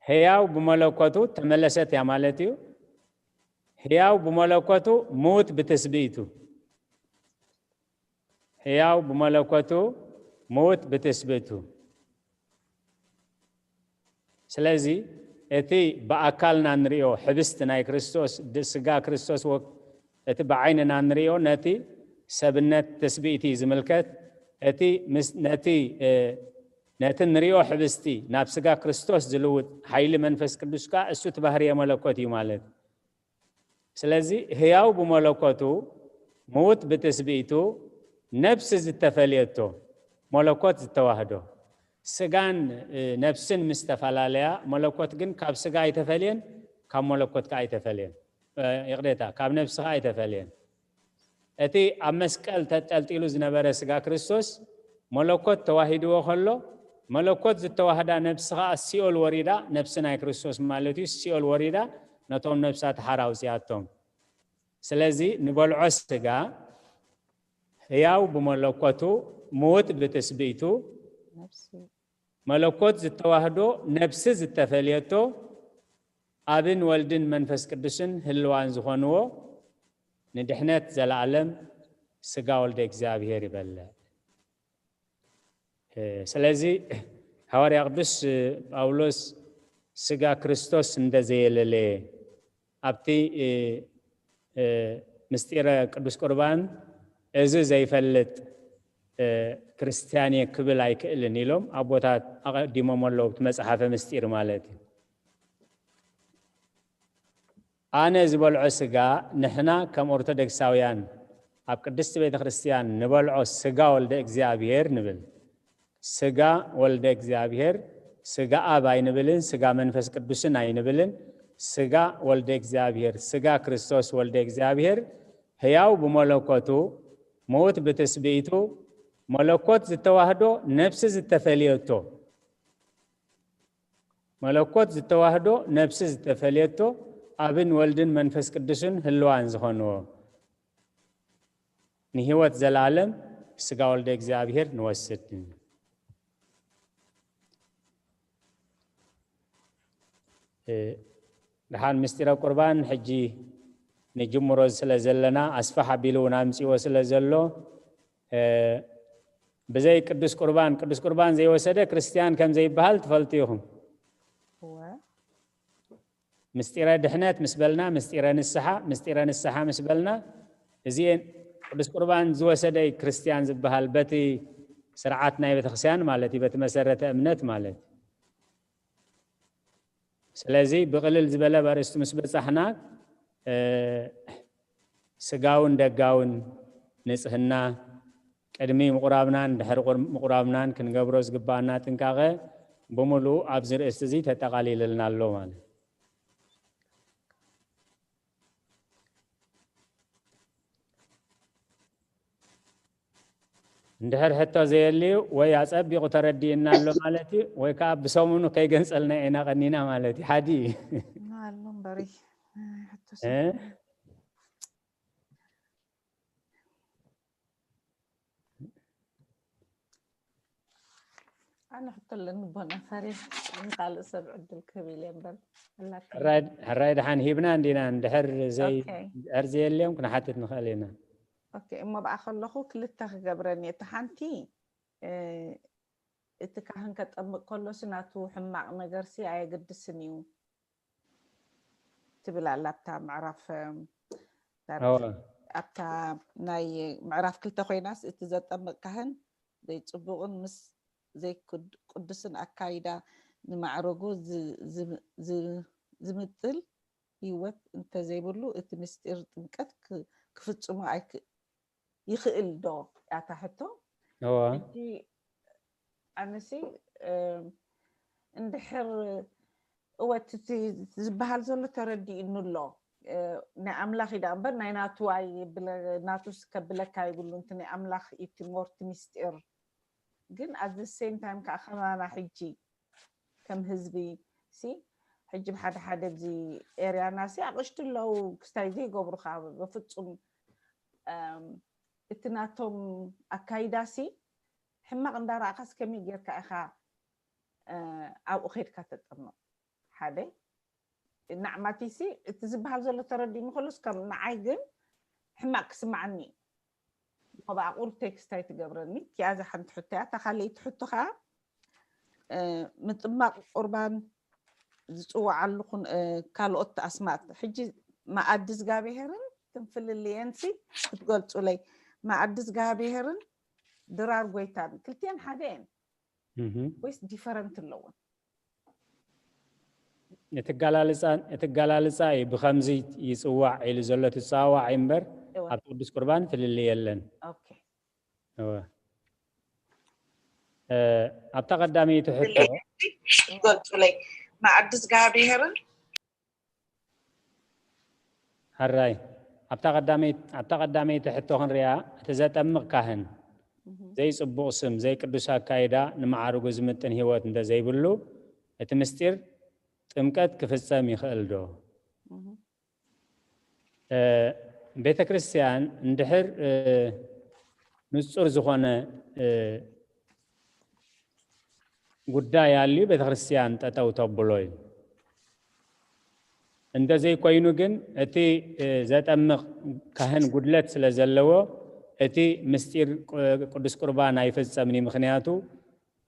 ህያው ብመለኮቱ ተመለሰት እያ ማለት እዩ። ህያው ብመለኮቱ ምውት ብትስብእቱ ህያው ብመለኮቱ ምውት ብትስብእቱ ስለዚ እቲ ብኣካልና ንሪኦ ሕብስቲ ናይ ክርስቶስ ስጋ ክርስቶስ እቲ ብዓይንና ንሪኦ ነቲ ሰብነት ትስብእቲ ዝምልከት እቲ ነቲ ነቲ ንሪኦ ሕብስቲ ናብ ስጋ ክርስቶስ ዝልውጥ ሓይሊ መንፈስ ቅዱስ ከዓ እሱ እቲ ባህርየ መለኮት እዩ ማለት ስለዚ ህያው ብመለኮቱ ምውት ብትስብእቱ ነብሲ ዝተፈልየቶ መለኮት ዝተዋህዶ ስጋን ነብስን ምስ ተፈላለያ መለኮት ግን ካብ ስጋ ኣይተፈልየን ካብ መለኮት ከዓ ኣይተፈልየን ይቕሬታ ካብ ነብሲ ከዓ ኣይተፈልየን እቲ ኣብ መስቀል ተጠልጢሉ ዝነበረ ስጋ ክርስቶስ መለኮት ተዋሂድዎ ከሎ መለኮት ዝተዋህዳ ነብሲ ከዓ ሲኦል ወሪዳ ነብሲ ናይ ክርስቶስ ማለት እዩ ሲኦል ወሪዳ ነቶም ነብሳት ሓር ኣውፅኣቶም ስለዚ ንበልዖ ስጋ ህያው ብመለኮቱ ምውት ብትስብእቱ መለኮት ዝተዋህዶ ነብሲ ዝተፈልየቶ ኣብን ወልድን መንፈስ ቅዱስን ህልዋን ዝኾንዎ ንድሕነት ዘለዓለም ስጋ ወልደ እግዚኣብሔር ይበልዕ ስለዚ ሃዋርያ ቅዱስ ጳውሎስ ስጋ ክርስቶስ እንደዘየለለየ ኣብቲ ምስጢረ ቅዱስ ቁርባን እዚ ዘይፈልጥ ክርስትያን እየ ክብል ኣይክእልን ኢሎም ኣቦታት ኣቀዲሞም ኣለዉ እቲ መፅሓፈ ምስጢር ማለት እዩ ኣነ ዝበልዖ ስጋ ንሕና ከም ኦርቶዶክሳውያን ኣብ ቅድስቲ ቤተ ክርስትያን ንበልዖ ስጋ ወልደ እግዚኣብሔር ንብል ስጋ ወልደ እግዚኣብሔር ስጋ ኣብ ኣይንብልን ስጋ መንፈስ ቅዱስን ኣይንብልን ስጋ ወልደ እግዚኣብሔር ስጋ ክርስቶስ ወልደ እግዚኣብሔር ህያው ብመለኮቱ ምውት ብትስብእቱ መለኮት ዝተዋህዶ ነብሲ ዝተፈልየቶ መለኮት ዝተዋህዶ ነብሲ ዝተፈልየቶ ኣብን ወልድን መንፈስ ቅዱስን ህልዋን ዝኾንዎ ንህይወት ዘላለም ስጋ ወልደ እግዚኣብሔር ንወስድ። እ፣ ደሓን ምስጢረ ቁርባን ሕጂ ንጅምሮ ስለ ዘለና፣ ኣስፋሕ ኣቢሉ እውን ኣምጺዎ ስለ ዘሎ፣ እ፣ ብዘይ ቅዱስ ቁርባን፣ ቅዱስ ቁርባን ዘይወሰደ ክርስትያን ከም ዘይበሃል ትፈልጡ ኢኹም። እወ። ምስጢረ ድሕነት ምስ በልና፣ ምስጢረ ንስሓ፣ ምስጢረ ንስሓ ምስ በልና፣ እዚ ቅዱስ ቁርባን ዝወሰደ እዩ ክርስትያን ዝበሃል፣ በቲ ስርዓት ናይ ቤተክርስትያን ማለት እዩ፣ በቲ መሰረተ እምነት ማለት እዩ። ስለዚ ብቕልል ዝበለ ኣርእስቱ ምስ በጻሕና፣ እ፣ ስጋውን ደጋውን ንጽህና ቅድሚ ምቑራብናን ድሕሪ ቁር-፣ ምቑራብናን ክንገብሮ ዝግባኣና ጥንቃቐ ብምሉኡ ኣብዚ ርእስቲ እዚ ተጠቓሊልልና ኣሎ ማለት እዩ። እንድሕር ሕቶ ዘየልዩ ወይ ኣጸቢቑ ተረዲእና ኣሎ ማለት እዩ፣ ወይ ከዓ ብሰሙኑ ከይገንጸልና ኢና ቀኒና ማለት እዩ። ሓዲ እዩ። ኣሎ እምበሪ፣ ሕቶ እ? ኣነ ሕቶ ኣለኒ ቦና ፈሪ ንካልእ ሰብ ዕድል ክህብ ኢለ እምበር ኣላትኒ። ሕራይ፣ ሕራይ ደሓን ሂብና እንዲና፣ እንድሕር ዘይ-፣ ኦኬ። እንድሕር ዘየልዮም ክንሓትት ንኽእል ኢና። ኦኬ፣ እሞ ብኣ ከለኹ ክልተ ክገብረኒ። እቲ ሓንቲ፣ እ፣ እቲ ካህን ከጠምቅ ከሎሲ ናቱ ሕማቕ ነገርሲ ኣየገድስን እዩ ትብል ኣላ ኣብታ ምዕራፍ፣ እም፣ ዳርክ-፣ እወ። ኣብታ ናይ ምዕራፍ ክልተ ኮይናስ እቲ ዘጠምቅ ካህን ዘይጽቡቕን ምስ ዘይቅዱስን ኣካይዳ ንማዕረጉ ዝ-፣ ዝ-፣ ዝ-፣ ዝምጥል ህይወት እንተዘይብሉ እቲ ምስጢር ጥምቀት ክ-፣ ክፍጽሞ ኣይክ-፣ ይኽእል ዶ? ያታ ሕቶ። እወ። ሕጂ ኣነሲ፣ እም፣ እንድሕር እወ እቲ ዝበሃል ዘሎ ተረዲእኑ ኣሎ። እ፣ ናይ ኣምላኽ እዩ ደኣ እምበር ናይ ናቱ ኣይብለ-፣ ናቱስ ከብለካ ይብሉ፣ እንት ናይ ኣምላኽ እዩ እቲ ሞር እቲ ምስጢር። ግን at the same time ከዓ ከማና ሕጂ ከም ህዝቢ ሲ፣ ሕጂ ብሓደ ሓደ ኣብዚ ኤርያና ሲ ኣቕሽቲ ኣለዉ ክስታይ ዘይገብሩ ከዓ በፍጹም፣ እም፣ እቲ ናቶም ኣካይዳ ሲ ሕማቕ እንዳረኣኻስ ከመይ ጌርካ ኢኻ፣ እ፣ ኣብኡ ኸይድካ ተጠምቕ? ሓደ ንዓማቲሲ እቲ ዝበሃል ዘሎ ተረዲእኒ ከሎስ ከም ንዓይ ግን ሕማቕ ክስማዓኒ እዩ። እሞ ብኣቑር ቴክስት ኣይትገብረኒ። እቲኣ እዛ ሓንቲ ሕቶ እያ። እታ ካልኣይቲ ሕቶ ኸዓ፣ እ፣ ምጥማቕ ቁርባን ዝጽውዓሉ ኩን-፣ እ፣ ካልኦት ኣስማት። ሕጂ መኣዲ እግዚኣብሄርን ትንፍልልየንሲ ክትገልጹለይ። መኣዲ እግዚኣብሄርን ድራር ጎይታን ክልቲኣን ሓደ እየን እህ። ወይስ ዲፈረንት ኣለውን? እቲ ኣገላልጻ፣ እቲ ኣገላልጻ እዩ ብኸምዚ ይጽዋዕ ኢሉ ዘሎ ትጸዋዋዕ እዩ እምበር እወ። ኣብቲ ቅዱስ ቁርባን ፍልልይ የለን። ኦኬ። እወ። እ፣ ኣብታ ቀዳመይቲ ሕቶ ትገልጹለይ። መኣዲ እግዚኣብሄርን ሕራይ ኣብታ ቀዳመይቲ፣ ኣብታ ቀዳመይቲ ሕቶ ክንሪኣ፣ እቲ ዘጠምቕ ካህን እህ። ዘይጽቡቕ ስም፣ ዘይቅዱስ ኣካይዳ፣ ንመዓርጉ ዝምጥን ህይወት እንተዘይብሉ፣ እቲ ምስጢር ጥምቀት ክፍጸም ይኽእል ዶ? እህ። እ፣ ቤተ ክርስቲያን እንድሕር፣ እ፣ ንጹር ዝኾነ፣ እ፣ ጉዳይ ኣልዩ ቤተ ክርስቲያን ጠጠው ተብሎ እዩ። እንተዘይኮይኑ ግን እቲ፣ እ፣ ዘጠምቕ ካህን ጉድለት ስለ ዘለዎ እቲ ምስጢር ቅ-፣ ቅዱስ ቁርባን ኣይፍጸምን እዩ። ምኽንያቱ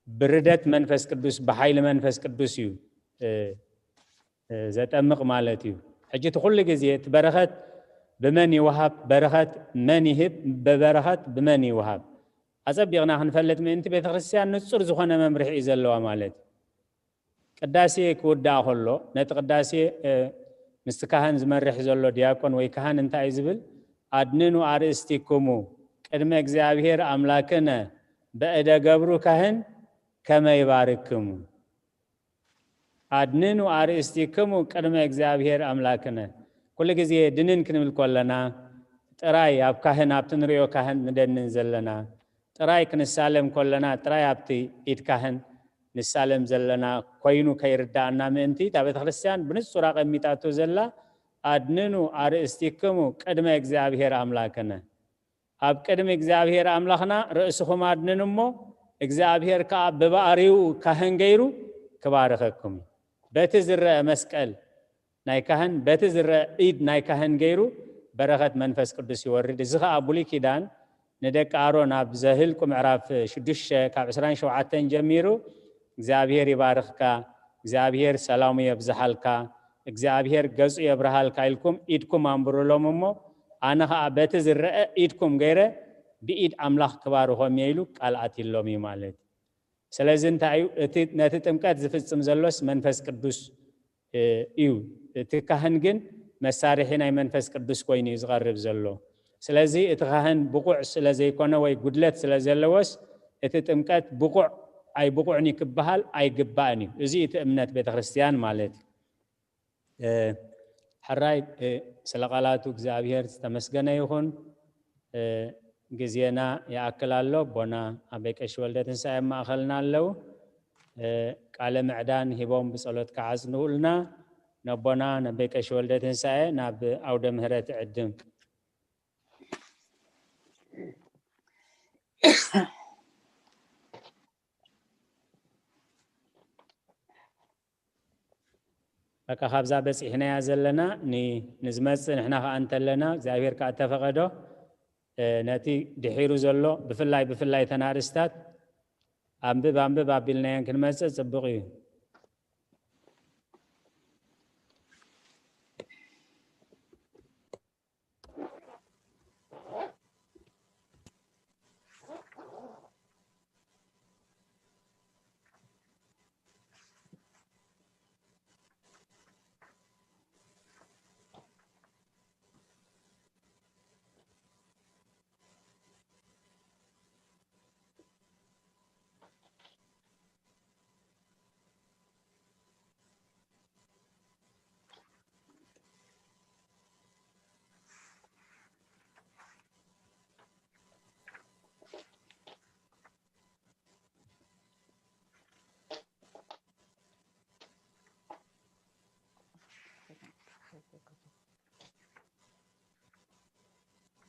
ብርደት መንፈስ ቅዱስ፣ ብሓይሊ መንፈስ ቅዱስ እዩ፣ እ፣ እ፣ ዘጠምቕ ማለት እዩ። ሕጂ እቲ ኩሉ ግዜ እቲ በረኸት ብመን ይወሃብ፣ በረኸት መን ይህብ፣ በበረኸት ብመን ይወሃብ ኣጸቢቕና ክንፈልጥ ምእንቲ ቤተ ክርስቲያን ንጹር ዝኾነ መምርሒ እዩ ዘለዋ ማለት እዩ። ቅዳሴ ክውዳእ ከሎ ነቲ ቅዳሴ፣ እ፣ ምስቲ ካህን ዝመርሕ ዘሎ ዲያቆን ወይ ካህን እንታይ እዩ ዝብል? "ኣድንኑ ኣርእስቲክሙ ቅድመ እግዚኣብሔር ኣምላክነ በእደ ገብሩ ካህን ከመ ይባርክሙ። ኣድንኑ ኣርእስቲክሙ ቅድመ እግዚኣብሔር ኣምላክነ።" ኩሉ ግዜ ድንን ክንብል ከለና ጥራይ ኣብ ካህን፣ ኣብቲ ንሪኦ ካህን ንደንን ዘለና፣ ጥራይ ክንሳለም ከለና ጥራይ ኣብቲ ኢድ ካህን ንሳለም ዘለና ኮይኑ ከይርዳኣና ምእንቲ፣ እታ ቤተ ክርስቲያን ብንጹር ኣቐሚጣቶ ዘላ፣ "ኣድንኑ ኣርእስቲክሙ ቅድመ እግዚኣብሔር ኣምላክነ፣ ኣብ ቅድሚ እግዚኣብሔር ኣምላኽና ርእስኹም ኣድንን እሞ፣ እግዚኣብሔር ከኣ ብባእሪኡ ካህን ገይሩ ክባርኸኩም እዩ። በቲ ዝረአ መስቀል ናይ ካህን፣ በቲ ዝረአ ኢድ ናይ ካህን ገይሩ በረኸት መንፈስ ቅዱስ ይወርድ። እዚ ኸዓ ብሉይ ኪዳን ንደቂ ኣሮን ኣብ ዘህልቁ ምዕራፍ ሽዱሽተ ካብ ዕስራን ሸውዓተን ጀሚሩ እግዚኣብሔር ይባርኽካ፣ እግዚኣብሔር ሰላሙ የብዝሓልካ፣ እግዚኣብሔር ገጹ የብርሃልካ ኢልኩም ኢድኩም ኣንብሩሎም እሞ ኣነ ኸዓ በቲ ዝረአ ኢድኩም ገይረ ብኢድ ኣምላኽ ክባርኾም እየ ኢሉ ቃል ኣትዩሎም እዩ ማለት እዩ። ስለዚ እንታይ እዩ? እቲ ነቲ ጥምቀት ዝፍጽም ዘሎስ መንፈስ ቅዱስ እዩ። እቲ ካህን ግን መሳርሒ ናይ መንፈስ ቅዱስ ኮይኑ እዩ ዝቐርብ ዘሎ። ስለዚ እቲ ካህን ብቑዕ ስለ ዘይኮነ ወይ ጉድለት ስለ ዘለዎስ እቲ ጥምቀት ብቑዕ ኣይብቑዕን እዩ ክበሃል ኣይግባእን እዩ። እዚ እቲ እምነት ቤተ ክርስቲያን ማለት እዩ። ሕራይ ስለ ቃላቱ እግዚኣብሔር ዝተመስገነ ይኹን። ግዜና ይኣክል ኣሎ። ኣቦና ኣበይ ቀሺ ወልደ ትንሳኤ ኣብ ማእኸልና ኣለዉ። ቃለ ምዕዳን ሂቦም ብጸሎት ክዓጽንኡልና ነቦና ነቤ ቀሺ ወልደ ትንሳኤ ናብ ኣውደ ምህረት ዕድም። በቃ ካብዛ በፂሕናያ ዘለና ንዝመፅእ ንሕና ከዓ እንተለና እግዚኣብሔር ከዓ እተፈቐዶ ነቲ ድሒሩ ዘሎ ብፍላይ ብፍላይ ተናርእስታት ኣንብብ ኣንብብ ኣቢልናየን ክንመፅእ ፅቡቕ እዩ።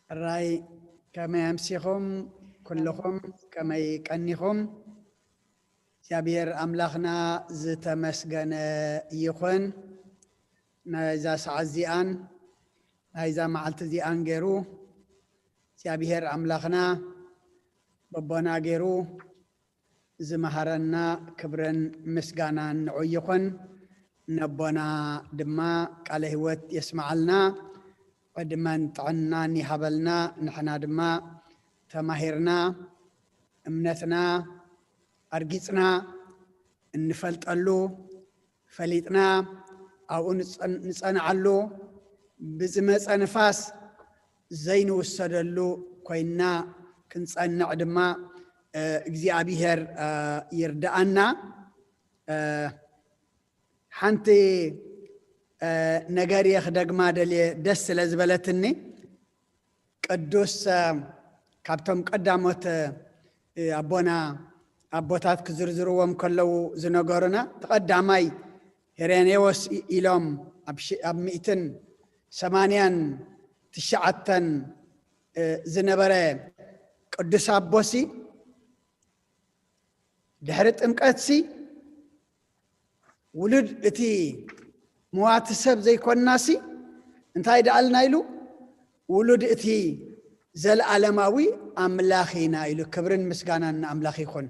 ሕራይ ከመይ ኣምሲኹም ኩልኹም ከመይ ቀኒኹም? እግዚኣብሔር ኣምላኽና ዝተመስገነ ይኹን። ናይዛ ሰዓት እዚኣን ናይዛ መዓልቲ እዚኣን ገይሩ እግዚኣብሔር ኣምላኽና በቦና ገይሩ ዝመሃረና ክብርን ምስጋናን ንዑ ይኹን። ነቦና ድማ ቃለ ህይወት የስመዓልና፣ ዕድመን ጥዕናን ይሃበልና። ንሕና ድማ ተማሂርና እምነትና ኣርጊጽና እንፈልጠሉ ፈሊጥና ኣብኡ ንጸንዓሉ ብዝመጸ ንፋስ ዘይንውሰደሉ ኮይንና ክንጸንዕ ድማ እግዚኣብሔር ይርድኣና። ሓንቲ ነገር እየ ክደግማ ደልየ ደስ ስለ ዝበለትኒ። ቅዱስ ካብቶም ቀዳሞት ኣቦና ኣቦታት ክዝርዝርዎም ከለዉ ዝነገሩና ተቐዳማይ ሄሬኔዎስ ኢሎም ኣብ ሚእትን ሰማንያን ትሽዓተን ዝነበረ ቅዱስ ኣቦሲ ድሕሪ ጥምቀትሲ ውሉድ እቲ መዋቲ ሰብ ዘይኮንናሲ እንታይ ደኣልና ኢሉ ውሉድ እቲ ዘለዓለማዊ ኣምላኽ ኢና ኢሉ። ክብርን ምስጋናን ንኣምላኽ ይኹን።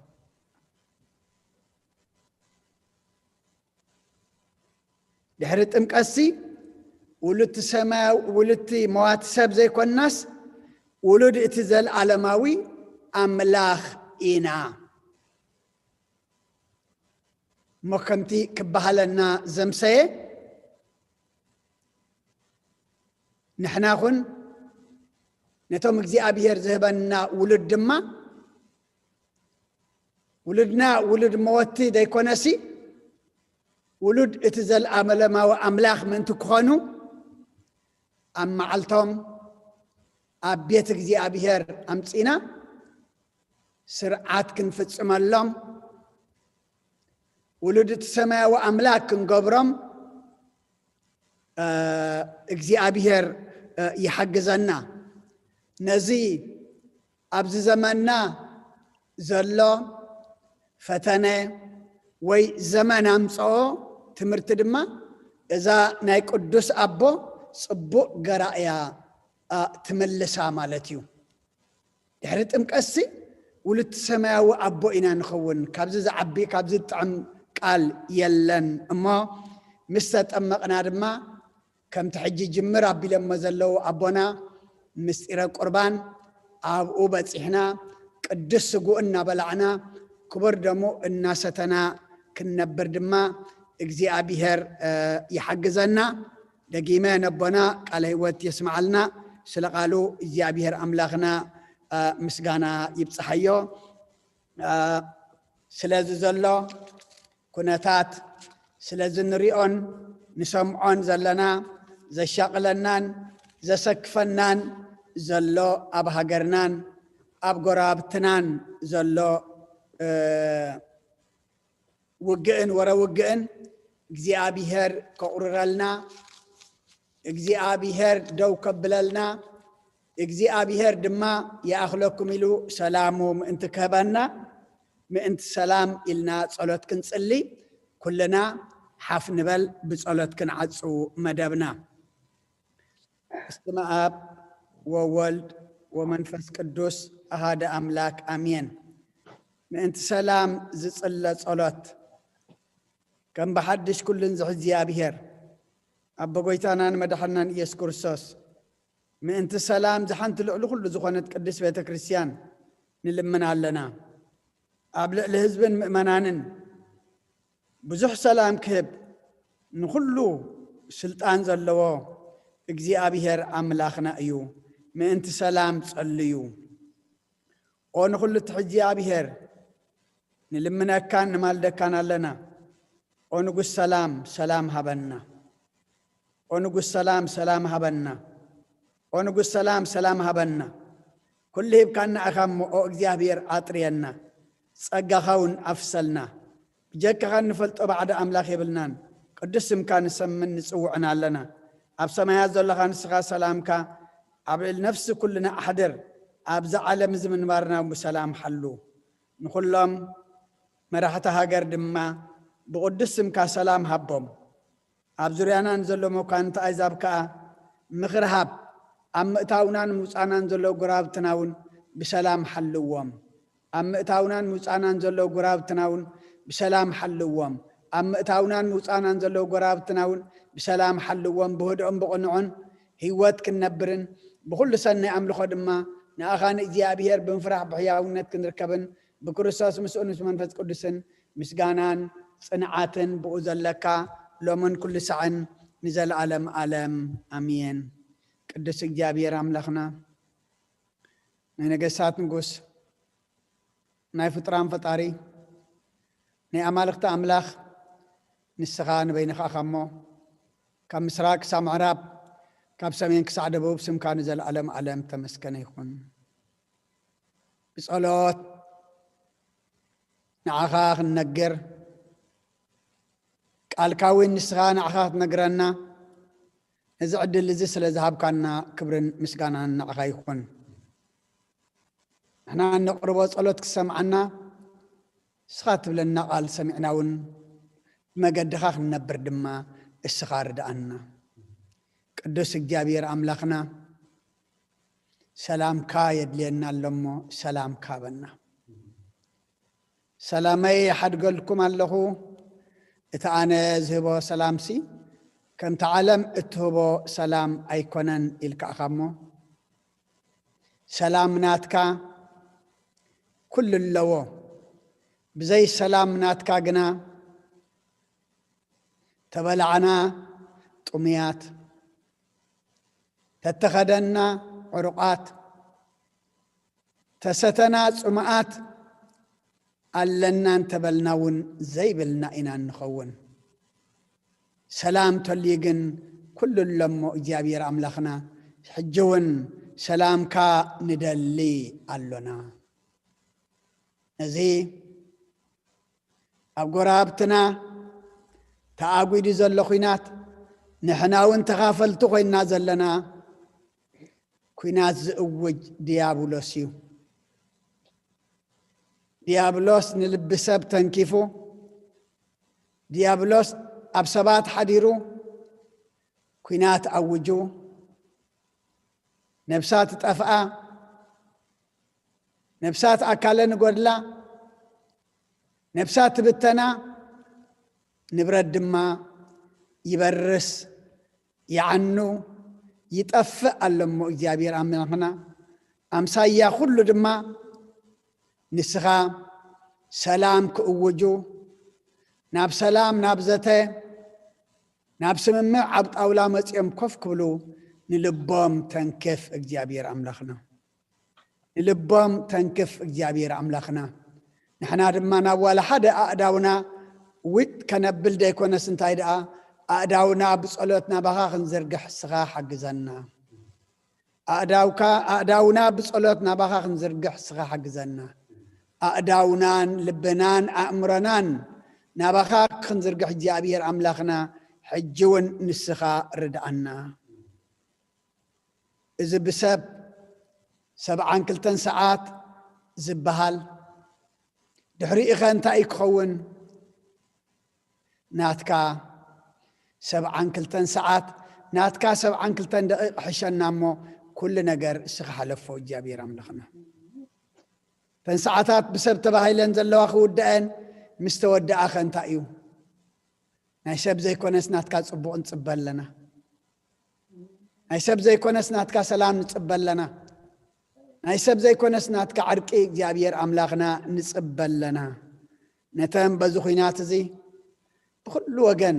ድሕሪ ጥምቀትሲ ውሉድቲ ሰማያዊ ውሉድቲ መዋቲ ሰብ ዘይኮንናስ ውሉድ እቲ ዘለዓለማዊ ኣምላኽ ኢና። እሞ ከምቲ ክበሃለና ዘምሰየ ንሕና ኹን ነቶም እግዚኣብሔር ዝህበና ውሉድ ድማ ውሉድና ውሉድ መወቲ ዘይኮነሲ ውሉድ እቲ ዘለኣለማዊ ኣምላኽ ምእንቲ ክኾኑ ኣብ መዓልቶም ኣብ ቤት እግዚኣብሔር ኣምጺና ስርዓት ክንፍጽመሎም ውሉድ እቲ ሰማያዊ ኣምላኽ ክንገብሮም እግዚኣብሔር ይሓግዘና። ነዚ ኣብዚ ዘመንና ዘሎ ፈተነ ወይ ዘመን ኣምፀኦ ትምህርቲ ድማ እዛ ናይ ቅዱስ ኣቦ ጽቡቕ ገራ እያ፣ ኣ፣ ትምልሳ ማለት እዩ። ድሕሪ ጥምቀትሲ ውሉድ ሰማያዊ ኣቦ ኢና ንኸውን። ካብዚ ዝዓቢ፣ ካብዚ ዝጥዕም ቃል የለን። እሞ ምስ ተጠመቕና ድማ ከምቲ ሕጂ ጅምር ኣቢሎሞ ዘለዉ ኣቦና ምስጢረ ቁርባን ኣብኡ በጺሕና ቅዱስ ስግኡ እናበላዕና ክቡር ደሙ እናሰተና ክንነብር ድማ እግዚኣብሔር፣ እ፣ ይሓግዘና። ደጊመ ነቦና ቃለ ህይወት የስምዓልና። ስለ ቃሉ እግዚኣብሔር ኣምላኽና፣ እ፣ ምስጋና ይብጽሓዮ። እ፣ ስለዚ ዘሎ ኩነታት፣ ስለዚ ንሪኦን ንሰምዖን ዘለና፣ ዘሻቕለናን ዘሰክፈናን ዘሎ፣ ኣብ ሃገርናን ኣብ ጎረባብትናን ዘሎ፣ እ፣ ውግእን ወረ ውግእን እግዚኣብሔር ከቑርረልና፣ እግዚኣብሔር ደው ከብለልና፣ እግዚኣብሔር ድማ ይኣኽለኩም ኢሉ ሰላሙ ምእንቲ ክህበና፣ ምእንቲ ሰላም ኢልና ጸሎት ክንጽሊ፣ ኩልና ሓፍ ንበል፣ ብጸሎት ክንዓጹ መደብና። በስመ ኣብ ወወልድ ወመንፈስ ቅዱስ ኣሃደ ኣምላክ ኣሜን። ምእንቲ ሰላም ዝጽለ ጸሎት። ከም ብሓድሽ ኩሉን ዝሕዚ እግዚኣብሔር፣ ኣቦ ጎይታናን መድሓናን ኢየሱስ ክርስቶስ፣ ምእንቲ ሰላም ዝሓንቲ ልዕሊ ኩሉ ዝኾነት ቅድስት ቤተ ክርስቲያን ንልምን ኣለና። ኣብ ልዕሊ ህዝብን ምእመናንን ብዙሕ ሰላም ክህብ ንኹሉ ስልጣን ዘለዎ እግዚኣብሔር ኣምላኽና እዩ። ምእንቲ ሰላም ጸልዩ። ኦ ንኹሉ ትሕዚ እግዚኣብሔር፣ ንልምነካን ንማልደካን ኣለና። ኦ ንጉስ ሰላም፣ ሰላም ሃበና። ኦ ንጉስ ሰላም፣ ሰላም ሃበና። ኦ ንጉስ ሰላም፣ ሰላም ሃበና። ኩሉ ሂብካና ኢኻ እሞ፣ ኦ እግዚኣብሔር፣ ኣጥርየና። ጸጋኻ እውን ኣፍሰልና። ብጀካኻ እንፈልጦ ባዕዲ ኣምላኽ የብልናን። ቅዱስ ስምካ ንሰምን ንጽውዕን ኣለና። ኣብ ሰማያት ዘለኻ ንስኻ ሰላምካ ኣብ ልዕሊ ነፍሲ ኩልና ኣሕድር። ኣብዚ ዓለም እዚ ምንባርና ብሰላም ሓሉ። ንኹሎም መራሕቲ ሃገር ድማ ብቕዱስ ስምካ ሰላም ሃቦም። ኣብ ዙርያና ንዘሎ መኳንንቲ ኣሕዛብ ከኣ ምኽሪ ሃብ። ኣብ ምእታውናን ምውጻእናን ዘለዉ ጎረባብትና እውን ብሰላም ሓልዎም። ኣብ ምእታውናን ምውጻእናን ዘለዉ ጎረባብትና እውን ብሰላም ሓልዎም። ኣብ ምእታውናን ምውጻእናን ዘለዉ ጎረባብትና እውን ብሰላም ሓልዎም። ብህድኦን ብቕንዖን ህይወት ክንነብርን ብኹሉ ሰናይ ኣምልኾ ድማ ንኣኻ ንእግዚኣብሔር ብምፍራሕ ብሕያውነት ክንርከብን ብክርስቶስ ምስኡን ምስ መንፈስ ቅዱስን ምስጋናን ጽንዓትን ብኡ ዘለካ ሎምን ኩሉ ሳዕን ንዘለኣለም ኣለም ኣሜን። ቅዱስ እግዚኣብሔር ኣምላኽና፣ ናይ ነገስታት ንጉስ፣ ናይ ፍጡራን ፈጣሪ፣ ናይ ኣማልኽቲ ኣምላኽ፣ ንስኻ ንበይንኻ ኢኻ እሞ፣ ካብ ምስራቅ ክሳብ ምዕራብ፣ ካብ ሰሜን ክሳዕ ደቡብ ስምካ ንዘለኣለም ኣለም ተመስገነ ይኹን። ብጸሎት ንዓኻ ክንነግር፣ ቃልካ እውን ንስኻ ንዓኻ ክትነግረና፣ ነዚ ዕድል እዚ ስለ ዝሃብካና ክብርን ምስጋናን ንዓኻ ይኹን። ንሕና እነቕርቦ ጸሎት ክሰምዓና፣ ንስኻ ትብለና ቃል ሰሚዕና እውን ብመገድኻ ክንነብር ድማ እስኻ ርድኣና። ቅዱስ እግዚኣብሔር ኣምላኽና፣ ሰላምካ የድልየና ኣሎ እሞ ሰላምካ ሃበና። ሰላመይ ይሓድገልኩም ኣለኹ፣ እቲ ኣነ ዝህቦ ሰላምሲ ከምቲ ዓለም እትህቦ ሰላም ኣይኮነን ኢልካ ኢኻ እሞ፣ ሰላም ናትካ ኩሉ ኣለዎ። ብዘይ ሰላም ናትካ ግና ተበላዕና ጥሙያት፣ ተተኸደና ዕሩቓት፣ ተሰተና ጽሙኣት፣ ኣለና እንተበልና እውን ዘይብልና ኢና እንኸውን። ሰላም ተልዩ ግን ኩሉ ኣሎ እሞ እግዚኣብሔር ኣምላኽና፣ ሕጂ እውን ሰላምካ ንደሊ ኣሎና። ነዚ ኣብ ጎረባብትና ተኣጒዱ ዘሎ ኲናት ንሕና እውን ተኻፈልቲ ኮይንና ዘለና፣ ኲናት ዝእውጅ ድያብሎስ እዩ። ድያብሎስ ንልቢ ሰብ ተንኪፉ፣ ድያብሎስ ኣብ ሰባት ሓዲሩ፣ ኲናት ኣውጁ፣ ነብሳት ጠፍኣ፣ ነብሳት ኣካለ ንጎድላ፣ ነብሳት ትብተና፣ ንብረት ድማ ይበርስ፣ ይዓኑ፣ ይጠፍእ ኣሎ። እሞ እግዚኣብሔር ኣምላኽና ኣምሳያ ኩሉ ድማ ንስኻ ሰላም ክእውጁ፣ ናብ ሰላም፣ ናብ ዘተ፣ ናብ ስምምዕ ኣብ ጣውላ መጺኦም ኮፍ ክብሉ ንልቦም ተንክፍ እግዚኣብሔር ኣምላኽና። ንልቦም ተንክፍ እግዚኣብሔር ኣምላኽና። ንሕና ድማ ናብ ዋላ ሓደ ኣእዳውና ዊጥ ከነብል ደይኮነስ እንታይ ደኣ ኣእዳውና ብጸሎት ናባኻ ክንዝርግሕ ንስኻ ሓግዘና። ኣእዳውካ ኣእዳውና ብጸሎት ናባኻ ክንዝርግሕ ንስኻ ሓግዘና። ኣእዳውናን ልብናን ኣእምሮናን ናባኻ ክንዝርግሕ እግዚኣብሔር ኣምላኽና ሕጂ እውን ንስኻ ርድኣና። እዚ ብሰብ ሰብዓን ክልተን ሰዓት ዝበሃል ድሕሪኡ ኸ እንታይ እዩ ክኸውን? ናትካ ሰብዓን ክልተን ሰዓት፣ ናትካ ሰብዓን ክልተን ደቂቕ ሕሸና እሞ፣ ኩሉ ነገር እስኻ ሓለፎ እግዚኣብሔር ኣምላኽና። እተን ሰዓታት ብሰብ ተባሂለን ዘለዋ ክውድአን ምስ ተወድኣ ኸ እንታይ እዩ? ናይ ሰብ ዘይኮነስ ናትካ ጽቡቕ ንጽበ ኣለና። ናይ ሰብ ዘይኮነስ ናትካ ሰላም ንጽበ ኣለና። ናይ ሰብ ዘይኮነስ ናትካ ዕርቂ እግዚኣብሔር ኣምላኽና ንጽበ ኣለና። ነተን በዚ ኹናት እዚ ብኹሉ ወገን